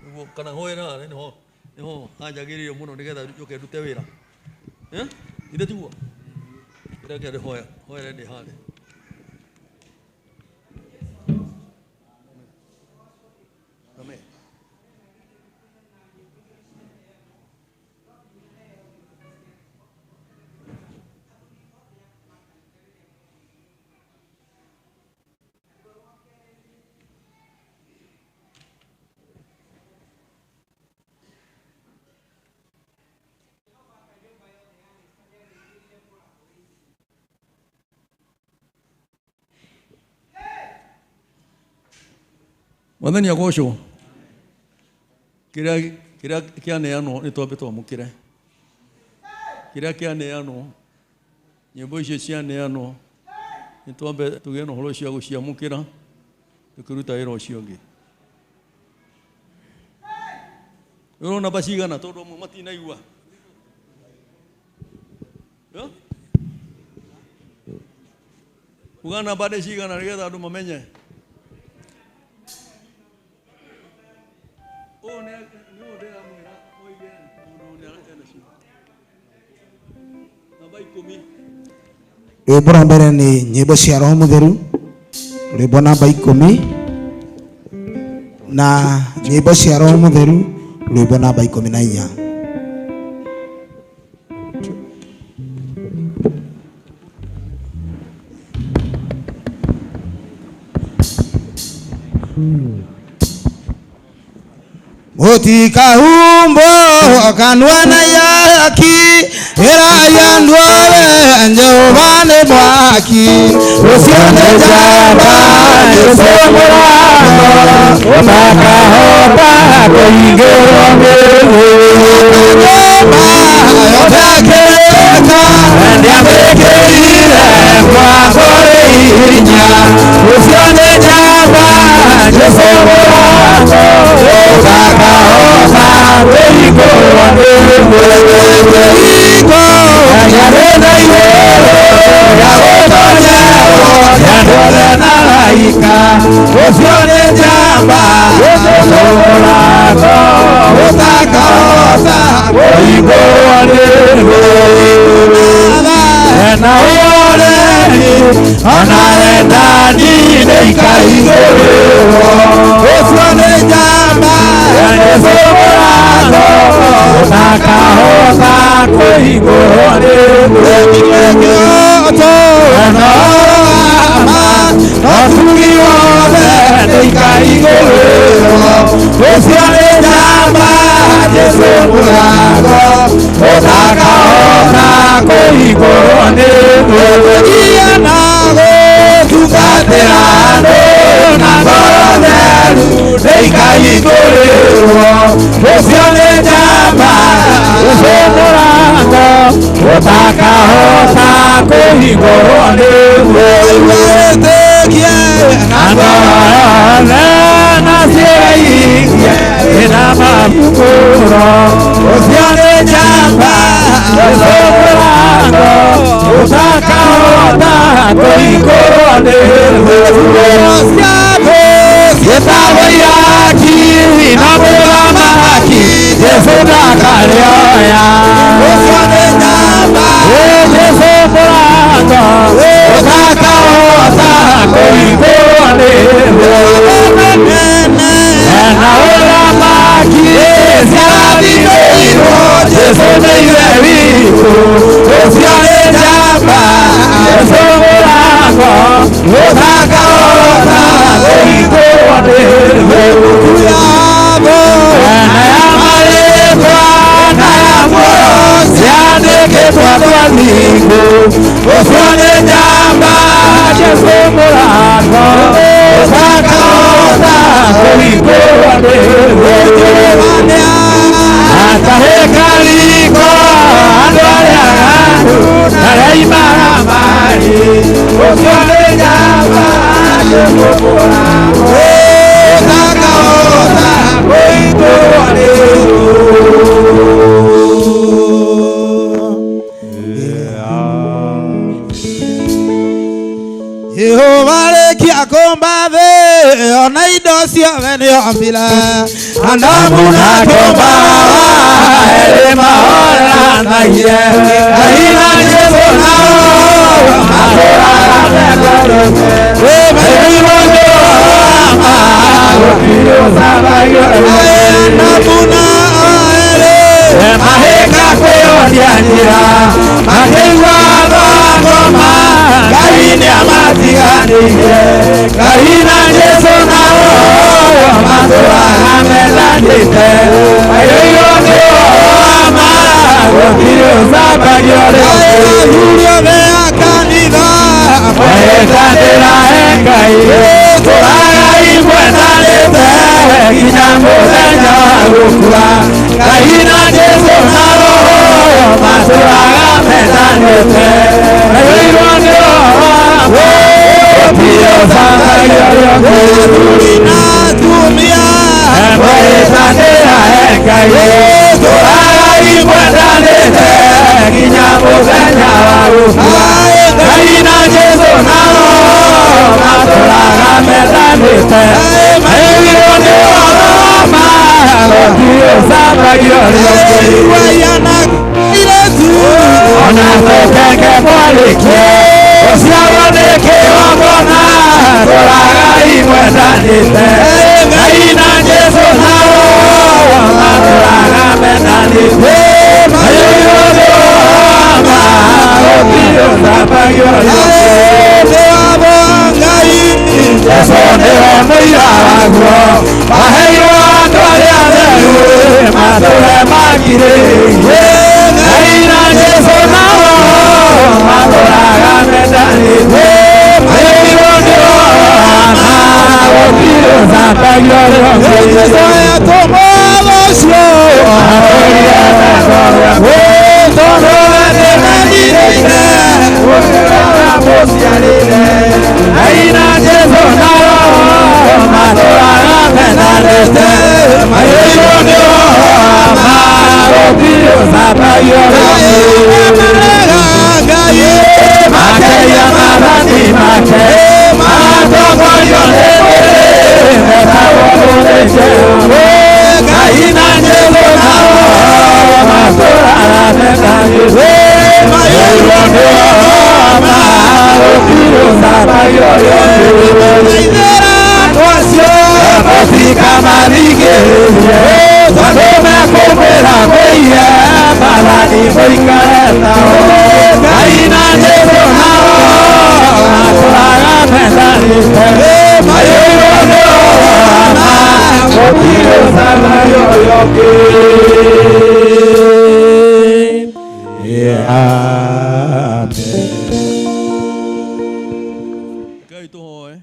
[SPEAKER 6] nĩguo kana hoere haha nĩho Niho hanjagĩrĩire mũno nĩgetha njũke ndute wĩra. Eh? Ithe tiguo? Kĩrĩa kĩrĩ hoere ndĩ harĩa. Amen. Mwathani agocwo. Kĩrĩa kĩrĩa kĩaneanwo nĩ twambe twamũkĩre. Kĩrĩa kĩaneanwo, nyĩmbo icio cianeanwo, nĩ twambe tũgĩe na ũhoro ũcio wa gũciamũkĩra tũkĩruta wĩra ũcio ũngĩ. Ũrona namba cigana tondũ amwe matinaigua? Uga namba nĩ cigana nĩgetha andũ mamenye.
[SPEAKER 3] Rwĩmbo rwa mbere nĩ nyĩmbo cia Roho Mũtheru, rwĩmbo namba 10, na nyĩmbo cia Roho Mũtheru, rwĩmbo namba 14. Mutikahumbo kanwa na yaki ira yandwale Jehova ni mwaki usione jamba Yesu murango utakahota kuingĩrwo nyũmba yotakĩrĩka ndiamĩkĩrire mwako inya usione jamba Yesu murango utakahota kuingĩrwo usione jamba utakahota kuingĩrwo na ũreri ona wendani nĩikaihũrĩrwo usione jamba Yesu mũrango utakahota kũhingũrwo usione jamba Yesu mũrango utakahota kũhingũrwo na gũtungatĩra andũ na ngoro theru nĩikaihingũrĩrwo usione jamba Yesu mũrango utakahota kũhingũrwo wĩtĩkie na ngoro yothe na ciĩikie ĩna mabukũro usione jamba Yesu mũrango utakahota kũhingũrwo ciĩtagwo iraki na mũthamaki Yesu ndakarĩoya usione jamba Yesu mũrango utakahota kũhingũrwo na ũthamaki ciathimĩirwo Yesu nĩ ithe witũ usione jamba Yesu mũrango utakahota kũhingũrwo na ya marĩtwa na ya muoyo ciandĩkĩtwo twathingũ usione jamba Yesu mũrango utakahota kũhingũrwo atahĩkariko andũ arĩa aganu na arĩa imaramari usione jamba Yesu mũrango utakahota kũhingũrwo Jehova
[SPEAKER 2] Arĩkia kũmba thĩ ona indo ciothe nĩombire Adamu na kũmba erĩ mahoranagie Ngai na Jesũ nao matũraga mendanĩte Mairwo nĩ ũhoro gũtirĩ ũcambagio Adamu na erĩ mahĩnga kwĩyonia njĩra makĩigua ngoma Ngai nĩamatiganĩirie Ngai na Jesũ nao matũraga mendanĩte Mairwo nĩ ũhoro gũtirĩ ũcambagio Athuri othe a kanitha mwetanĩra he Ngai tũragai mwendanĩte nginya mũthenya wa gũkua Ngai na Jesũ nao matũraga mendanĩte Mairwo nĩ ũhoro gũtirĩ ũcambagio Athuri na atumia mwetanĩra he Ngai tũragai mwendanĩte nginya mũthenya wa gũkua Ngai na Jesũ nao matũraga mendanĩte Mairwo nĩ ũhoro gũtirĩ ũcambagio ona tũkenge mwarĩkie gũciarwo nĩ kĩgongona tũragai mwendanĩte Ngai na Jesũ nao matũraga mendanĩte Mairwo nĩ ũhoro gũtirĩ ũcambagio Jesũ nĩwe mũira waguo maheirwo andũ arĩa atheru matũre makirĩirie Ngai na Jesũ nao matũraga mendanĩte Mairwo nĩ ũhoro gũtirĩ ũcambagio Jesũ etũmwo ũcio tondũ nĩmendirĩire mũciarĩre Ngai na Jesũ nao matũraga mendanĩte Mairwo nĩ ũhoro gũtirĩ ũcambagio Ngai makeria maathani make matongorio nĩ mwĩrĩ metagwo mũthĩnjĩri Ngai na Jesũ nao matũraga mendanĩte Mairwo nĩ ũhoro gũtirĩ ũcambagio Mũtikamathikĩrĩrie tondũ mekũmwĩra mwĩiye maathani mũikare nao Ngai na Jesũ nao matũraga mendanĩte Mairwo nĩ ũhoro gũtirĩ ũcambagio Amen.
[SPEAKER 6] Ngai tũhoe.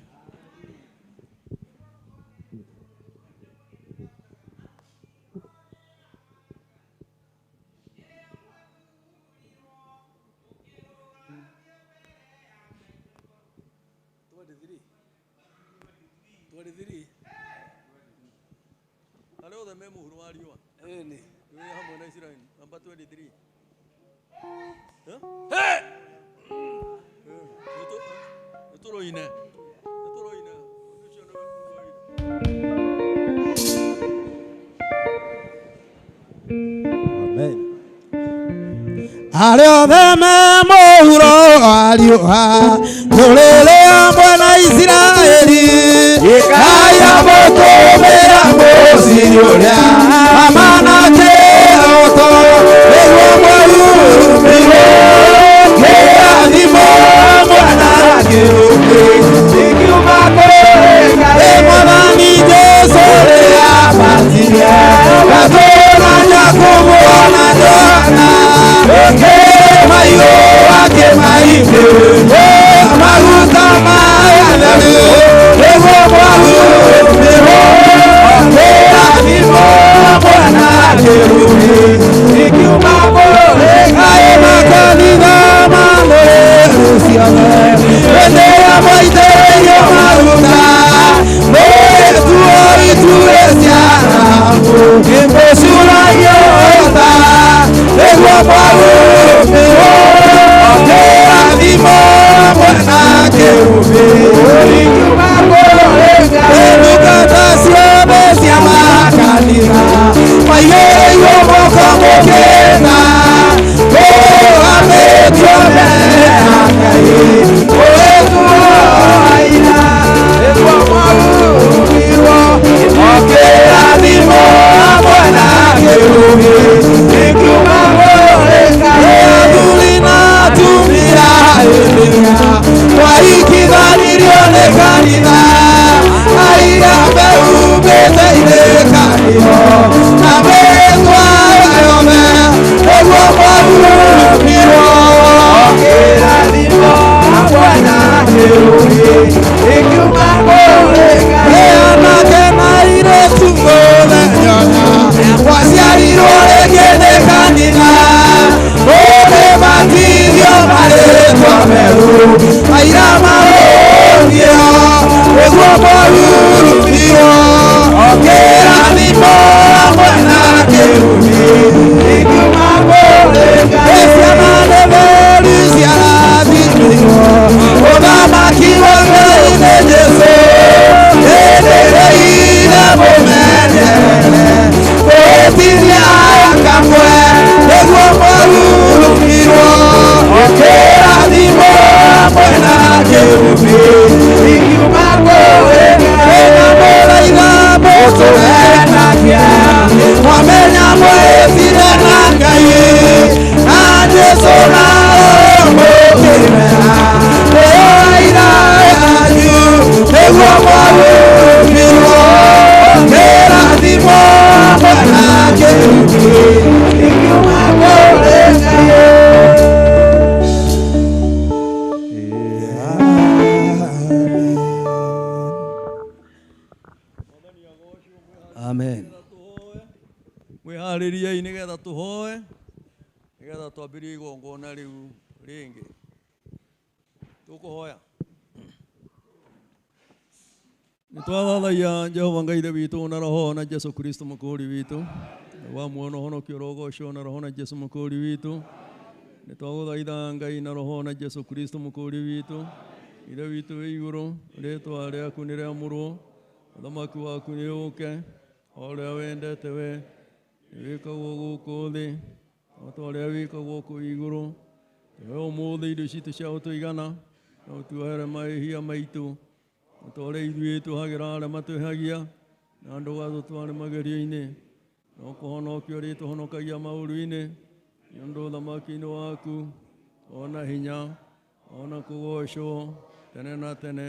[SPEAKER 6] Arĩa othe me mũhuro wa riũa ĩni wĩ hamwe na Isiraeli namba 23 nĩtũrũine nĩtũrũine ũcio nĩ
[SPEAKER 2] Amen. Arĩa othe me mũhuro wa riũa tũrĩrĩ hamwe na Isiraeli Kaya mũtũmĩra mũciĩ ũrĩa mama na kĩroto nĩguo mwahumbirwo kĩrathimo mwana kĩrũmĩ gĩkiuma kũrĩ Ngai Mwathani Jesũ rĩa batirie gatũra Jakubu na Johana maigũ akĩmaitĩrĩria maguta matheru nĩguo mwahumbirwo kĩrathimo mwana kĩrũmĩ gĩkiuma kũrĩ Ngai makanitha manũrĩru ciothe hĩndĩ ĩrĩa mwaitĩrĩirio maguta mũgĩtuo iturĩ ciana mũkĩmũcuragio ta nĩguo mwahumbirwo kĩrathimo mwana kĩrũmĩ kanitha aira mehumbĩte irĩkanĩro na mĩtwa yothe nĩguo mwahurũkirwo kĩrathimo hamwe na kĩrumi ikiuma kũrĩ Ngai anake na airĩtu mũthenya waciarirwo rĩngĩ nĩ kanitha ũkĩbatithio marĩtwa merũ aira mahũthio nĩguo mwahurũkirwo kĩrathimo hamwe na kĩrumi ikiuma kũrĩ Ngai ciana nĩ theri ciarathimirwo ũthamaki wa Ngai nĩ Jesũ ĩrĩrĩire mũmenyerere gwĩtiria kamwe nĩguo mwahurũkirwo kĩrathimo hamwe na kĩrumi ikiuma kũrĩ Ngai na mũraitha mũtũhenagia mwamenya mwĩtire na Ngai na Jesũ na Roho mũkĩmera nĩo aira yanyu nĩguo mwahurũkirwo kĩrathimo hamwe na kĩrumi ikiuma kũrĩ Ngai.
[SPEAKER 4] Amen.
[SPEAKER 6] Mwĩharĩriei nĩgetha tũhoe nĩgetha twambĩrĩrie igongona rĩu rĩngĩ. Tũkũhoya. Nĩ twathathaiya Jehova Ngai Ithe witũ na Roho na Jesũ Kristo mũkũũri witũ wa muono ũhonokio ũrogocwo na Roho na Jesũ mũkũũri witũ. Nĩ twagũthaitha Ngai na Roho na Jesũ Kristo mũkũũri witũ. Ithe witũ wĩ igũrũ, rĩĩtwa rĩaku nĩ rĩamũrwo, ũthamaki waku nĩ ũũke, o ũrĩa wendete we nĩ wĩkagwo gũkũ thĩ o ta ũrĩa wĩkagwo kũu igũrũ. Tũhe ũmũthĩ irio citũ cia gũtũigana, na ũtuohere mahĩtia maitũ o ta ũrĩa ithuĩ tuohagĩra arĩa matwĩhagia, na ndũgatũtware magerio-inĩ, no kũhonokia ũrĩtũhonokagia maũru-inĩ, nĩ ũndũ ũthamaki-inĩ waku ona hinya ona kũgocwo tene na tene.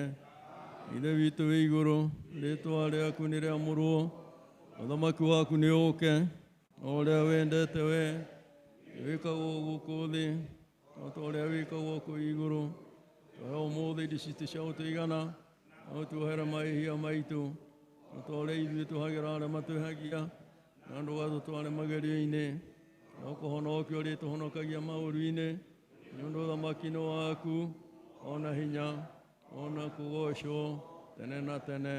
[SPEAKER 6] Ithe witũ wĩ igũrũ, rĩĩtwa rĩaku nĩ rĩamũrwo, ũthamaki waku nĩ ũũke, o ũrĩa wendete we wĩkagwo gũkũ thĩ o ta ũrĩa wĩkagwo kũu igũrũ. Tũhe ũmũthĩ irio citũ cia gũtũigana, na ũtuohere mahĩtia maitũ o ta ũrĩa ithuĩ tuohagĩra arĩa matwĩhagia, na ndũgatũtware magerio-inĩ, no kũhonokia ũrĩtũhonokagia maũru-inĩ, nĩ ũndũ ũthamaki-inĩ waku ona hinya ona kũgocwo tene na tene.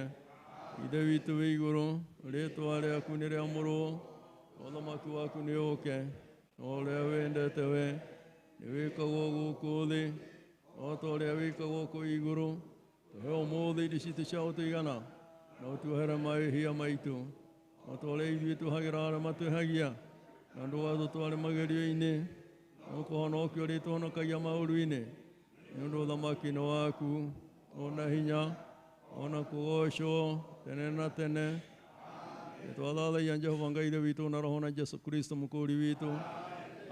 [SPEAKER 6] Ithe witũ wĩ igũrũ, rĩĩtwa rĩaku nĩ rĩamũrwo, ũthamaki waku nĩ ũũke, o ũrĩa wendete we nĩ wĩkagwo gũkũ thĩ o ta ũrĩa wĩkagwo kũu igũrũ. Tũhe ũmũthĩ irio citũ cia gũtũigana, na ũtuohere mahĩtia maitũ o ta ũrĩa ithuĩ tuohagĩra arĩa matwĩhagia, na ndũgatũtware magerio-inĩ, no kũhonokia ũrĩtũhonokagia maũru-inĩ, nĩ ũndũ ũthamaki-inĩ waku ona hinya ona kũgocwo tene na tene. Nĩ twathathaiya Jehova Ngai Ithe witũ na Roho na Jesũ Kristo mũkũũri witũ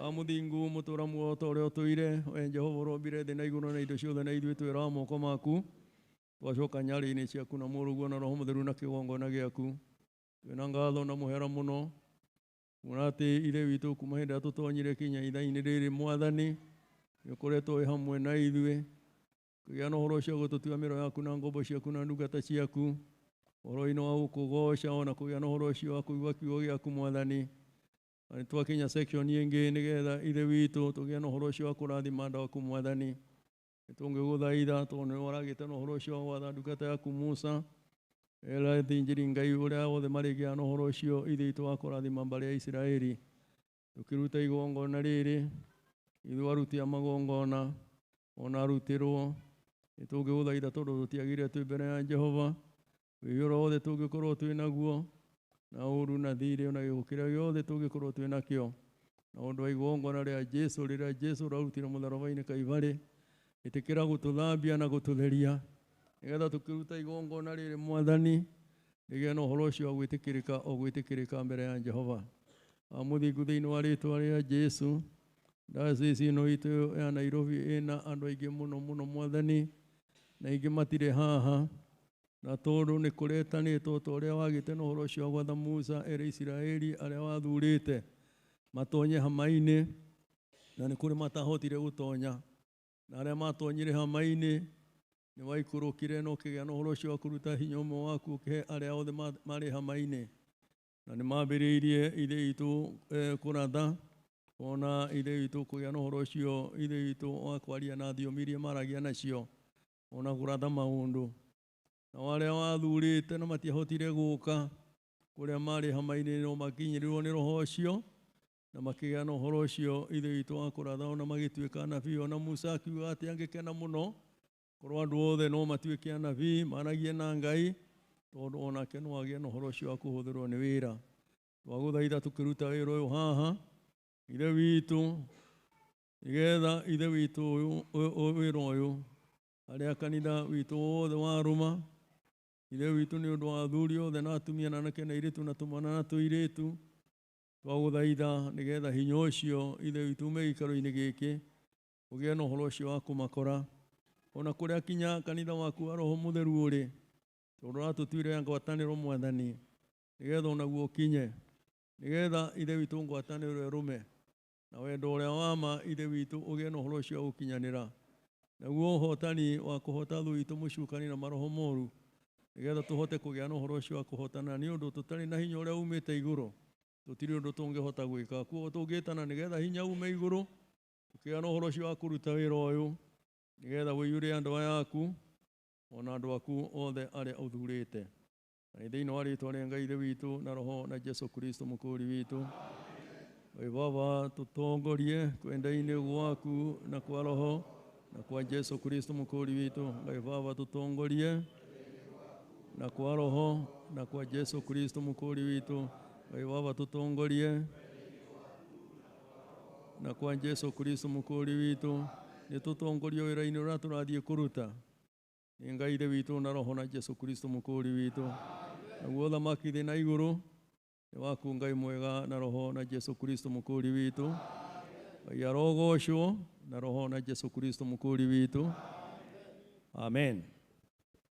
[SPEAKER 6] amũthingu mũtũra muoyo ta ũrĩa ũtũire. We Jehova ũrombire thĩ na igũrũ na indo ciothe, na ithuĩ twĩraga moko maku. Twacoka nyarĩ-inĩ ciaku na mũrũguo na Roho Mũtheru na kĩgongona gĩaku. Twĩna ngatho na mũhera mũno kuona atĩ Ithe witũ kuma hĩndĩ ĩrĩa tũtonyire kinya ithaa-inĩ rĩrĩ, Mwathani nĩ ũkoretwo wĩ hamwe na ithuĩ kũgĩa na ũhoro ũcio gũtũtua mĩro yaku na ngombo ciaku na ndungata ciaku ũhoro-inĩ wa gũkũgoca ona kũgĩa na ũhoro ũcio wa kũigua kiugo gĩaku Mwathani. Na nĩ twakinya section ĩngĩ nĩgetha Ithe witũ tũgĩe na ũhoro ũcio wa kũrathima andũ aku Mwathani. Nĩ tũngĩgũthaitha tondũ nĩ waragĩte na ũhoro ũcio wa gwatha ndungata yaku Musa ĩra athĩnjĩri Ngai ũrĩa othe marĩgĩa na ũhoro ũcio Ithe witũ wa kũrathima mbarĩ ya Isiraeli. Tũkĩruta igongona rĩrĩ ithuĩ aruti a magongona ona arutĩrwo nĩ tũngĩgũthaitha tondũ tũtiagĩrĩire twĩ mbere ya Jehova wĩhia ũrĩa wothe tũngĩkorwo twĩ naguo na ũũru na thirĩ ona gĩko kĩrĩa gĩothe tũngĩkorwo twĩ nakĩo na ũndũ wa igongona rĩa Jesũ rĩrĩa Jesũ ũrarutire mũtharaba-inĩ Kaibarĩ, ĩtĩkĩra gũtũthambia na gũtũtheria nĩgetha tũkĩruta igongona rĩrĩ Mwathani rĩgĩe na ũhoro ũcio wa gwĩtĩkĩrĩka o gwĩtĩkĩrĩka mbere ya Jehova. Mũthingu thĩinĩ wa rĩĩtwa rĩa Jesũ, diocese ĩno itũ ya Nairobi ĩna andũ aingĩ mũno mũno Mwathani, na ingĩ matirĩ haha na tondũ nĩ kũretanĩtwo ta ũrĩa wagĩte na ũhoro ũcio wa gwatha Musa ere Isiraeli arĩa wathurĩte matonye hama-inĩ na nĩ kũrĩ matahotire gũtonya na arĩa matonyire hama-inĩ nĩ waikũrũkire na ũkĩgĩa na ũhoro ũcio wa kũruta hinya ũmwe waku ũkĩhe arĩa othe marĩ hama-inĩ na nĩ mambĩrĩirie ithe witũ kũratha ona ithe witũ kũgĩa na ũhoro ũcio ithe witũ wa kwaria na thiomi iria maragia nacio ona kũratha maũndũ na arĩa wathurĩte na matiahotire gũka kũrĩa marĩ hama-inĩ no makinyĩrĩrwo nĩ roho ũcio na makĩgĩa na ũhoro ũcio ithe witũ wa kũratha ona magĩtuĩka anabii ona Musa akiuga atĩ angĩkena mũno korwo andũ othe no matuĩke anabii maragie na Ngai tondũ onake no agĩe na ũhoro ũcio wa kũhũthĩrwo nĩ wĩra. Twagũthaitha tũkĩruta wĩra ũyũ haha ithe witũ nĩgetha ithe witũ wĩra ũyũ arĩa kanitha witũ wothe warũma ithe witũ nĩ ũndũ wa athuri othe na atumia na anake na airĩtu na tũmwana na tũirĩtu twagũthaitha nĩgetha hinya ũcio ithe witũ ume gĩikaro-inĩ gĩkĩ ũgĩe na ũhoro ũcio wa kũmakora ona kũrĩa kinya kanitha waku wa Roho Mũtheru ũrĩ tondũ ũratũtuire ngwatanĩro Mwathani nĩgetha onaguo ũkinye nĩgetha ithe witũ ngwatanĩro ĩrũme na wendo ũrĩa wa ma ithe witũ ũgĩe na ũhoro ũcio wa gũkinyanĩra naguo ũhotani wa kũhota thũ itũ mũcukani na maroho moru nĩgetha tũhote kũgĩa na ũhoro ũcio wa kũhotana nĩ ũndũ tũtarĩ na hinya ũrĩa umĩte igũrũ tũtirĩ ũndũ tũngĩhota gwĩka kuoguo tũngĩtana nĩgetha hinya ume igũrũ tũkĩgĩa na ũhoro ũcio wa kũruta wĩra ũyũ nĩgetha ũiyũre andũ aya aku ona andũ aku othe arĩa ũthurĩte na nĩ thĩinĩ wa rĩtwa rĩa Ngai Ithe witũ na Roho na Jesu Kristo mũkũũri witũ. Ngai Baba tũtongorie kwenda-inĩ gwaku na kwa Roho na kwa Jesu Kristo mũkũũri witũ. Ngai Baba tũtongorie na kwa Roho na kwa Jesu Kristo mũkũũri witũ. Ngai Baba tũtongorie na kwa Jesu Kristo mũkũũri witũ. Nĩ tũtongorio wĩra-inĩ ũrĩa tũrathiĩ kũruta nĩ Ngai Ithe witũ na Roho na Jesu Kristo mũkũũri witũ. Naguo ũthamaki thĩ na igũrũ nĩ waku Ngai mwega na Roho na Jesu Kristo mũkũũri witũ. Ngai arogocwo na Roho na Jesu Kristo mũkũũri witũ. Amen.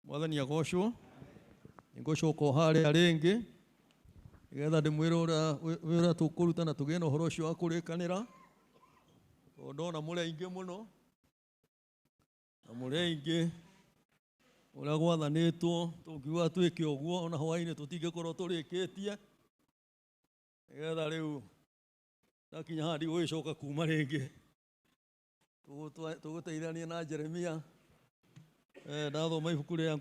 [SPEAKER 6] Mwathani agocwo. Nĩngũcoka o harĩa rĩngĩ nĩgetha ndĩmwĩre ũrĩa tũkũruta na tũgĩe na ũhoro ũcio wa kũrĩkanĩra tondũ ndona mũrĩ aingĩ mũno na mũrĩ aingĩ ũrĩa gwathanĩtwo tũngiuga twĩke ũguo ona hwaĩ-inĩ tũtingĩkorwo tũrĩkĩtie nĩgetha rĩu ndakinya haha ndigũgĩcoka kuma rĩngĩ tũgũteithania na Jeremia ndathoma ibuku rĩrĩa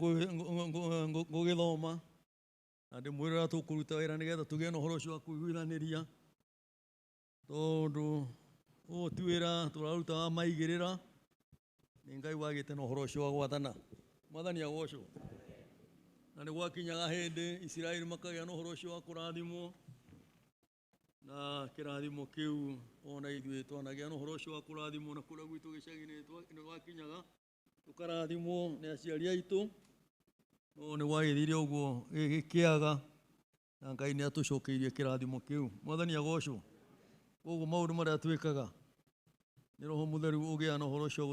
[SPEAKER 6] ngũgĩthoma na ndĩmwĩre ũrĩa tũkũruta wĩra nĩgetha tũgĩe na ũhoro ũcio wa kũiguithanĩria tondũ ũyũ ti wĩra tũraruta wa maigĩrĩra nĩ Ngai wagĩte na ũhoro ũcio wa gwathana. Mwathani agocwo. Na nĩ gwakinyaga hĩndĩ Isiraeli makagĩa na ũhoro ũcio wa kũrathimwo na kĩrathimo kĩu ona ithuĩ twanagĩa na ũhoro ũcio wa kũrathimwo na kũrĩa gwitũ gĩcagi-inĩ nĩ gwakinyaga tũkarathimwo nĩ aciari aitũ no nĩ gwagĩthire ũguo gĩkĩaga na Ngai nĩ atũcokeirie kĩrathimo kĩu. Mwathani agocwo. Koguo maũndũ marĩa twĩkaga nĩ Roho Mũtheru ũgĩa na ũhoro ũcio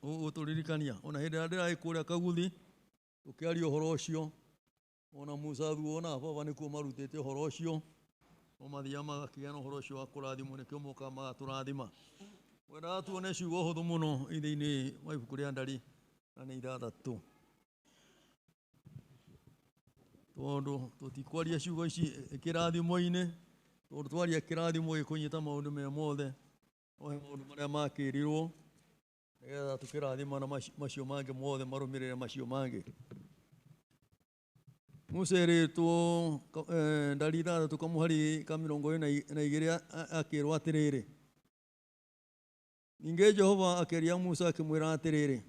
[SPEAKER 6] gũtũririkania ona hĩndĩ ĩrĩa ndĩrarĩ kũrĩa Kaguthi tũkĩaria ũhoro ũcio ona Musa thuo na baba nĩkuo marutĩte ũhoro ũcio no mathiaga magakĩgĩa na ũhoro ũcio wa kũrathimwo nĩkĩo mokaga magatũrathima. Mwendaga tuone ciugo hũthũ mũno thĩinĩ wa ibuku rĩa Ndari na nĩ 6 tondũ tũtikwaria ciugo ici kĩrathimo-inĩ tondũ twaria kĩrathimo gĩkũnyita maũndũ me mothe no he maũndũ marĩa makĩrirwo nĩgetha tũkĩrathima na macio mangĩ mothe marũmĩrĩre macio mangĩ. Musa erĩtwo Ndari 6 kamũhari ka 22 akĩrwo atĩrĩrĩ ningĩ Jehova akĩaria Musa akĩmwĩra atĩrĩrĩ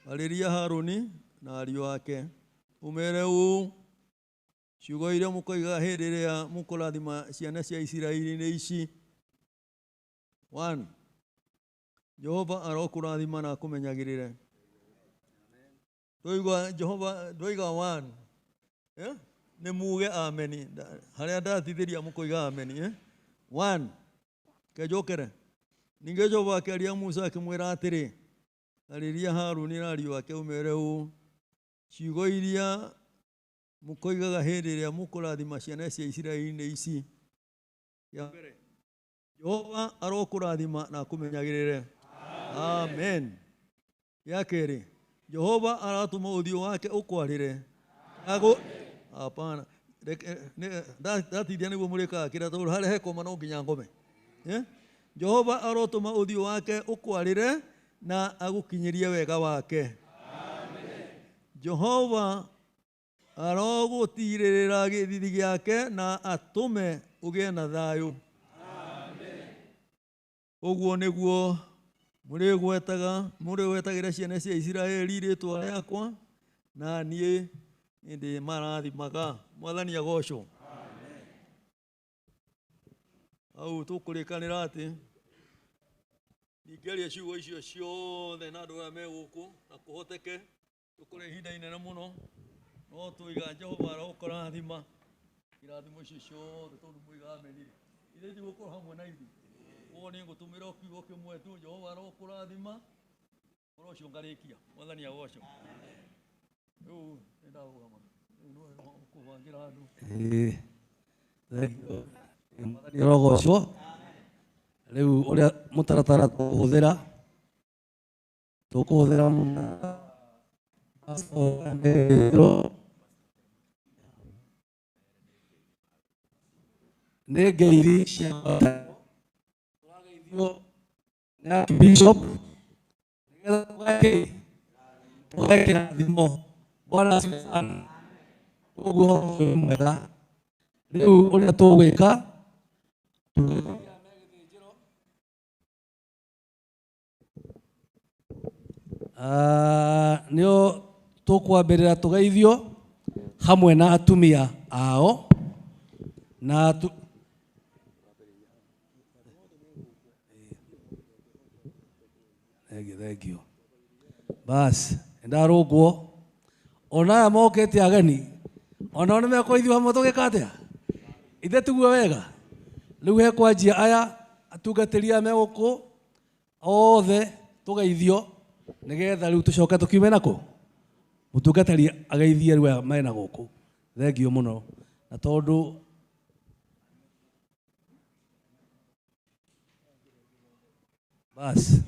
[SPEAKER 6] arĩria Harũni na ariũ ake ũmere ũũ ciugo iria mũkoiga hĩndĩ ĩrĩa mũkũrathima ciana cia Isiraeli nĩ ici. 1 Jehova arokũrathima na akũmenyagĩrĩre. Ndoiga Jehova ndoiga 1 nĩ muge ameni harĩa ndatithĩria mũkoiga ameni 1 kenjũkere. Ningĩ Jehova akĩaria Musa akĩmwĩra atĩrĩ Arĩria Harũni na ariũ ake ũmeere ũũ, ciugo iria mũkoigaga hĩndĩ ĩrĩa mũkũrathima ciana cia Isiraeli nĩ ici. Ya mbere, Jehova arokũrathima na akũmenyagĩrĩre. Amen. Ya kerĩ, Jehova aratũma ũthiũ wake ũkwarĩre. Hapana. Ndatithia nĩguo mũrĩkaga kĩrĩa tondũ harĩa hekoma no nginya ngome. Jehova arotũma ũthiũ wake ũkwarĩre na agũkinyĩrie wega wake. Jehova arogũtirĩrĩra gĩthithi gĩake na atũme ũgĩe na thayũ. Ũguo nĩguo mũrĩgwetagĩra ciana cia Isiraeli rĩĩtwa rĩakwa, na niĩ nĩndĩmarathimaga. Mwathani agocwo. Hau tũkũrĩkanĩra atĩ ningĩaria ciugo icio ciothe na andũ aya me gũkũ na kũhoteke tũkore ihinda inene mũno, no tũiga Jehova arokũrathima irathimo icio ciothe tondũ mũiga amenire ithe ndigũkorwo hamwe na ithuĩ. Koguo nĩ ngũtũmĩra o kiugo kĩmwe tu, Jehova arokũrathima, ũhoro ũcio ngarĩkia. Mwathani agocwo. Rĩu nĩndarũgama, rĩu nĩwe ũkũbangĩra andũ.
[SPEAKER 4] Thengiũ. Mwathani arogocwo. Rĩu ũrĩa mũtaratara tũkũhũthĩra nĩ ngeithi cia tũrageithio nĩ Archbishop nĩgetha tũgae kĩrathimo. Bwana asifiwe sana. Ũguo ũhoro mwega. Rĩu ũrĩa tũgwĩka nĩo tũkwambĩrĩra tũgeithio hamwe na atumia ao na Thank you. Bas, ndarũngwo ona aya mokĩte ageni onao nĩmekũithio hamwe tũgĩka atĩa? Ithe tiguo wega? Rĩu hekwanjia aya atungatĩri aya me gũkũ othe tũgeithio nĩgetha rĩu tũcoke tũkiume nakũ mũtungatĩri ageithie rĩu aya mena gũkũ. Thengiũ mũno. Na tondũ bas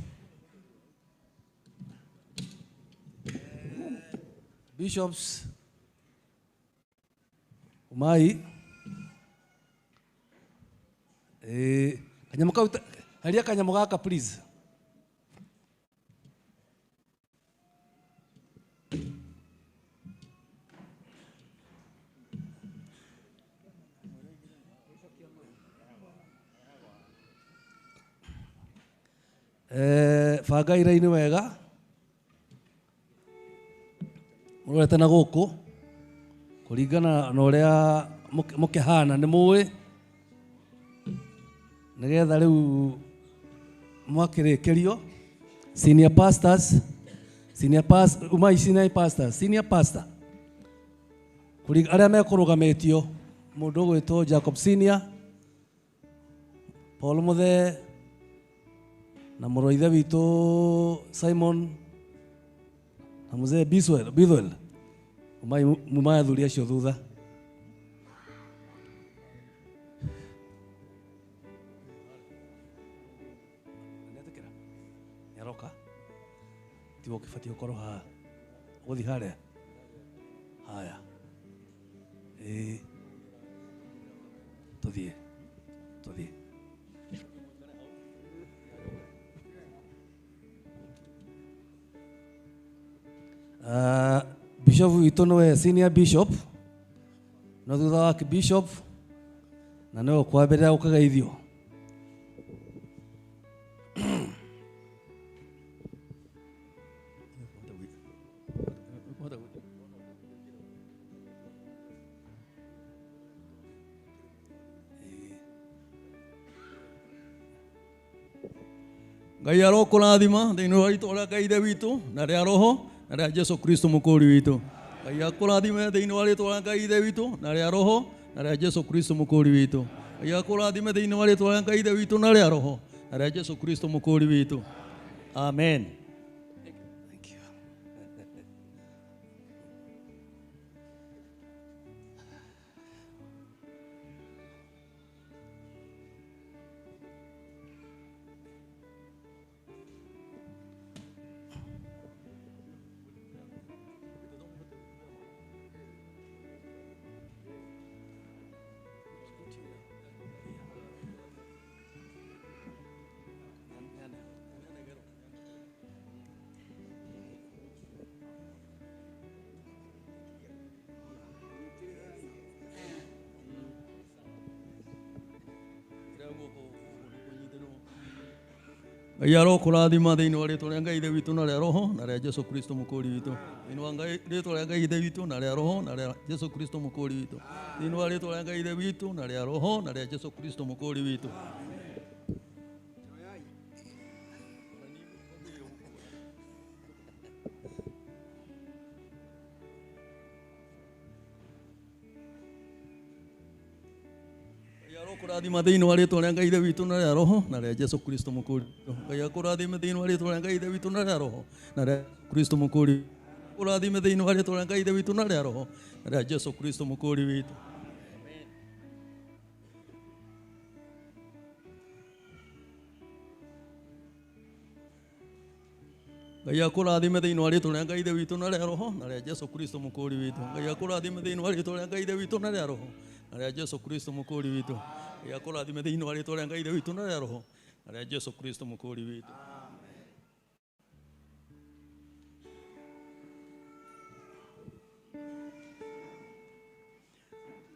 [SPEAKER 4] bishops umai kanyamũ kau heria kanyamũ gaka please. Banga iraini wega mũrorete na gũkũ kũringana na ũrĩa mũkĩhana nĩ mũĩ nĩgetha rĩu mwakĩrĩkĩrio senior pastors, umai senior pastors, senior pastor arĩa mekũrũgamĩtio mũndũ ũgwĩtwo Jacob Senior, Paul Muthee na mũrũ wa ithe witũ Simon na mzee Bithwell. Umai mumaya athuri acio thutha. Nĩaroka tiwe ũkĩbatiĩ gũkorwo haha ũgũthiĩ harĩa haya ĩĩ tũthiĩ Bishop witũ nĩwe senior bishop no thutha wa bishop na nĩwe ũkwambĩrĩra gũkĩgeithio.
[SPEAKER 6] Ngai arokũrathima thĩinĩ wa rĩĩtwa rĩa Ngai Ithe witũ na rĩa Roho na rĩa Jesu Kristo mũkũũri witũ. Ngai akũrathime thĩinĩ wa rĩĩtwa rĩa Ngai Ithe witũ na rĩa Roho na rĩa Jesu Kristo mũkũũri witũ. Ngai akũrathime thĩinĩ wa rĩĩtwa rĩa Ngai Ithe witũ na rĩa Roho na rĩa Jesu Kristo mũkũũri witũ. Amen. Ngai arokũrathima thĩinĩ wa rĩtwa rĩa Ngai Ithe witũ na rĩa Roho na rĩa Jesũ Kristo mũkũũri witũ. Thĩinĩ wa Ngai rĩtwa rĩa Ngai Ithe witũ na rĩa Roho na rĩa Jesũ Kristo mũkũũri witũ. Thĩinĩ wa rĩtwa rĩa Ngai Ithe witũ na rĩa Roho na rĩa Jesũ Kristo mũkũũri witũ. Kũrathima thĩinĩ wa rĩtwa rĩa Ngai Ithe witũ na rĩa Roho na rĩa Jesũ Kristo mũkũũri witũ. Ngai akũrathime thĩinĩ wa rĩtwa rĩa Ngai Ithe witũ na rĩa Roho na rĩa Kristo mũkũũri. Kũrathime thĩinĩ wa rĩtwa rĩa Ngai Ithe witũ na rĩa Roho na rĩa Jesũ Kristo mũkũũri witũ. Ngai akũrathime thĩinĩ wa rĩtwa rĩa Ngai Ithe witũ na rĩa Roho na rĩa Jesũ Kristo mũkũũri witũ. Ngai akũrathime thĩinĩ wa rĩtwa rĩa Ngai Ithe witũ na rĩa Roho na rĩa Jesũ Kristo mũkũũri witũ. Ngai akũrathime thĩinĩ wa rĩtwa rĩa Ngai Ithe witũ na rĩa Roho na rĩa Jesũ Kristo mũkũũri witũ.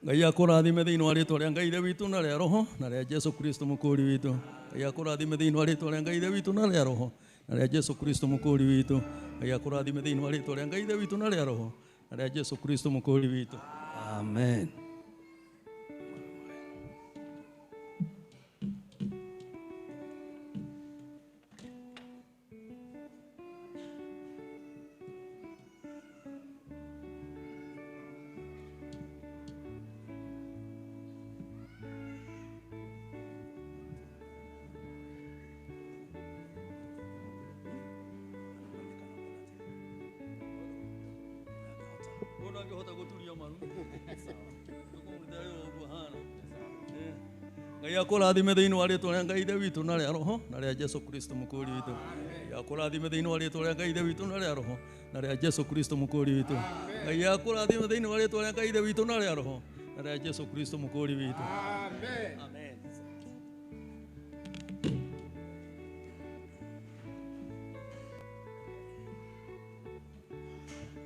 [SPEAKER 6] Ngai akũrathime thĩinĩ wa rĩtwa rĩa Ngai Ithe witũ na rĩa Roho na rĩa Jesũ Kristo mũkũũri witũ. Ngai akũrathime thĩinĩ wa rĩtwa rĩa Ngai Ithe witũ na rĩa Roho na rĩa Jesũ Kristo mũkũũri witũ. Ngai akũrathime thĩinĩ wa rĩtwa rĩa Ngai Ithe witũ na rĩa Roho na rĩa Jesũ Kristo mũkũũri witũ.
[SPEAKER 4] Amen.
[SPEAKER 6] Ngai akũrathime thĩinĩ wa rĩtwa rĩa Ngai Ithe witũ na rĩa Roho na rĩa Jesũ Kristo mũkũũri witũ. Ngai akũrathime thĩinĩ wa rĩtwa rĩa Ngai Ithe witũ na rĩa Roho na rĩa Jesũ Kristo mũkũũri witũ. Ngai akũrathime thĩinĩ wa rĩtwa rĩa Ngai Ithe witũ na rĩa Roho na rĩa Jesũ Kristo mũkũũri witũ.
[SPEAKER 5] Amen.
[SPEAKER 6] Amen.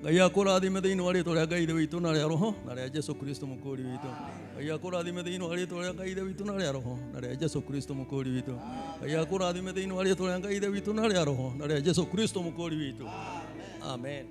[SPEAKER 6] Ngai akũrathime thĩinĩ wa rĩtwa rĩa Ngai Ithe witũ na rĩa Roho na rĩa Jesũ Kristo mũkũũri witũ. Ngai akũrathime thĩinĩ wa rĩtwa rĩa Ngai Ithe witũ na rĩa Roho na rĩa Jesũ Kristo mũkũũri witũ. Ngai akũrathime thĩinĩ wa rĩtwa rĩa Ngai Ithe witũ na rĩa Roho na rĩa Jesũ Kristo mũkũũri witũ. Amen.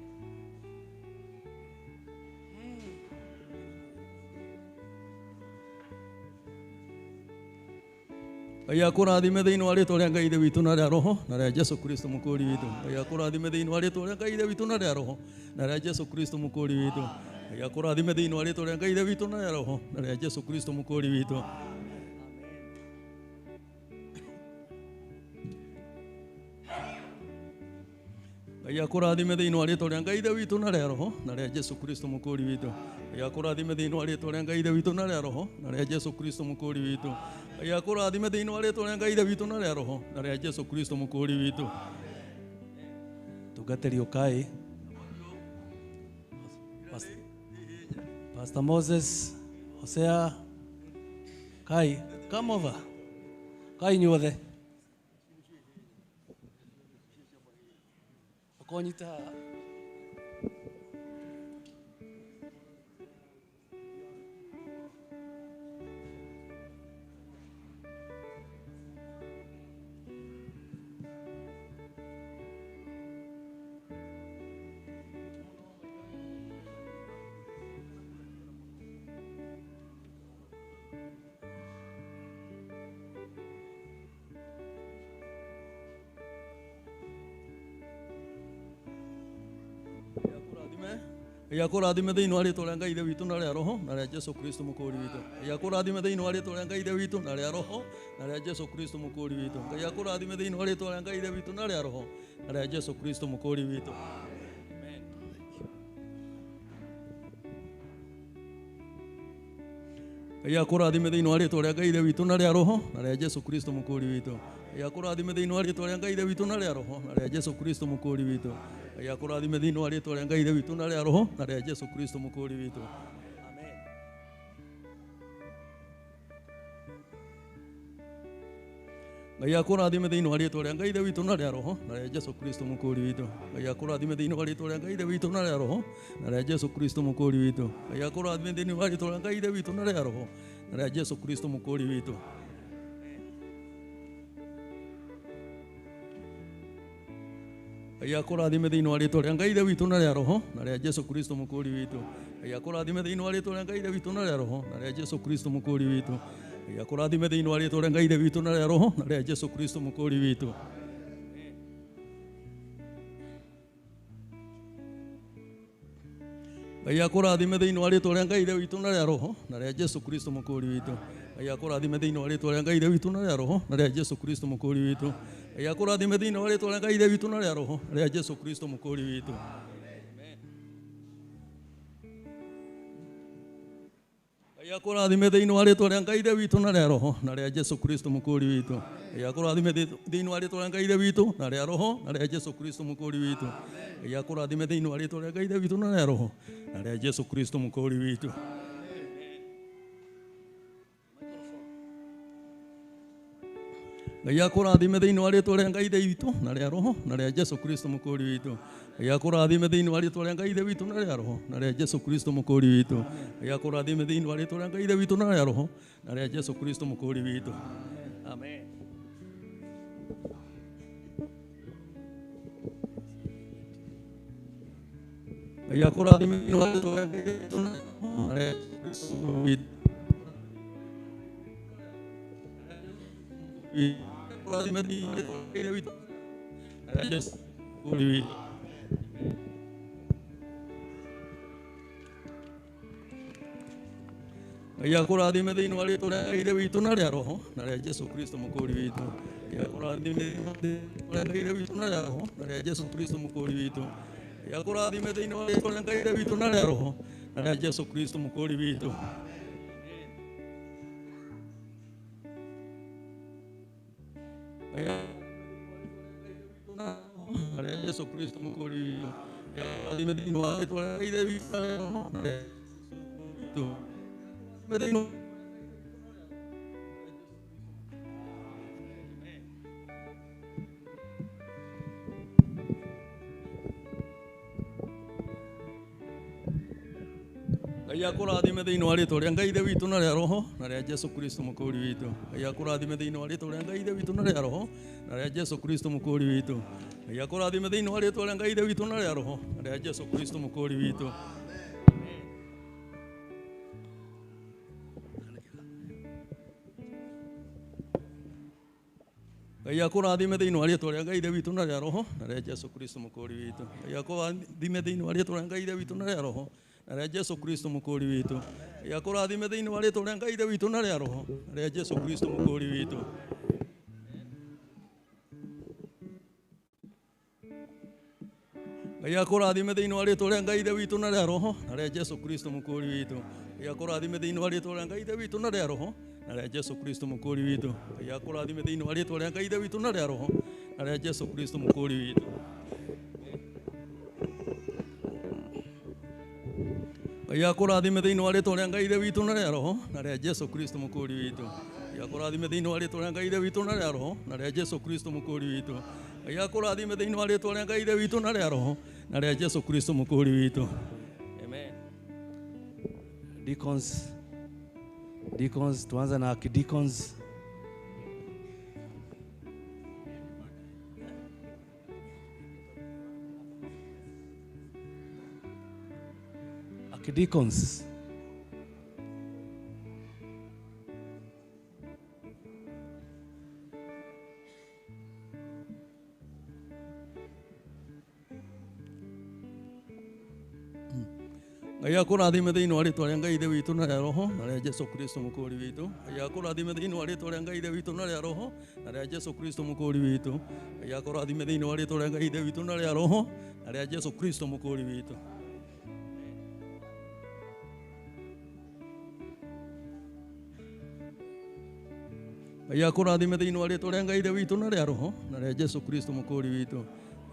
[SPEAKER 6] Ngai akũrathime thĩinĩ wa rĩtwa rĩa Ngai Ithe witũ na rĩa Roho na rĩa Jesũ Kristo mũkũũri witũ. Ngai akũrathime thĩinĩ wa rĩtwa rĩa Ngai Ithe witũ na rĩa Roho na rĩa Jesũ Kristo mũkũũri witũ. Ngai akũrathime thĩinĩ wa rĩtwa rĩa Ngai Ithe witũ na rĩa Roho na rĩa Jesũ Kristo mũkũũri witũ. Ngai akũrathime thĩinĩ wa rĩtwa rĩa Ngai Ithe witũ na rĩa Roho na rĩa Jesũ Kristo mũkũũri witũ. Ngai akũrathime thĩinĩ wa rĩtwa rĩa Ngai Ithe witũ na rĩa Roho na rĩa Jesũ Kristo mũkũũri witũ. Ngai akũrathime thĩinĩ wa rĩtwa rĩa Ngai Ithe witũ na rĩa Roho na rĩa Jesũ Kristo mũkũũri witũ.
[SPEAKER 4] Tungatĩri ũkai. Pastor Moses, Hosea, Kai, come over. Kai inyuothe. Ũkonyita haha.
[SPEAKER 6] Ngai akũrathime thĩinĩ wa rĩtwa rĩa Ngai Ithe witũ na rĩa Roho na rĩa Jesũ Kristo mũkũũri witũ. Ngai akũrathime thĩinĩ wa rĩtwa rĩa Ngai Ithe witũ na rĩa Roho na rĩa Jesũ Kristo mũkũũri witũ. Ngai akũrathime thĩinĩ wa rĩtwa rĩa Ngai Ithe witũ na rĩa Roho na rĩa Jesũ Kristo mũkũũri witũ. Amen. Ngai akũrathime thĩinĩ wa rĩtwa rĩa Ngai Ithe witũ na rĩa Roho na rĩa Jesũ Kristo mũkũũri witũ. Ngai akũrathime thĩinĩ wa rĩtwa rĩa Ngai Ithe witũ na rĩa Roho na rĩa Jesũ Kristo mũkũũri witũ. Ngai akũrathime thĩinĩ wa rĩtwa rĩa Ngai Ithe witũ na rĩa Roho na rĩa Jesũ Kristo mũkũũri witũ. Amen. Ngai akũrathime thĩinĩ wa rĩtwa rĩa Ngai Ithe witũ na rĩa Roho na rĩa Jesũ Kristo mũkũũri witũ. Ngai akũrathime thĩinĩ wa rĩtwa rĩa Ngai Ithe witũ na rĩa Roho na rĩa Jesũ Kristo mũkũũri witũ. Ngai akũrathime thĩinĩ wa rĩtwa rĩa Ngai Ithe witũ na rĩa Roho na rĩa Jesũ Kristo mũkũũri witũ. Ngai akũrathime thĩinĩ wa rĩtwa rĩa Ngai Ithe witũ na rĩa Roho na rĩa Jesu Kristo mũkũũri witũ. Ngai akũrathime thĩinĩ wa rĩtwa rĩa Ngai Ithe witũ na rĩa Roho na rĩa Jesu Kristo mũkũũri witũ. Ngai akũrathime thĩinĩ wa rĩtwa rĩa Ngai Ithe witũ na rĩa Roho na rĩa Jesu Kristo mũkũũri witũ. Ngai akũrathime thĩinĩ wa rĩtwa rĩa Ngai Ithe witũ na rĩa Roho na rĩa Jesu Kristo mũkũũri witũ. Ngai akũrathime thĩinĩ wa rĩtwa rĩa Ngai Ithe witũ na rĩa Roho na rĩa Jesu Kristo mũkũũri witũ. Ngai akũrathime thĩinĩ wa rĩtwa rĩa Ngai Ithe witũ na rĩa Roho na rĩa Jesu Kristo mũkũũri witũ. Ngai akũrathime thĩinĩ wa rĩtwa rĩa Ngai Ithe witũ na rĩa Roho na rĩa Jesu Kristo mũkũũri witũ. Ngai akũrathime thĩinĩ wa rĩtwa rĩa Ngai Ithe witũ na rĩa Roho na rĩa Jesu Kristo mũkũũri witũ. Ngai akũrathime thĩinĩ wa rĩtwa rĩa Ngai Ithe witũ na rĩa Roho na rĩa Jesu Kristo mũkũũri witũ. Ngai akũrathime thĩinĩ wa rĩtwa rĩa Ngai Ithe witũ na rĩa Roho na rĩa Jesu Kristo mũkũũri witũ. Ngai akũrathime thĩinĩ wa rĩtwa rĩa Ngai Ithe witũ na rĩa Roho na rĩa Jesu Kristo mũkũũri witũ. Ngai akũrathime thĩinĩ wa rĩtwa rĩa Ngai Ithe witũ na rĩa Roho na rĩa Jesu Kristo mũkũũri witũ. Amen. Ngai akũrathime thĩinĩ wa rĩtwa rĩa Ngai Ithe witũ na rĩa Roho na rĩa Jesu Kristo mũkũũri witũ. Ngai akũrathime thĩinĩ wa rĩtwa rĩa Ngai Ithe witũ na rĩa Roho na rĩa Jesu Kristo mũkũũri witũ. Ngai akũrathime thĩinĩ wa rĩtwa rĩa Ngai Ithe witũ na rĩa Roho na rĩa Jesu Kristo mũkũũri witũ. Ngai akũrathime thĩinĩ wa rĩtwa rĩa Ngai Ithe witũ na rĩa Roho na rĩa Jesu Kristo mũkũũri witũ. Na rĩa Jesu Kristo mũkũũri witũ. Ngai akũrathime thĩinĩ wa rĩtwa rĩa Ngai Ithe witũ na rĩa Roho na rĩa Jesu Kristo. Ngai akũrathime thĩinĩ wa rĩtwa rĩa Ngai Ithe witũ na rĩa Roho na rĩa Jesu Kristo mũkũũri witũ. Ngai akũrathime thĩinĩ wa rĩtwa rĩa Ngai Ithe witũ na rĩa Roho na rĩa Jesu Kristo mũkũũri witũ. Ngai akũrathime thĩinĩ wa rĩtwa rĩa Ngai Ithe witũ na rĩa Roho na rĩa Jesu Kristo mũkũũri witũ. Ngai akũrathime thĩinĩ wa rĩtwa rĩa Ngai Ithe witũ na rĩa Roho na rĩa Jesu Kristo mũkũũri witũ. Ngai akũrathime thĩinĩ wa rĩtwa rĩa Ngai Ithe witũ na rĩa Roho na rĩa Jesu Kristo mũkũũri witũ. Ngai akũrathime thĩinĩ wa rĩtwa rĩa Ngai Ithe witũ na rĩa Roho na rĩa Jesu Kristo mũkũũri witũ. Ngai akũrathime thĩinĩ wa rĩtwa rĩa Ngai Ithe witũ na rĩa Roho na rĩa Jesu Kristo mũkũũri witũ. Ngai akũrathime thĩinĩ wa rĩtwa rĩa Ngai Ithe witũ na rĩa Roho na rĩa Jesu Kristo mũkũũri witũ. Ngai akũrathime thĩinĩ wa rĩtwa rĩa Ngai Ithe witũ na rĩa Roho na rĩa Jesu Kristo mũkũũri witũ. Ngai akũrathime thĩinĩ wa rĩtwa rĩa Ngai Ithe witũ na rĩa Roho na rĩa Jesu Kristo mũkũũri witũ. Ngai akũrathime thĩinĩ wa rĩtwa rĩa Ngai Ithe witũ na rĩa Roho na rĩa Jesu Kristo mũkũũri witũ. Ngai akũrathime thĩinĩ wa rĩtwa rĩa Ngai Ithe witũ na rĩa Roho na rĩa Jesu Kristo mũkũũri witũ. Amen.
[SPEAKER 4] Deacons, deacons, tuanze na deacons. Deacons.
[SPEAKER 6] Ngai akũrathime thĩinĩ wa rĩtwa rĩa Ngai Ithe witũ na rĩa Roho na rĩa Jesu Kristo mũkũũri witũ. Ngai akũrathime thĩinĩ wa rĩtwa rĩa Ngai Ithe witũ na rĩa Roho na rĩa Jesu Kristo mũkũũri witũ. Ngai akũrathime thĩinĩ wa rĩtwa rĩa Ngai Ithe witũ na rĩa Roho na rĩa Jesu Kristo mũkũũri witũ. Ngai akũrathime thĩinĩ wa rĩtwa rĩa Ngai Ithe witũ na rĩa Roho na rĩa Jesu Kristo mũkũũri witũ.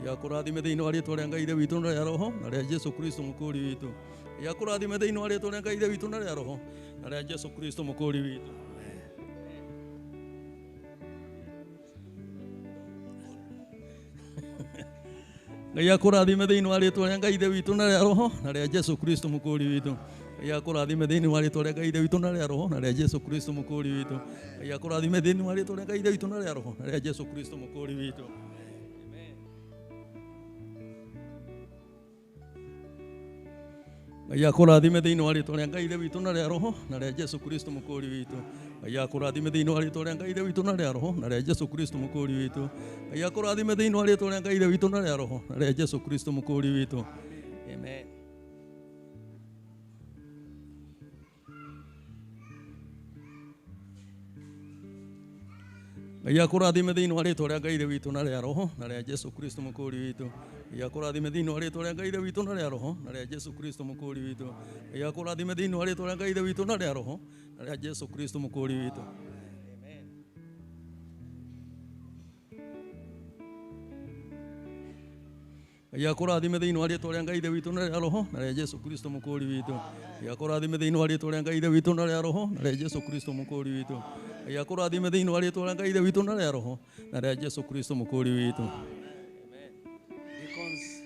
[SPEAKER 6] Ngai akũrathime thĩinĩ wa rĩtwa rĩa Ngai Ithe witũ na rĩa Roho na rĩa Jesu Kristo mũkũũri witũ. Ngai akũrathime thĩinĩ wa rĩtwa rĩa Ngai Ithe witũ na rĩa Roho na rĩa Jesu Kristo mũkũũri witũ. Ngai akũrathime thĩinĩ wa rĩtwa rĩa Ngai Ithe witũ na rĩa Roho na rĩa Jesu Kristo mũkũũri witũ. Ngai akũrathime thĩinĩ wa rĩtwa rĩa Ngai Ithe witũ na rĩa Roho na rĩa Jesu Kristo mũkũũri witũ. Ngai akũrathime thĩinĩ wa rĩtwa rĩa Ngai Ithe witũ na rĩa Roho na rĩa Jesu Kristo mũkũũri witũ. Amen. Ngai akũrathime thĩinĩ wa rĩtwa rĩa Ngai Ithe witũ na rĩa Roho na rĩa Jesu Kristo mũkũũri witũ. Ngai akũrathime thĩinĩ wa rĩtwa rĩa Ngai Ithe witũ na rĩa Roho na rĩa Jesu Kristo mũkũũri witũ. Ngai akũrathime thĩinĩ wa rĩtwa rĩa Ngai Ithe witũ na rĩa Roho na rĩa Jesu Kristo mũkũũri witũ. Amen. Ngai akũrathime thĩinĩ wa rĩtwa rĩa Ngai Ithe witũ na rĩa Roho na rĩa Jesu Kristo mũkũũri witũ. Ngai akũrathime thĩinĩ wa rĩtwa rĩa Ngai Ithe witũ na rĩa Roho na rĩa Jesu Kristo mũkũũri witũ. Ngai akũrathime thĩinĩ wa rĩtwa rĩa Ngai Ithe witũ na rĩa Roho na rĩa Jesu Kristo mũkũũri witũ. Ngai akũrathime thĩinĩ wa rĩtwa rĩa Ngai Ithe witũ na rĩa Roho na rĩa Jesu Kristo mũkũũri witũ. Ngai akũrathime thĩinĩ wa rĩtwa rĩa Ngai Ithe witũ na rĩa Roho na rĩa Jesu Kristo mũkũũri witũ. Ngai akũrathime thĩinĩ wa rĩtwa rĩa Ngai Ithe witũ na rĩa Roho na rĩa Jesu Kristo mũkũũri witũ.
[SPEAKER 4] Deacons.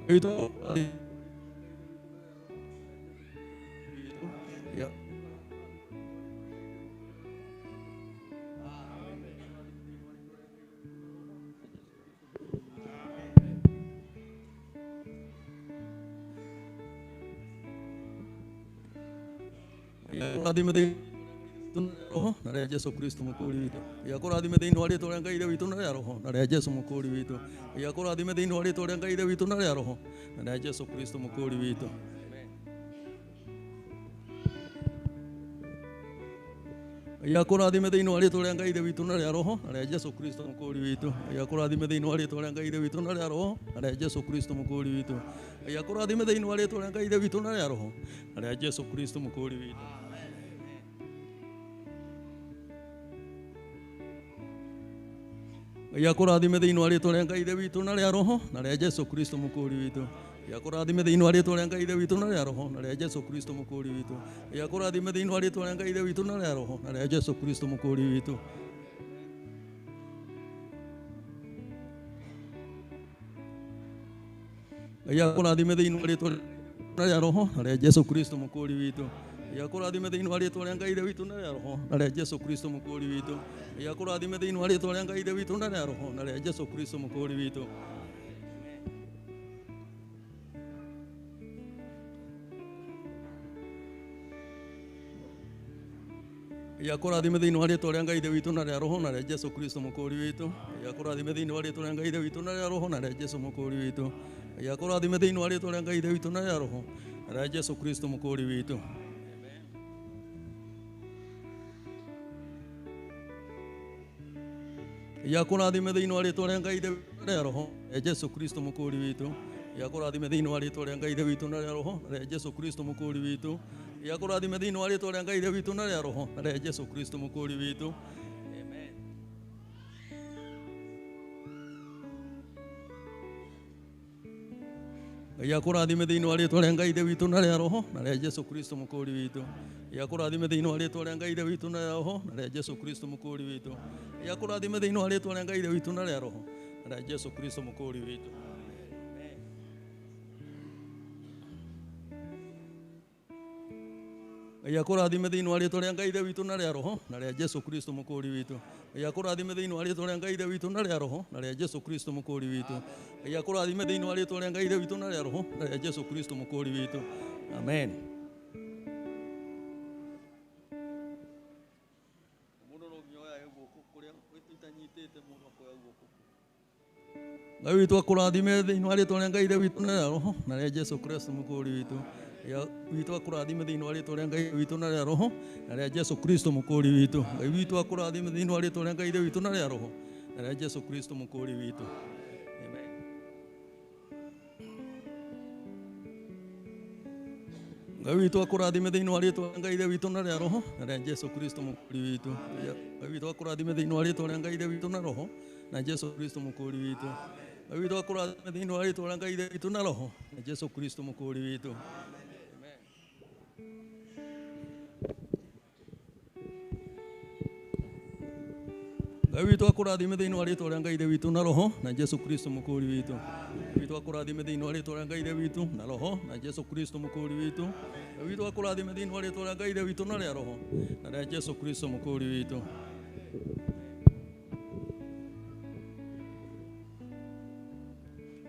[SPEAKER 6] Witũ ya kũrathime thĩinĩ Roho na rĩa Jesu Kristo mũkũũri witũ. Ngai akũrathime thĩinĩ wa rĩtwa rĩa Ngai Ithe witũ na rĩa Roho na rĩa Jesu mũkũũri witũ. Ngai akũrathime thĩinĩ wa rĩtwa rĩa Ngai Ithe witũ na rĩa Roho na rĩa Jesu Kristo mũkũũri witũ. Ngai akũrathime thĩinĩ wa rĩtwa rĩa Ngai Ithe witũ na rĩa Roho na rĩa Jesu Kristo mũkũũri witũ. Ngai akũrathime thĩinĩ wa rĩtwa rĩa Ngai Ithe witũ na rĩa Roho na rĩa Jesu Kristo mũkũũri witũ. Ngai akũrathime thĩinĩ wa rĩtwa rĩa Ngai Ithe witũ na rĩa Roho na rĩa Jesu Kristo mũkũũri witũ. Ngai akũrathime thĩinĩ wa rĩtwa rĩa Ngai Ithe witũ na rĩa Roho na rĩa Jesu Kristo mũkũũri witũ. Ngai akũrathime thĩinĩ wa rĩtwa rĩa Ngai Ithe witũ na rĩa Roho na rĩa Jesu Kristo mũkũũri witũ. Ngai akũrathime thĩinĩ wa rĩtwa rĩa Ngai Ithe witũ na rĩa Roho na rĩa Jesu Kristo mũkũũri witũ. Ngai akũrathime thĩinĩ wa rĩtwa rĩa Roho na rĩa Jesu Kristo mũkũũri witũ. Ngai akũrathime thĩinĩ wa rĩtwa rĩa Ngai Ithe witũ na rĩa Roho na rĩa Jesu Kristo mũkũũri witũ. Ngai akũrathime thĩinĩ wa rĩtwa rĩa Ngai Ithe witũ na rĩa Roho na rĩa Jesu Kristo mũkũũri witũ. Ngai akũrathime thĩinĩ wa rĩtwa rĩa Ngai Ithe witũ na rĩa Roho na rĩa Jesu Kristo mũkũũri witũ. Ngai akũrathime thĩinĩ wa rĩtwa rĩa Ngai Ithe witũ na rĩa Roho na rĩa Jesu mũkũũri witũ. Ngai akũrathime thĩinĩ wa rĩtwa rĩa Ngai Ithe witũ na rĩa Roho na rĩa Jesu Kristo mũkũũri witũ. Ngai akũrathime thĩinĩ wa rĩtwa rĩa Ngai Ithe na rĩa Roho na rĩa Jesu Kristo mũkũũri witũ. Ngai akũrathime thĩinĩ wa rĩtwa rĩa Ngai Ithe witũ na rĩa Roho na rĩa Jesu Kristo mũkũũri witũ. Ngai akũrathime thĩinĩ wa rĩtwa rĩa Ngai Ithe witũ na rĩa Roho na rĩa Jesu Kristo mũkũũri witũ. Amen. Ngai akũrathime thĩinĩ wa rĩtwa rĩa Ngai Ithe witũ na rĩa Roho na rĩa Jesu Kristo mũkũũri witũ. Ngai akũrathime thĩinĩ wa rĩtwa rĩa Ngai Ithe witũ na rĩa Roho na rĩa Jesu Kristo mũkũũri witũ. Ngai akũrathime thĩinĩ wa rĩtwa rĩa Ngai Ithe witũ na rĩa Roho na rĩa Jesu Kristo mũkũũri witũ. Ngai akũrathime thĩinĩ wa rĩtwa rĩa Ngai Ithe witũ na rĩa Roho na rĩa Jesu Kristo mũkũũri witũ. Ngai akũrathime thĩinĩ wa rĩtwa rĩa Ngai Ithe witũ na rĩa Roho na rĩa Jesu Kristo mũkũũri witũ. Ngai akũrathime thĩinĩ wa rĩtwa rĩa Ngai Ithe witũ na rĩa Roho na rĩa Jesu Kristo mũkũũri witũ. Amen. Mũndũ no nginya oyage guoko kũrĩa itanyitĩte mũndũ akoya guoko. Ngai witũ akũrathime thĩinĩ wa rĩtwa rĩa Ngai Ithe witũ na rĩa Roho na rĩa Jesu Kristo mũkũũri witũ. Ngai witũ akũrathime thĩinĩ wa rĩtwa rĩa Ngai witũ na rĩa Roho na rĩa Jesu Kristo mũkũũri witũ. Ngai witũ akũrathime thĩinĩ wa rĩtwa rĩa Ngai Ithe witũ na rĩa Roho na rĩa Jesu Kristo mũkũũri witũ. Amen. Ngai witũ akũrathime thĩinĩ wa rĩtwa rĩa Ngai Ithe witũ na rĩa Roho na rĩa Jesu Kristo mũkũũri witũ. Ngai witũ akũrathime thĩinĩ wa rĩtwa rĩa Ngai Ithe witũ na Roho na Jesu Kristo mũkũũri witũ. Ngai witũ akũrathime thĩinĩ wa rĩtwa rĩa Ngai Ithe witũ na Roho na Jesu Kristo mũkũũri witũ. Ngai witũ akũrathime thĩinĩ wa rĩtwa rĩa Ngai Ithe witũ na Roho na Jesu Kristo mũkũũri witũ. Ngai witũ akũrathime thĩinĩ wa rĩtwa rĩa Ngai Ithe witũ na Roho na Jesu Kristo mũkũũri witũ. Ngai witũ akũrathime thĩinĩ wa rĩtwa rĩa Ngai Ithe witũ na rĩa Roho na rĩa Jesu Kristo mũkũũri witũ.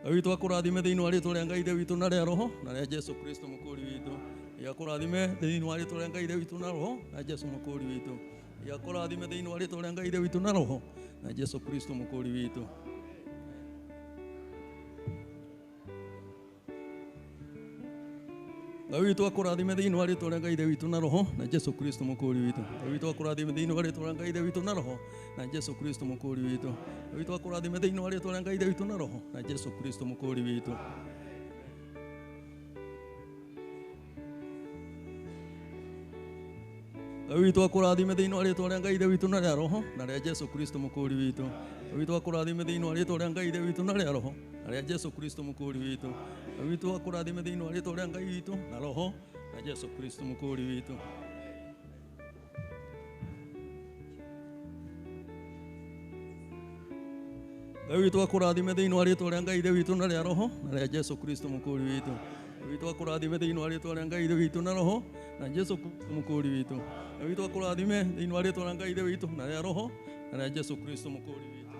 [SPEAKER 6] Ngai witũ akũrathime thĩinĩ wa rĩtwa rĩa Ngai Ithe witũ na rĩa Roho na rĩa Jesu Kristo mũkũũri witũ. Ngai akũrathime thĩinĩ wa rĩtwa rĩa Ngai Ithe witũ na Roho na Jesu mũkũũri witũ. Ngai akũrathime thĩinĩ wa rĩtwa rĩa Ngai Ithe witũ na Roho na Jesu Kristo mũkũũri witũ. Ngai witũ akũrathime thĩinĩ wa rĩtwa rĩa Ngai Ithe witũ na Roho na Jesu Kristo mũkũũri witũ. Ngai witũ akũrathime thĩinĩ wa rĩtwa rĩa Ngai Ithe witũ na Roho na Jesu Kristo mũkũũri witũ. Ngai witũ akũrathime thĩinĩ wa rĩtwa rĩa Ngai Ithe witũ na Roho na Jesu Kristo mũkũũri witũ. Ngai witũ akũrathime thĩinĩ wa rĩtwa rĩa Ngai Ithe witũ na rĩa Roho na rĩa Jesu Kristo mũkũũri witũ. Ngai witũ akũrathime thĩinĩ wa rĩtwa rĩa Ngai Ithe witũ na rĩa Roho na rĩa Jesu Kristo mũkũũri witũ. Ngai witũ akũrathime thĩinĩ wa rĩtwa rĩa Ngai witũ na Roho na Jesu Kristo mũkũũri witũ. Ngai witũ akũrathime thĩinĩ wa rĩtwa rĩa Ngai Ithe witũ na rĩa Roho na rĩa Jesu Kristo mũkũũri witũ. Ngai witũ akũrathime thĩinĩ wa rĩtwa rĩa Ngai Ithe witũ na Roho na Jesu Kristo mũkũũri witũ. Ngai witũ akũrathime thĩinĩ wa rĩtwa rĩa Ngai Ithe witũ na rĩa Roho na rĩa Jesu Kristo mũkũũri witũ.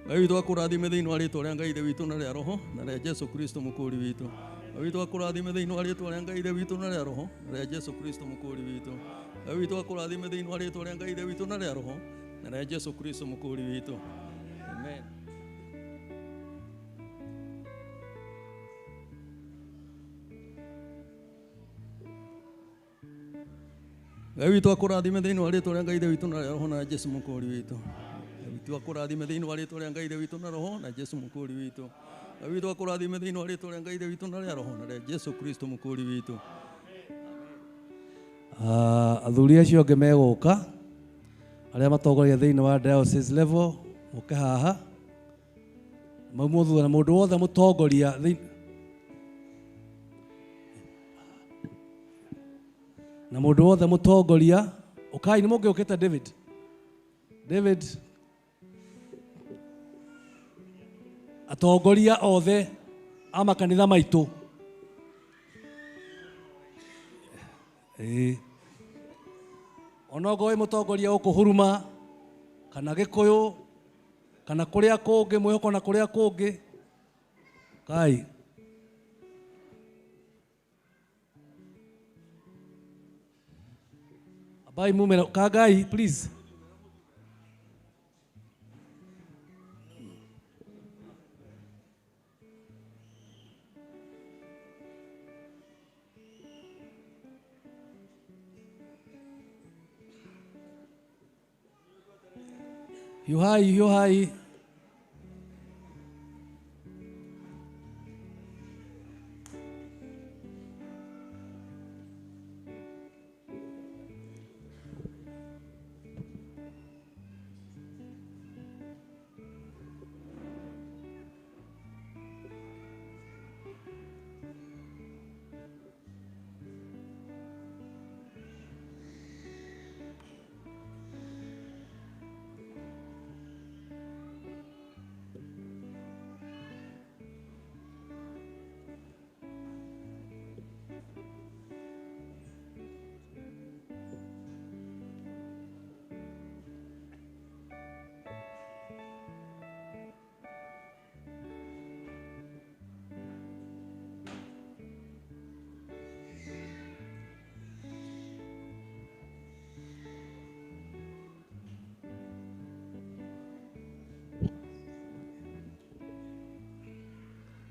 [SPEAKER 6] Ngai witũ akũrathime thĩinĩ wa rĩtwa rĩa Ngai Ithe witũ na rĩa Roho na rĩa Jesu Kristo mũkũũri witũ. Ngai witũ akũrathime thĩinĩ wa rĩtwa rĩa Ngai Ithe witũ na rĩa Roho na rĩa Jesu Kristo mũkũũri witũ. Ngai witũ akũrathime thĩinĩ wa rĩtwa rĩa Ngai Ithe witũ na rĩa Roho na rĩa Jesu Kristo mũkũũri witũ. Amen. Ngai witũ akũrathime thĩinĩ wa rĩtwa rĩa Ngai Ithe witũ na rĩa Roho na Jesu mũkũũri witũ. Ngai witũ akũrathime thĩinĩ wa rĩtwa rĩa Ngai Ithe witũ na Roho na Jesu mũkũũri witũ. Ngai witũ akũrathime thĩinĩ wa rĩtwa rĩa Ngai Ithe witũ na rĩa Roho na rĩa Jesu Kristo mũkũũri witũ.
[SPEAKER 4] Athuri acio angĩ megũka arĩa matongoria thĩinĩ wa diocese level mũke haha maumwo thutha na mũndũ wothe mũtongoria na mũndũ wothe mũtongoria ũkai nĩ mũngĩũkĩte David. David atongoria othe a makanitha maitũ. Onogo wĩ mũtongoria ũkũhuruma kana Gĩkũyũ kana kũrĩa kũngĩ mwĩhoko na kũrĩa kũngĩ kai abai mumera kagai please. Yuhai, yuhai.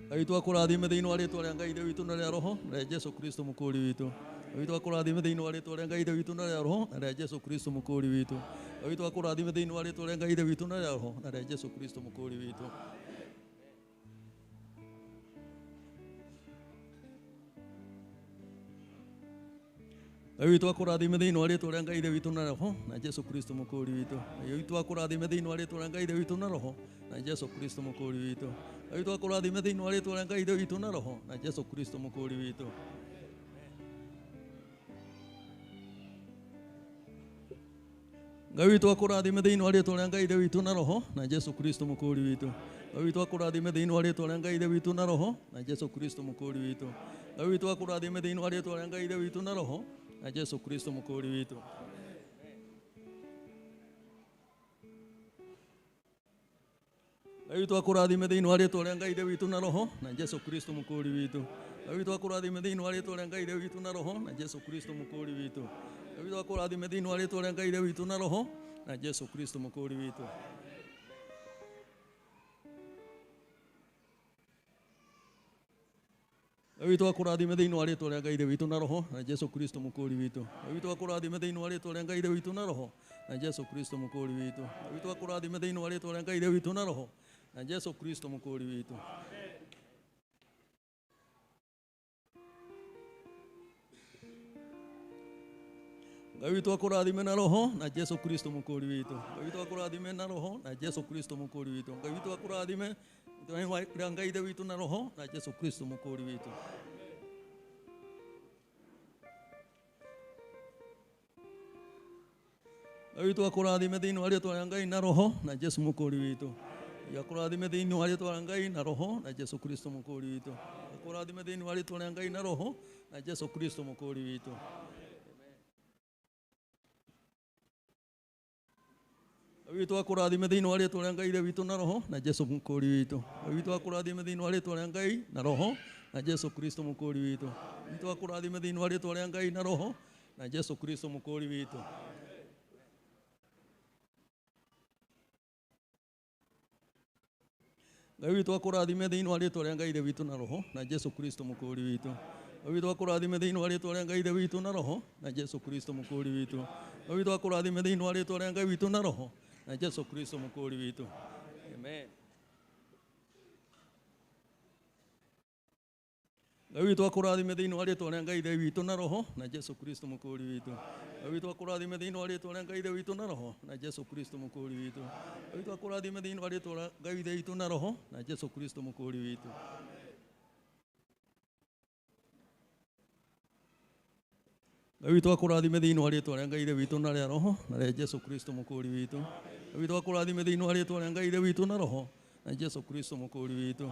[SPEAKER 6] Ngai witũ akũrathime thĩinĩ wa rĩtwa rĩa Ngai Ithe witũ na rĩa Roho na rĩa Jesu Kristo mũkũũri witũ. Ngai witũ akũrathime thĩinĩ wa rĩtwa rĩa Ngai Ithe witũ na rĩa Roho na rĩa Jesu Kristo mũkũũri witũ. Ngai witũ akũrathime thĩinĩ wa rĩtwa rĩa Ngai Ithe witũ na rĩa Roho na rĩa Jesũ Kristo mũkũũri witũ. Ngai witũ akũrathime thĩinĩ wa rĩtwa rĩa Ngai Ithe witũ na Roho na Jesũ Kristo mũkũũri witũ. Ngai witũ akũrathime thĩinĩ wa rĩtwa rĩa Ngai Ithe witũ na Roho na Jesũ Kristo mũkũũri witũ. Ngai witũ akũrathime thĩinĩ wa rĩtwa rĩa Ngai Ithe witũ na Roho na Jesũ Kristo mũkũũri witũ. Ngai witũ akũrathime thĩinĩ wa rĩtwa rĩa Ngai Ithe witũ na Roho na Jesũ Kristo mũkũũri witũ. Ngai witũ akũrathime thĩinĩ wa rĩtwa rĩa Ngai Ithe witũ na Roho na Jesũ Kristo mũkũũri witũ. Ngai witũ akũrathime thĩinĩ wa rĩtwa rĩa Ngai Ithe witũ na Roho na Jesũ Kristo mũkũũri witũ. Ngai witũ akũrathime thĩinĩ wa rĩtwa rĩa Ngai Ithe witũ na Roho na Jesũ Kristo mũkũũri witũ. Ngai witũ akũrathime thĩinĩ wa rĩtwa rĩa Ngai Ithe witũ na Roho na Jesũ Kristo mũkũũri witũ. Ngai witũ akũrathime thĩinĩ wa rĩtwa rĩa Ngai Ithe witũ na Roho na Jesũ Kristo mũkũũri witũ. Ngai witũ akũrathime thĩinĩ wa rĩtwa rĩa Ngai Ithe witũ na Roho na Jesũ Kristo mũkũũri witũ. Ngai witũ akũrathime thĩinĩ wa rĩtwa rĩa Ngai Ithe witũ na Roho na Jesũ Kristo mũkũũri witũ. Ngai witũ akũrathime thĩinĩ wa rĩtwa rĩa Ngai Ithe witũ na Roho na Jesũ Kristo mũkũũri witũ. Ngai witũ akũrathime na Roho na Jesũ Kristo mũkũũri witũ. Ngai witũ akũrathime na Roho na Jesũ Kristo mũkũũri witũ. Ngai witũ akũrathime rĩa Ngai Ithe witũ na Roho na Jesũ Kristo mũkũũri witũ. Ngai witũ akũrathime thĩinĩ wa rĩtwa rĩa Ngai na Roho na Jesũ mũkũũri witũ. Ngai akũrathime thĩinĩ wa rĩtwa rĩa Ngai na Roho na Jesũ Kristo mũkũũri witũ. Akũrathime thĩinĩ wa rĩtwa rĩa Ngai na Roho na Jesũ Kristo mũkũũri witũ. Ngai witũ akũrathime thĩinĩ wa rĩtwa rĩa Ngai Ithe witũ na Roho na Jesũ mũkũũri witũ. Ngai witũ akũrathime thĩinĩ wa rĩtwa rĩa Ngai na Roho na Jesũ Kristo mũkũũri witũ. Ngai witũ akũrathime thĩinĩ wa rĩtwa rĩa Ngai na Roho na Jesũ Kristo mũkũũri witũ. Ngai witũ akũrathime thĩinĩ wa rĩtwa rĩa Ngai Ithe witũ na Roho na Jesũ Kristo mũkũũri witũ. Ngai witũ akũrathime thĩinĩ wa rĩtwa rĩa Ngai Ithe witũ na Roho na Jesũ Kristo mũkũũri witũ. Ngai witũ akũrathime thĩinĩ wa rĩtwa rĩa Ngai witũ na Roho na Jesũ Kristo mũkũũri witũ. Amen. Ngai witũ akũrathime thĩinĩ wa rĩtwa rĩa Ngai Ithe witũ na Roho na Jesũ Kristo mũkũũri witũ. Ngai witũ akũrathime thĩinĩ wa rĩtwa rĩa Ngai Ithe witũ na Roho na Jesũ Kristo mũkũũri witũ. Ngai witũ akũrathime thĩinĩ wa rĩtwa rĩa Ngai Ithe witũ na Roho na Jesũ Kristo mũkũũri witũ. Ngai witũ akũrathime thĩinĩ wa rĩtwa rĩa Ngai Ithe witũ na rĩa Roho na rĩa Jesũ Kristo mũkũũri witũ. Ngai witũ akũrathime thĩinĩ wa rĩtwa rĩa Ngai Ithe witũ na Roho na Jesũ Kristo mũkũũri witũ.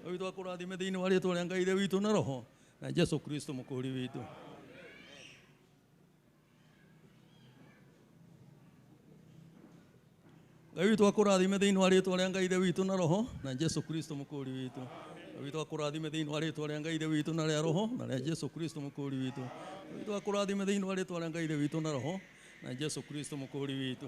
[SPEAKER 6] Ngai witũ akũrathime thĩinĩ wa rĩtwa rĩa Ngai Ithe witũ na Roho na Jesũ Kristo mũkũũri witũ. Ngai witũ akũrathime thĩinĩ wa rĩtwa rĩa Ngai Ithe witũ na Roho na Jesũ Kristo mũkũũri witũ. Ngai witũ akũrathime thĩinĩ wa rĩtwa rĩa Ngai Ithe witũ na rĩa Roho na rĩa Jesũ Kristo mũkũũri witũ. Ngai witũ akũrathime thĩinĩ wa rĩtwa rĩa Ngai Ithe witũ na Roho na Jesũ Kristo mũkũũri witũ.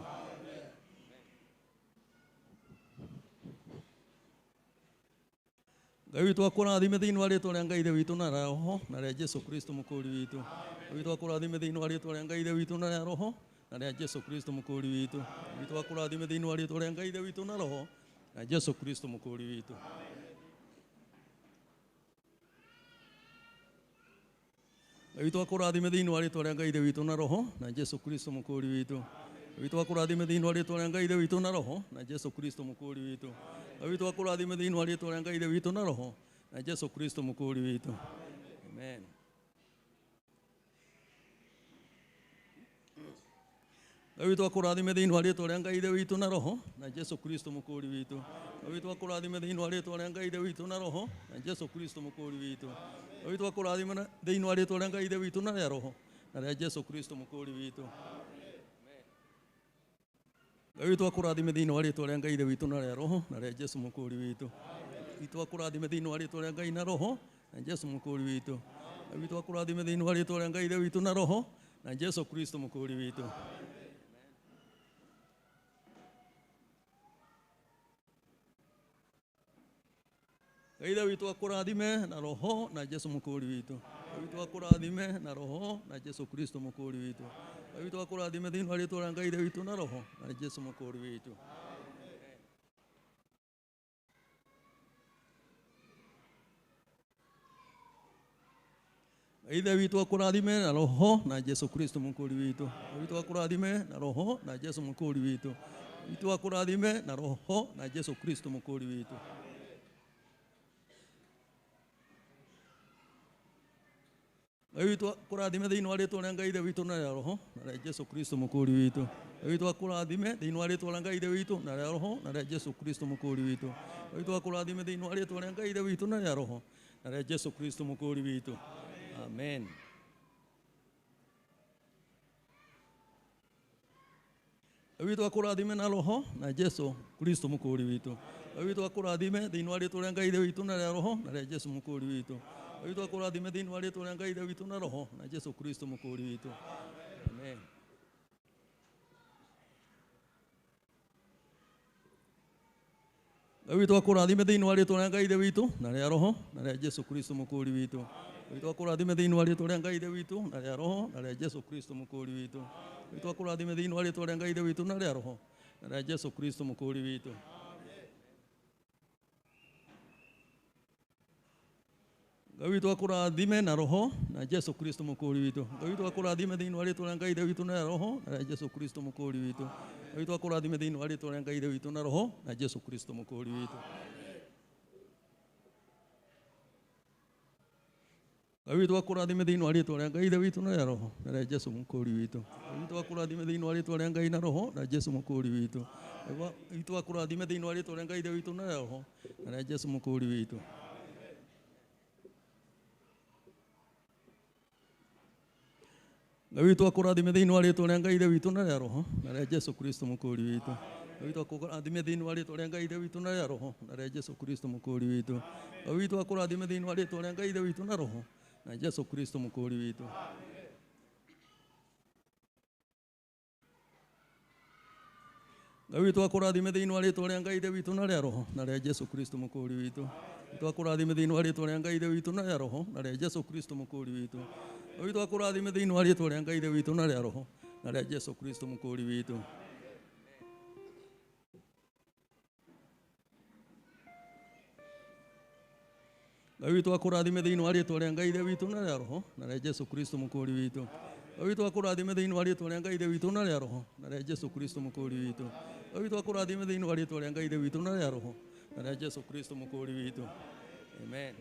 [SPEAKER 6] Ngai witũ akũrathime thĩinĩ wa rĩtwa rĩa Ngai Ithe witũ na rĩa Roho na rĩa Jesũ Kristo mũkũũri witũ. Ngai witũ akũrathime thĩinĩ wa rĩtwa rĩa Ngai Ithe witũ na rĩa Roho na rĩa Jesũ Kristo mũkũũri witũ. Ngai witũ akũrathime thĩinĩ wa rĩtwa rĩa Ngai Ithe witũ na Roho na Jesũ Kristo mũkũũri witũ. Ngai witũ akũrathime thĩinĩ wa rĩtwa rĩa Ngai Ithe witũ na Roho na Jesũ Kristo mũkũũri witũ. Ngai witũ akũrathime thĩinĩ wa rĩtwa rĩa Ngai Ithe witũ na Roho na Jesũ Kristo mũkũũri witũ. Ngai witũ akũrathime thĩinĩ wa rĩtwa rĩa Ngai Ithe witũ na Roho na Jesũ Kristo mũkũũri witũ. Amen. Ngai witũ akũrathime thĩinĩ wa rĩtwa rĩa Ngai Ithe witũ na Roho na Jesũ Kristo mũkũũri witũ. Ngai witũ akũrathime thĩinĩ wa rĩtwa rĩa Ngai Ithe witũ na Roho na Jesũ Kristo mũkũũri witũ. Ngai witũ akũrathime thĩinĩ wa rĩtwa rĩa Ngai Ithe witũ na rĩa Roho na rĩa Jesũ Kristo mũkũũri witũ. Ngai witũ akũrathime thĩinĩ wa rĩtwa rĩa Ngai Ithe witũ na rĩa Roho na rĩa Jesũ mũkũũri witũ. Witũ akũrathime thĩinĩ wa rĩtwa rĩa Ngai na Roho na Jesũ mũkũũri witũ. Ngai witũ akũrathime thĩinĩ wa rĩtwa rĩa Ngai Ithe witũ na Roho na Jesũ Kristo mũkũũri witũ. Ngai Ithe witũ akũrathime na Roho na Jesũ mũkũũri witũ. Ngai witũ akũrathime na Roho na Jesũ Kristo mũkũũri witũ. Ngai witũ akũrathime thĩinĩ wa rĩtwa rĩa Ngai Ithe witũ na Roho na Jesu mũkũũri witũ. Ithe witũ akũrathime na Roho na Jesu Kristo mũkũũri witũ. Ngai witũ akũrathime na Roho na Jesu mũkũũri witũ. Witũ akũrathime na Roho na Jesu Kristo mũkũũri witũ. Ngai witũ akũrathime thĩinĩ wa rĩtwa rĩa Ngai Ithe witũ na rĩa Roho na rĩa Jesu Kristo mũkũũri witũ. Ngai witũ akũrathime thĩinĩ wa rĩtwa rĩa Ngai Ithe witũ na rĩa Roho na rĩa Jesu Kristo mũkũũri witũ. Ngai witũ akũrathime thĩinĩ wa rĩtwa rĩa Ngai Ithe witũ na rĩa Roho na rĩa Jesu Kristo mũkũũri witũ. Amen. Ngai witũ akũrathime na Roho na Jesu Kristo mũkũũri witũ. Ngai witũ akũrathime thĩinĩ wa rĩtwa rĩa Ngai Ithe witũ na rĩa Roho na rĩa Jesu mũkũũri witũ. Ngai witũ akũrathime thĩinĩ wa rĩtwa rĩa Ngai Ithe witũ na Roho na Jesu Kristo mũkũũri witũ. Amen. Ngai witũ akũrathime thĩinĩ wa rĩtwa rĩa Ngai Ithe witũ na rĩa Roho na rĩa Jesu Kristo mũkũũri witũ. Ngai witũ akũrathime thĩinĩ wa rĩtwa rĩa Ngai Ithe witũ na rĩa Roho na rĩa Jesu Kristo mũkũũri witũ. Ngai witũ akũrathime thĩinĩ wa rĩtwa rĩa Ngai Ithe witũ na rĩa Roho na rĩa Jesu Kristo mũkũũri witũ. Ngai witũ akũrathime na Roho na Jesu Kristo mũkũũri witũ. Ngai witũ akũrathime thĩinĩ wa rĩtwa rĩa Ngai Ithe witũ na rĩa Roho na rĩa Jesu Kristo mũkũũri witũ. Ngai witũ akũrathime thĩinĩ wa rĩtwa rĩa Ngai Ithe witũ na Roho na Jesu Kristo mũkũũri witũ. Ngai witũ akũrathime thĩinĩ wa rĩtwa rĩa Ngai Ithe witũ na rĩa Roho na rĩa Jesu mũkũũri witũ. Ngai witũ akũrathime thĩinĩ wa rĩtwa rĩa Ngai na Roho na Jesu mũkũũri witũ. Ngai witũ akũrathime thĩinĩ wa rĩtwa rĩa Ngai Ithe witũ na rĩa Roho na rĩa Jesu mũkũũri witũ. Ngai witũ akũrathime thĩinĩ wa rĩtwa rĩa Ngai Ithe witũ na rĩa Roho na rĩa Jesu Kristo mũkũũri witũ. Ngai witũ akũrathime thĩinĩ wa rĩtwa rĩa Ngai Ithe witũ na rĩa Roho na rĩa Jesu Kristo mũkũũri witũ. Ngai witũ akũrathime thĩinĩ wa rĩtwa rĩa Ngai Ithe witũ na Roho na Jesu Kristo mũkũũri witũ. Ngai witũ akũrathime thĩinĩ wa rĩtwa rĩa Ngai Ithe witũ na rĩa Roho na rĩa Jesu Kristo mũkũũri witũ. Witũ akũrathime thĩinĩ wa rĩtwa rĩa Ngai Ithe witũ na rĩa Roho na rĩa Jesu Kristo mũkũũri witũ. Ngai witũ akũrathime thĩinĩ wa rĩtwa rĩa Ngai Ithe witũ na rĩa Roho na rĩa Jesu Kristo mũkũũri witũ. Ngai witũ akũrathime thĩinĩ wa rĩtwa rĩa Ngai Ithe witũ na rĩa Roho na rĩa Jesu Kristo mũkũũri witũ. Ngai witũ akũrathime thĩinĩ wa rĩtwa rĩa Ngai Ithe witũ na rĩa Roho na rĩa Jesu Kristo mũkũũri witũ. Ngai witũ akũrathime thĩinĩ wa rĩtwa rĩa Ngai Ithe witũ na rĩa Roho na rĩa Jesu Kristo mũkũũri witũ. Amen.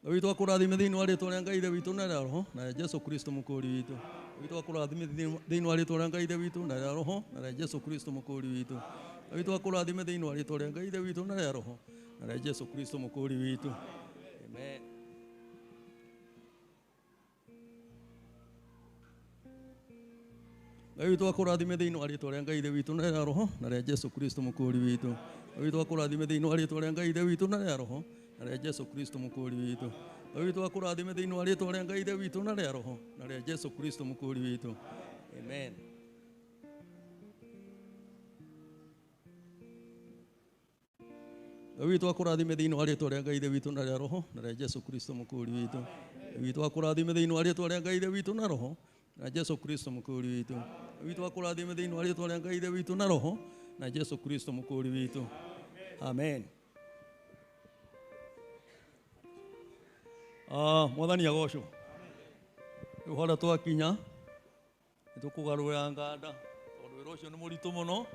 [SPEAKER 6] Ngai witũ akũrathime thĩinĩ wa rĩtwa rĩa Ngai Ithe witũ na rĩa Roho na rĩa Jesu Kristo mũkũũri witũ. Ngai witũ akũrathime thĩinĩ wa rĩtwa rĩa Ngai Ithe witũ na rĩa Roho na rĩa Jesu Kristo mũkũũri witũ. Ngai witũ akũrathime thĩinĩ wa rĩtwa rĩa Ngai Ithe witũ na rĩa Roho na rĩa Jesu Kristo mũkũũri witũ. Amen. Ngai witũ akũrathime thĩinĩ wa rĩtwa rĩa Ngai Ithe witũ na rĩa Roho na rĩa Jesu Kristo mũkũũri witũ. Ngai witũ akũrathime thĩinĩ wa rĩtwa rĩa Ngai Ithe witũ na rĩa Roho na rĩa Jesu Kristo mũkũũri witũ. Ngai witũ akũrathime thĩinĩ wa rĩtwa rĩa Ngai Ithe witũ na rĩa Roho na rĩa Jesu Kristo mũkũũri witũ. Amen. Ngai witũ akũrathime thĩinĩ wa rĩtwa rĩa Ngai Ithe witũ na rĩa Roho na rĩa Jesu Kristo mũkũũri witũ. Ngai witũ akũrathime thĩinĩ wa rĩtwa rĩa Ngai Ithe witũ na Roho na Jesu Kristo mũkũũri witũ. Ngai witũ akũrathime thĩinĩ wa rĩtwa rĩa Ngai Ithe witũ na Roho na Jesu Kristo mũkũũri witũ. Amen. Mwathani agocwo. Rĩu harĩa twakinya nĩ tũkũgarũra nganda tondũ wĩra ũcio nĩ mũritũ mũno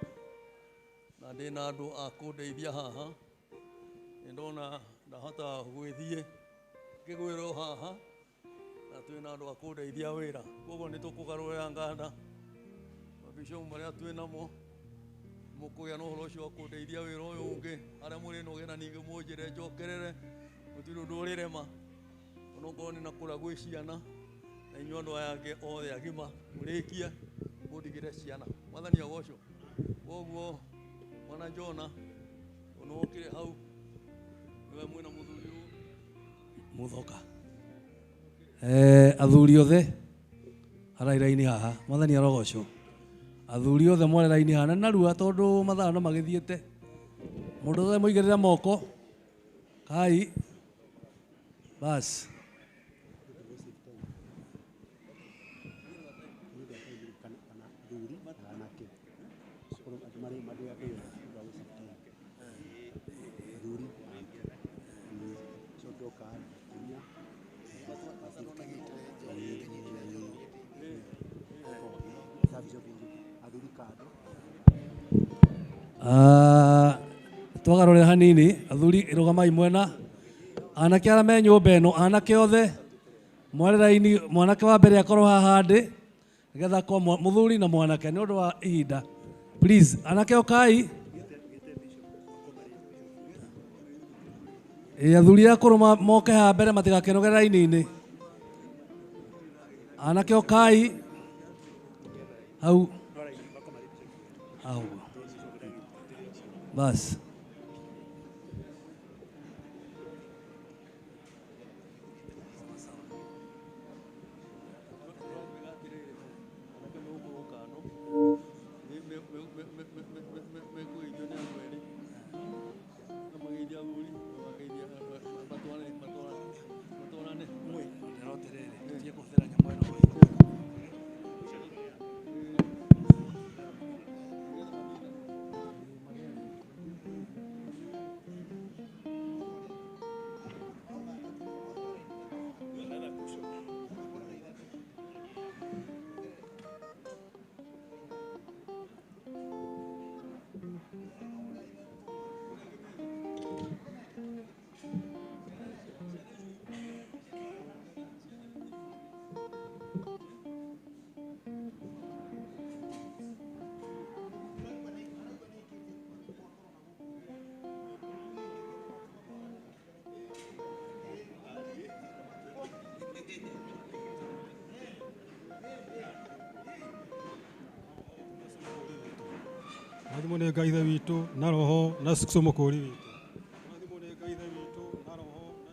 [SPEAKER 6] na ndĩna andũ a kũndeithia haha. Nĩ ndona ndahota gwĩthiĩ ngĩgwĩrwo haha na twĩna andũ a kũndeithia wĩra, koguo nĩ tũkũgarũrĩra nganda mabicomu marĩa twĩ namo mũkũgĩa na ũhoro ũcio wa kũndeithia wĩra ũyũ ũngĩ harĩa mũrĩnogera na ningĩ mũnjĩre njokerere gũtirĩ ũndũ ũrĩrema onokorwo nĩ na kũrĩa gwĩ ciana na inyuĩ andũ aya angĩ othe agima mũrĩkie mũndigĩre ciana. Mwathani agocwo. Koguo mwana Jona ũnokire hau niwe mwĩna mũthuri ũyũ
[SPEAKER 4] Muthoka. Athuri othe arairaini haha Mwathani arogocwo. Athuri othe mware raini haha na narua tondu mathaa no magithiete. Mundu othe muigirira moko. Kai. Bas. Twagarũrĩra hanini athuri rũgamai mwena anake arĩa me nyũmba ĩno anake othe mware raini mwanake wa mbere akorwo haha ndĩ nĩgetha akorwo mũthuri na mwanake nĩ ũndũ wa ihinda please anake ũkai. Ĩ athuri akũrũ moke haha mbere matigakĩnoge raini-inĩ. Anake ũkai hau hau bas.
[SPEAKER 9] Mwathimwo nĩ Ngai Ithe witũ na Roho na Yesu Mũkũũri witũ. Mwathimwo nĩ Ngai Ithe witũ na Roho na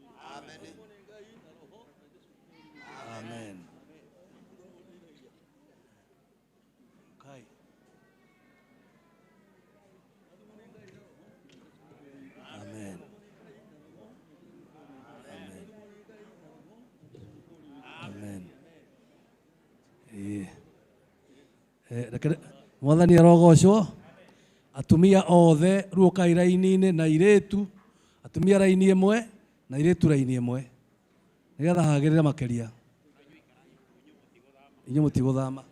[SPEAKER 4] Amen. Kai. Amen. Amen. Amen. Mwathani arogocwo atumia othe ruokai raini-inĩ na irĩtu atumia raini ĩmwe na irĩtu raini ĩmwe nĩgetha hagĩrĩre makĩria inyuĩ mũtigũthama.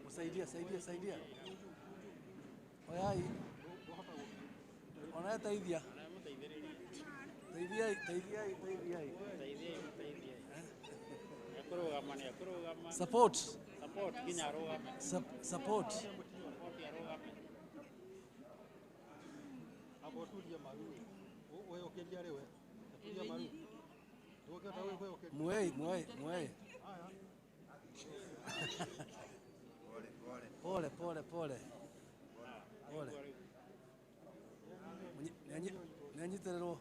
[SPEAKER 4] Saidia, saidia, saidia. Oyai. Ona teithia. Teithia, teithia, teithia.
[SPEAKER 10] Teithia, teithia.
[SPEAKER 4] Support.
[SPEAKER 10] Support kinya arugame.
[SPEAKER 4] Support.
[SPEAKER 10] Support arugame.
[SPEAKER 9] Abo tulia maru. We okeria rewe. Tulia maru.
[SPEAKER 4] Muei, muei, muei. Pole, pole, pole. Pole. Nyanyitirwo.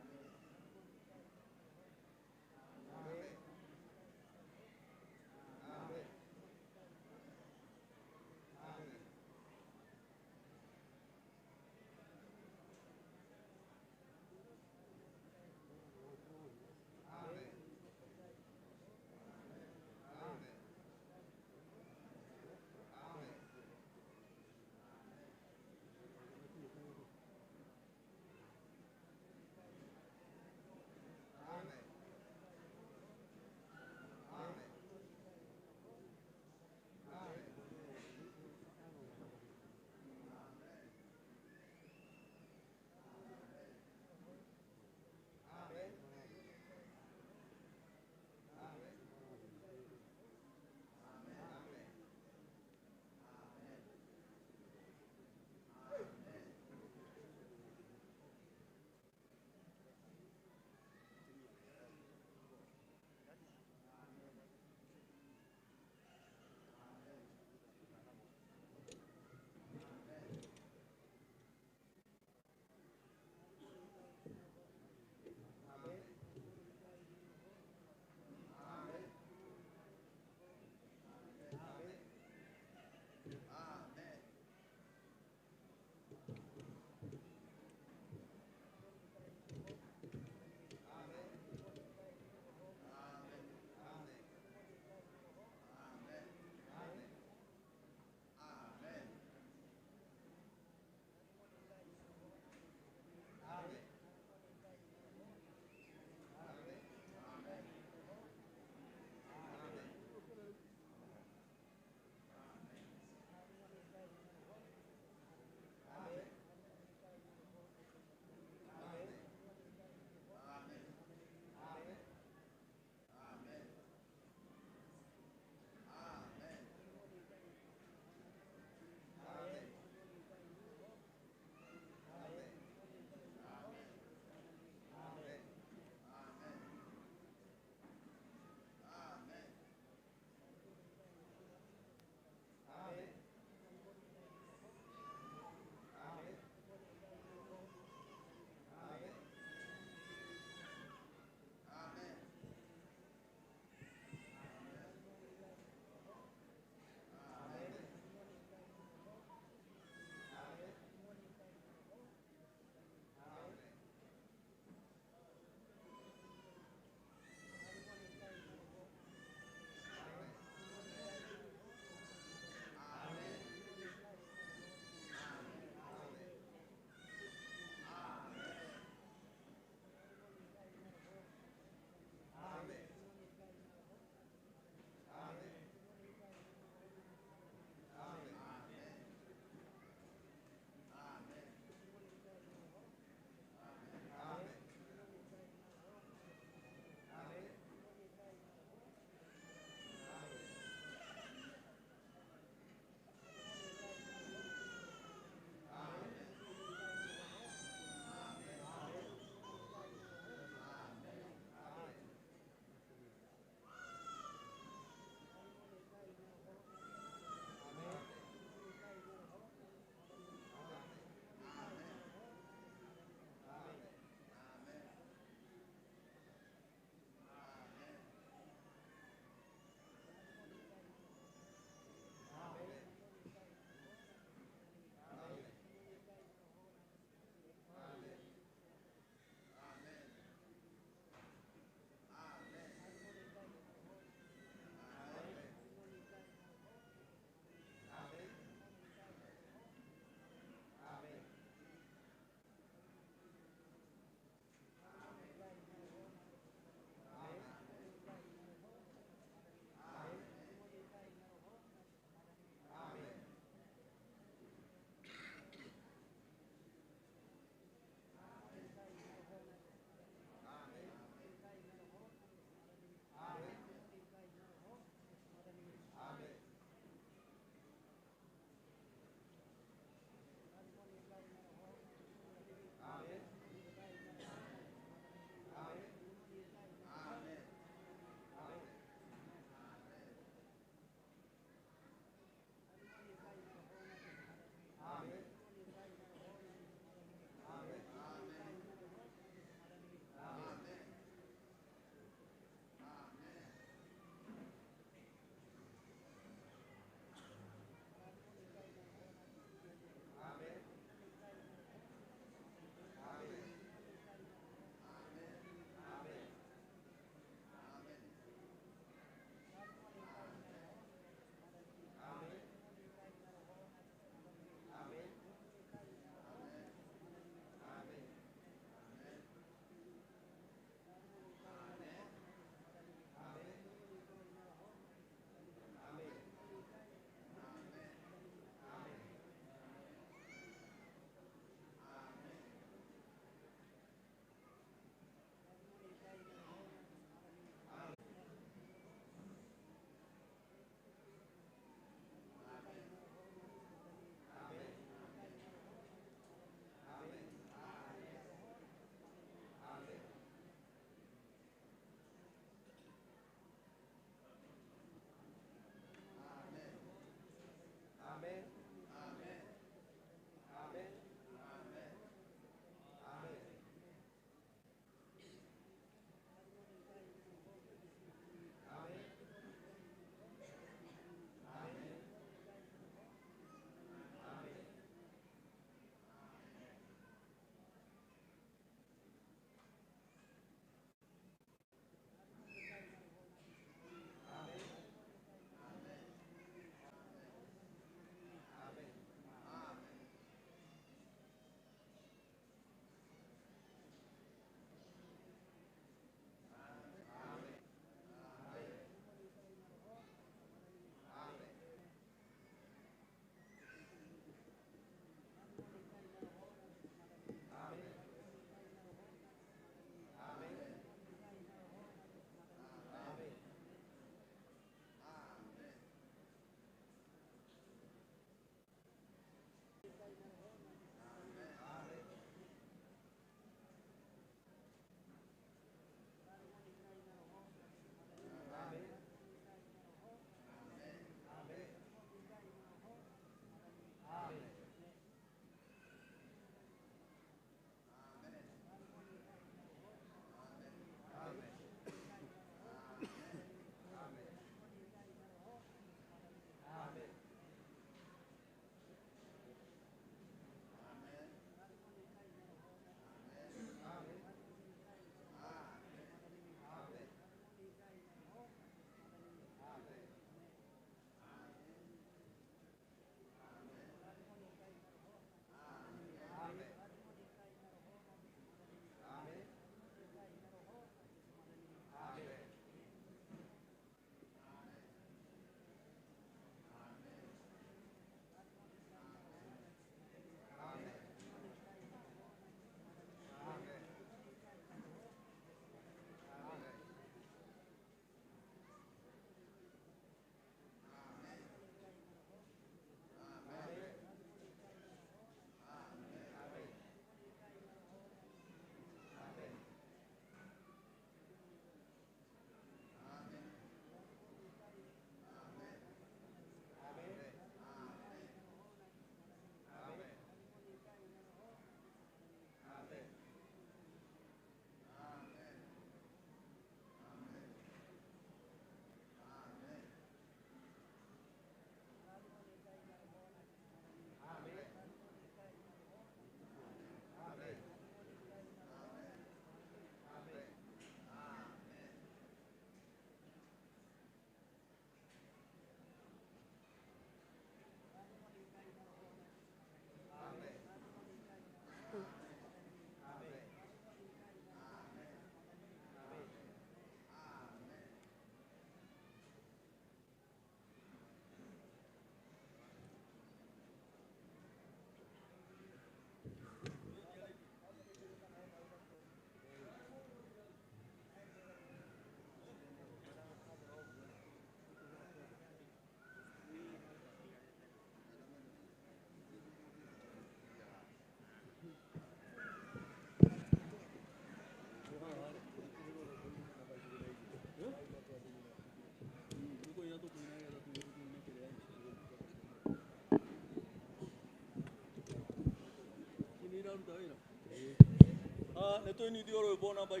[SPEAKER 6] Nĩ tũinithio rwĩmbo namba 12.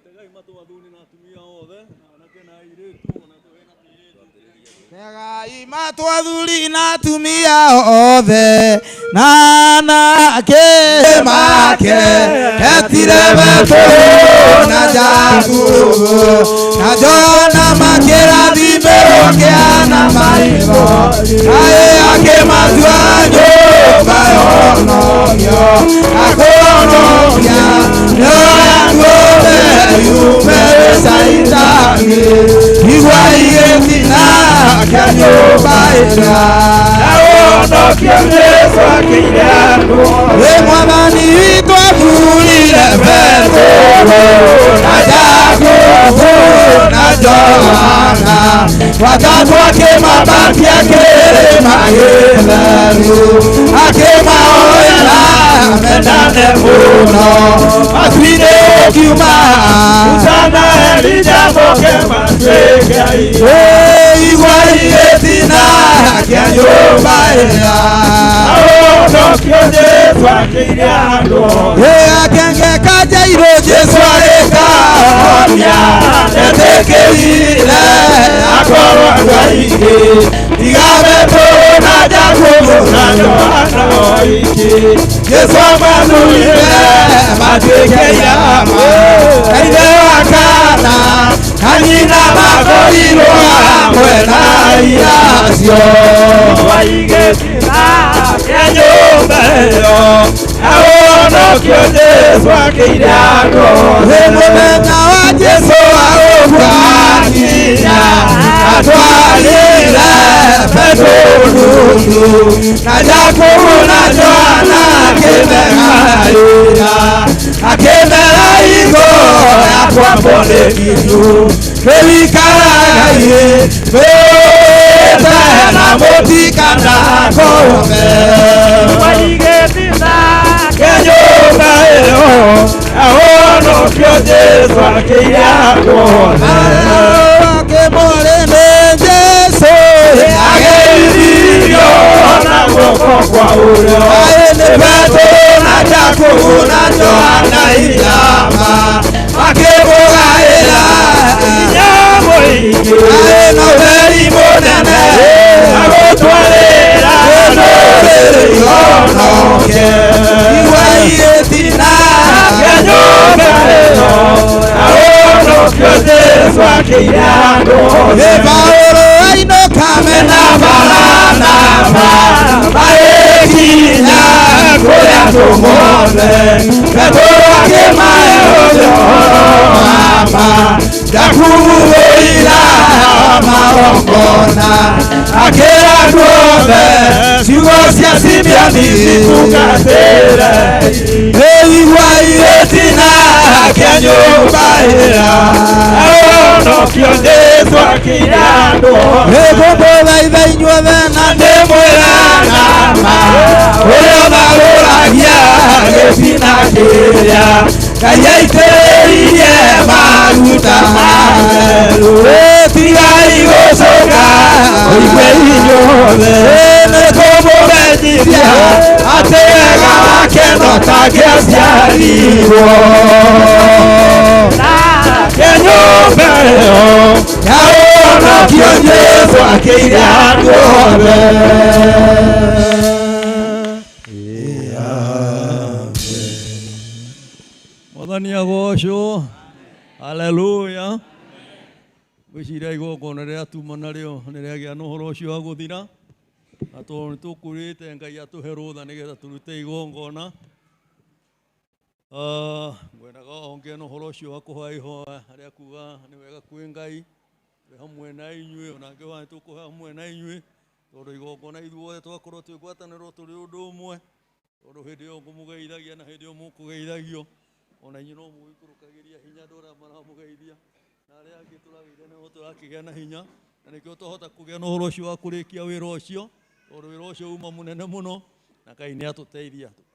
[SPEAKER 6] Tegai matũ athuri na atumia othe, na anake na airĩtu, ona tũhĩĩ na tũirĩtu.
[SPEAKER 3] Tegai matũ athuri na atumia othe, na anake make etire Petero na Jakubu na Johana makĩrathimĩrwo kĩana maitho, naye akĩmatua nyũmba yonogio akũhonokia mĩoyo yaku yume Shaitani igua igĩtina kĩa nyũmba ĩrĩa
[SPEAKER 2] Ahonokio Jesũ akĩire andũ
[SPEAKER 3] Ĩ Mwathani witũ athurire Petero na Jakubu na Johana, watatũ akĩmabatia kĩrĩma gĩtheru, akĩmahoera mendane mũno, matu-inĩ ũkiuma
[SPEAKER 2] Musa na Elija moke matuĩke aira.
[SPEAKER 3] Igua igĩtina kĩa nyũmba ĩrĩa
[SPEAKER 2] Ahonokio Jesũ akĩire andũ othe.
[SPEAKER 3] Akengeka Jairũ Jesũ agĩkahonia, etĩkĩrire akorwo andũ aingĩ, tiga Petero na Jakubu na
[SPEAKER 2] Johana oiki.
[SPEAKER 3] Jesũ amathurire matuĩke irama, na ithe wa kana na nyina makorirwo hamwe na aira acio.
[SPEAKER 2] Igĩtina kĩa nyũmba ĩyo, ahonokio Jesũ akĩire andũ othe.
[SPEAKER 3] Ĩ mũthenya wa Jesũ agũkua akinya, atwarire Petero nuthu, na Jakubu na Johana akĩmegaĩra, akĩmera hingo ya kwambwo nĩ kinyu, rĩu ikaragai mwĩte na mũtikanakome.
[SPEAKER 2] Igĩtina kĩa nyũmba ĩyo, ahonokio Jesũ akĩire andũ othe.
[SPEAKER 3] Akĩmũrĩ nĩ Jesũ
[SPEAKER 2] Ageithirio na guoko kwa ũrĩo.
[SPEAKER 3] Aĩ nĩ Petero na Jakubu na Johana irama, makĩmũgaĩra
[SPEAKER 2] Hinya mũingĩ.
[SPEAKER 3] Aĩ na ũtheri mũnene
[SPEAKER 2] Agũtwarĩra
[SPEAKER 3] ndũrĩrĩ ihonoke, igua igĩtina
[SPEAKER 2] kĩa nyũmba ĩyo, ahonokio Jesũ akĩire andũ othe.
[SPEAKER 3] Ĩ Paũlũ ainũka mena Baranaba, magĩkinya kũrĩ atũmwo othe, Petero akĩmahe ũhoro wa ma, Jakubu ũira wa magongona, akĩra andũ othe ciugo cia Simeoni
[SPEAKER 2] Tungatĩre.
[SPEAKER 3] Igua igĩtina kĩa nyũmba ĩrĩa
[SPEAKER 2] Ahonokio Jesũ akĩire andũ othe.
[SPEAKER 3] Ngũmũthaitha inyuothe na ndĩmwĩra na ma, ũrĩa ũtharũragia gĩtina kĩrĩa Ngai aitĩrĩirie maguta matheru, tigai gũcũka ũigue inyuothe, nĩ kũmũmenyithia atĩ wega wake no ta kĩaciarirwo.
[SPEAKER 2] Kĩa nyũmba ĩyo,
[SPEAKER 3] Ahonokio Jesũ akĩire andũ othe.
[SPEAKER 6] Mwathani agocwo. Haleluya. Ngwĩciria igongona rĩrĩa tuma narĩo nĩ rĩagĩa na ũhoro ũcio wa gũthira, na tondũ nĩ tũkwĩrĩte Ngai atũhe rũtha nĩgetha tũrute igongona. Ngwendaga ongee na ũhoro ũcio wa kũhoya ihoya rĩa kuga nĩ wega kwĩ Ngai twĩ hamwe na inyuĩ, onake wa nĩ tũkũhoya hamwe na inyuĩ, tondũ igongona ithuothe twakorwo twĩ ngwatanĩro tũrĩ ũndũ ũmwe, tondũ hĩndĩ ĩyo ngũmũgeithagia na hĩndĩ ĩyo mũkũgeithagio, ona inyuĩ no mũgĩikũrũkagĩria hinya andũ arĩa maramũgeithia, na arĩa angĩ tũrageithia nĩo tũrakĩgĩa na hinya, na nĩkĩo twahota kũgĩa na ũhoro ũcio wa kũrĩkia wĩra ũcio, tondũ wĩra ũcio uma mũnene mũno, na Ngai nĩ atũteithia.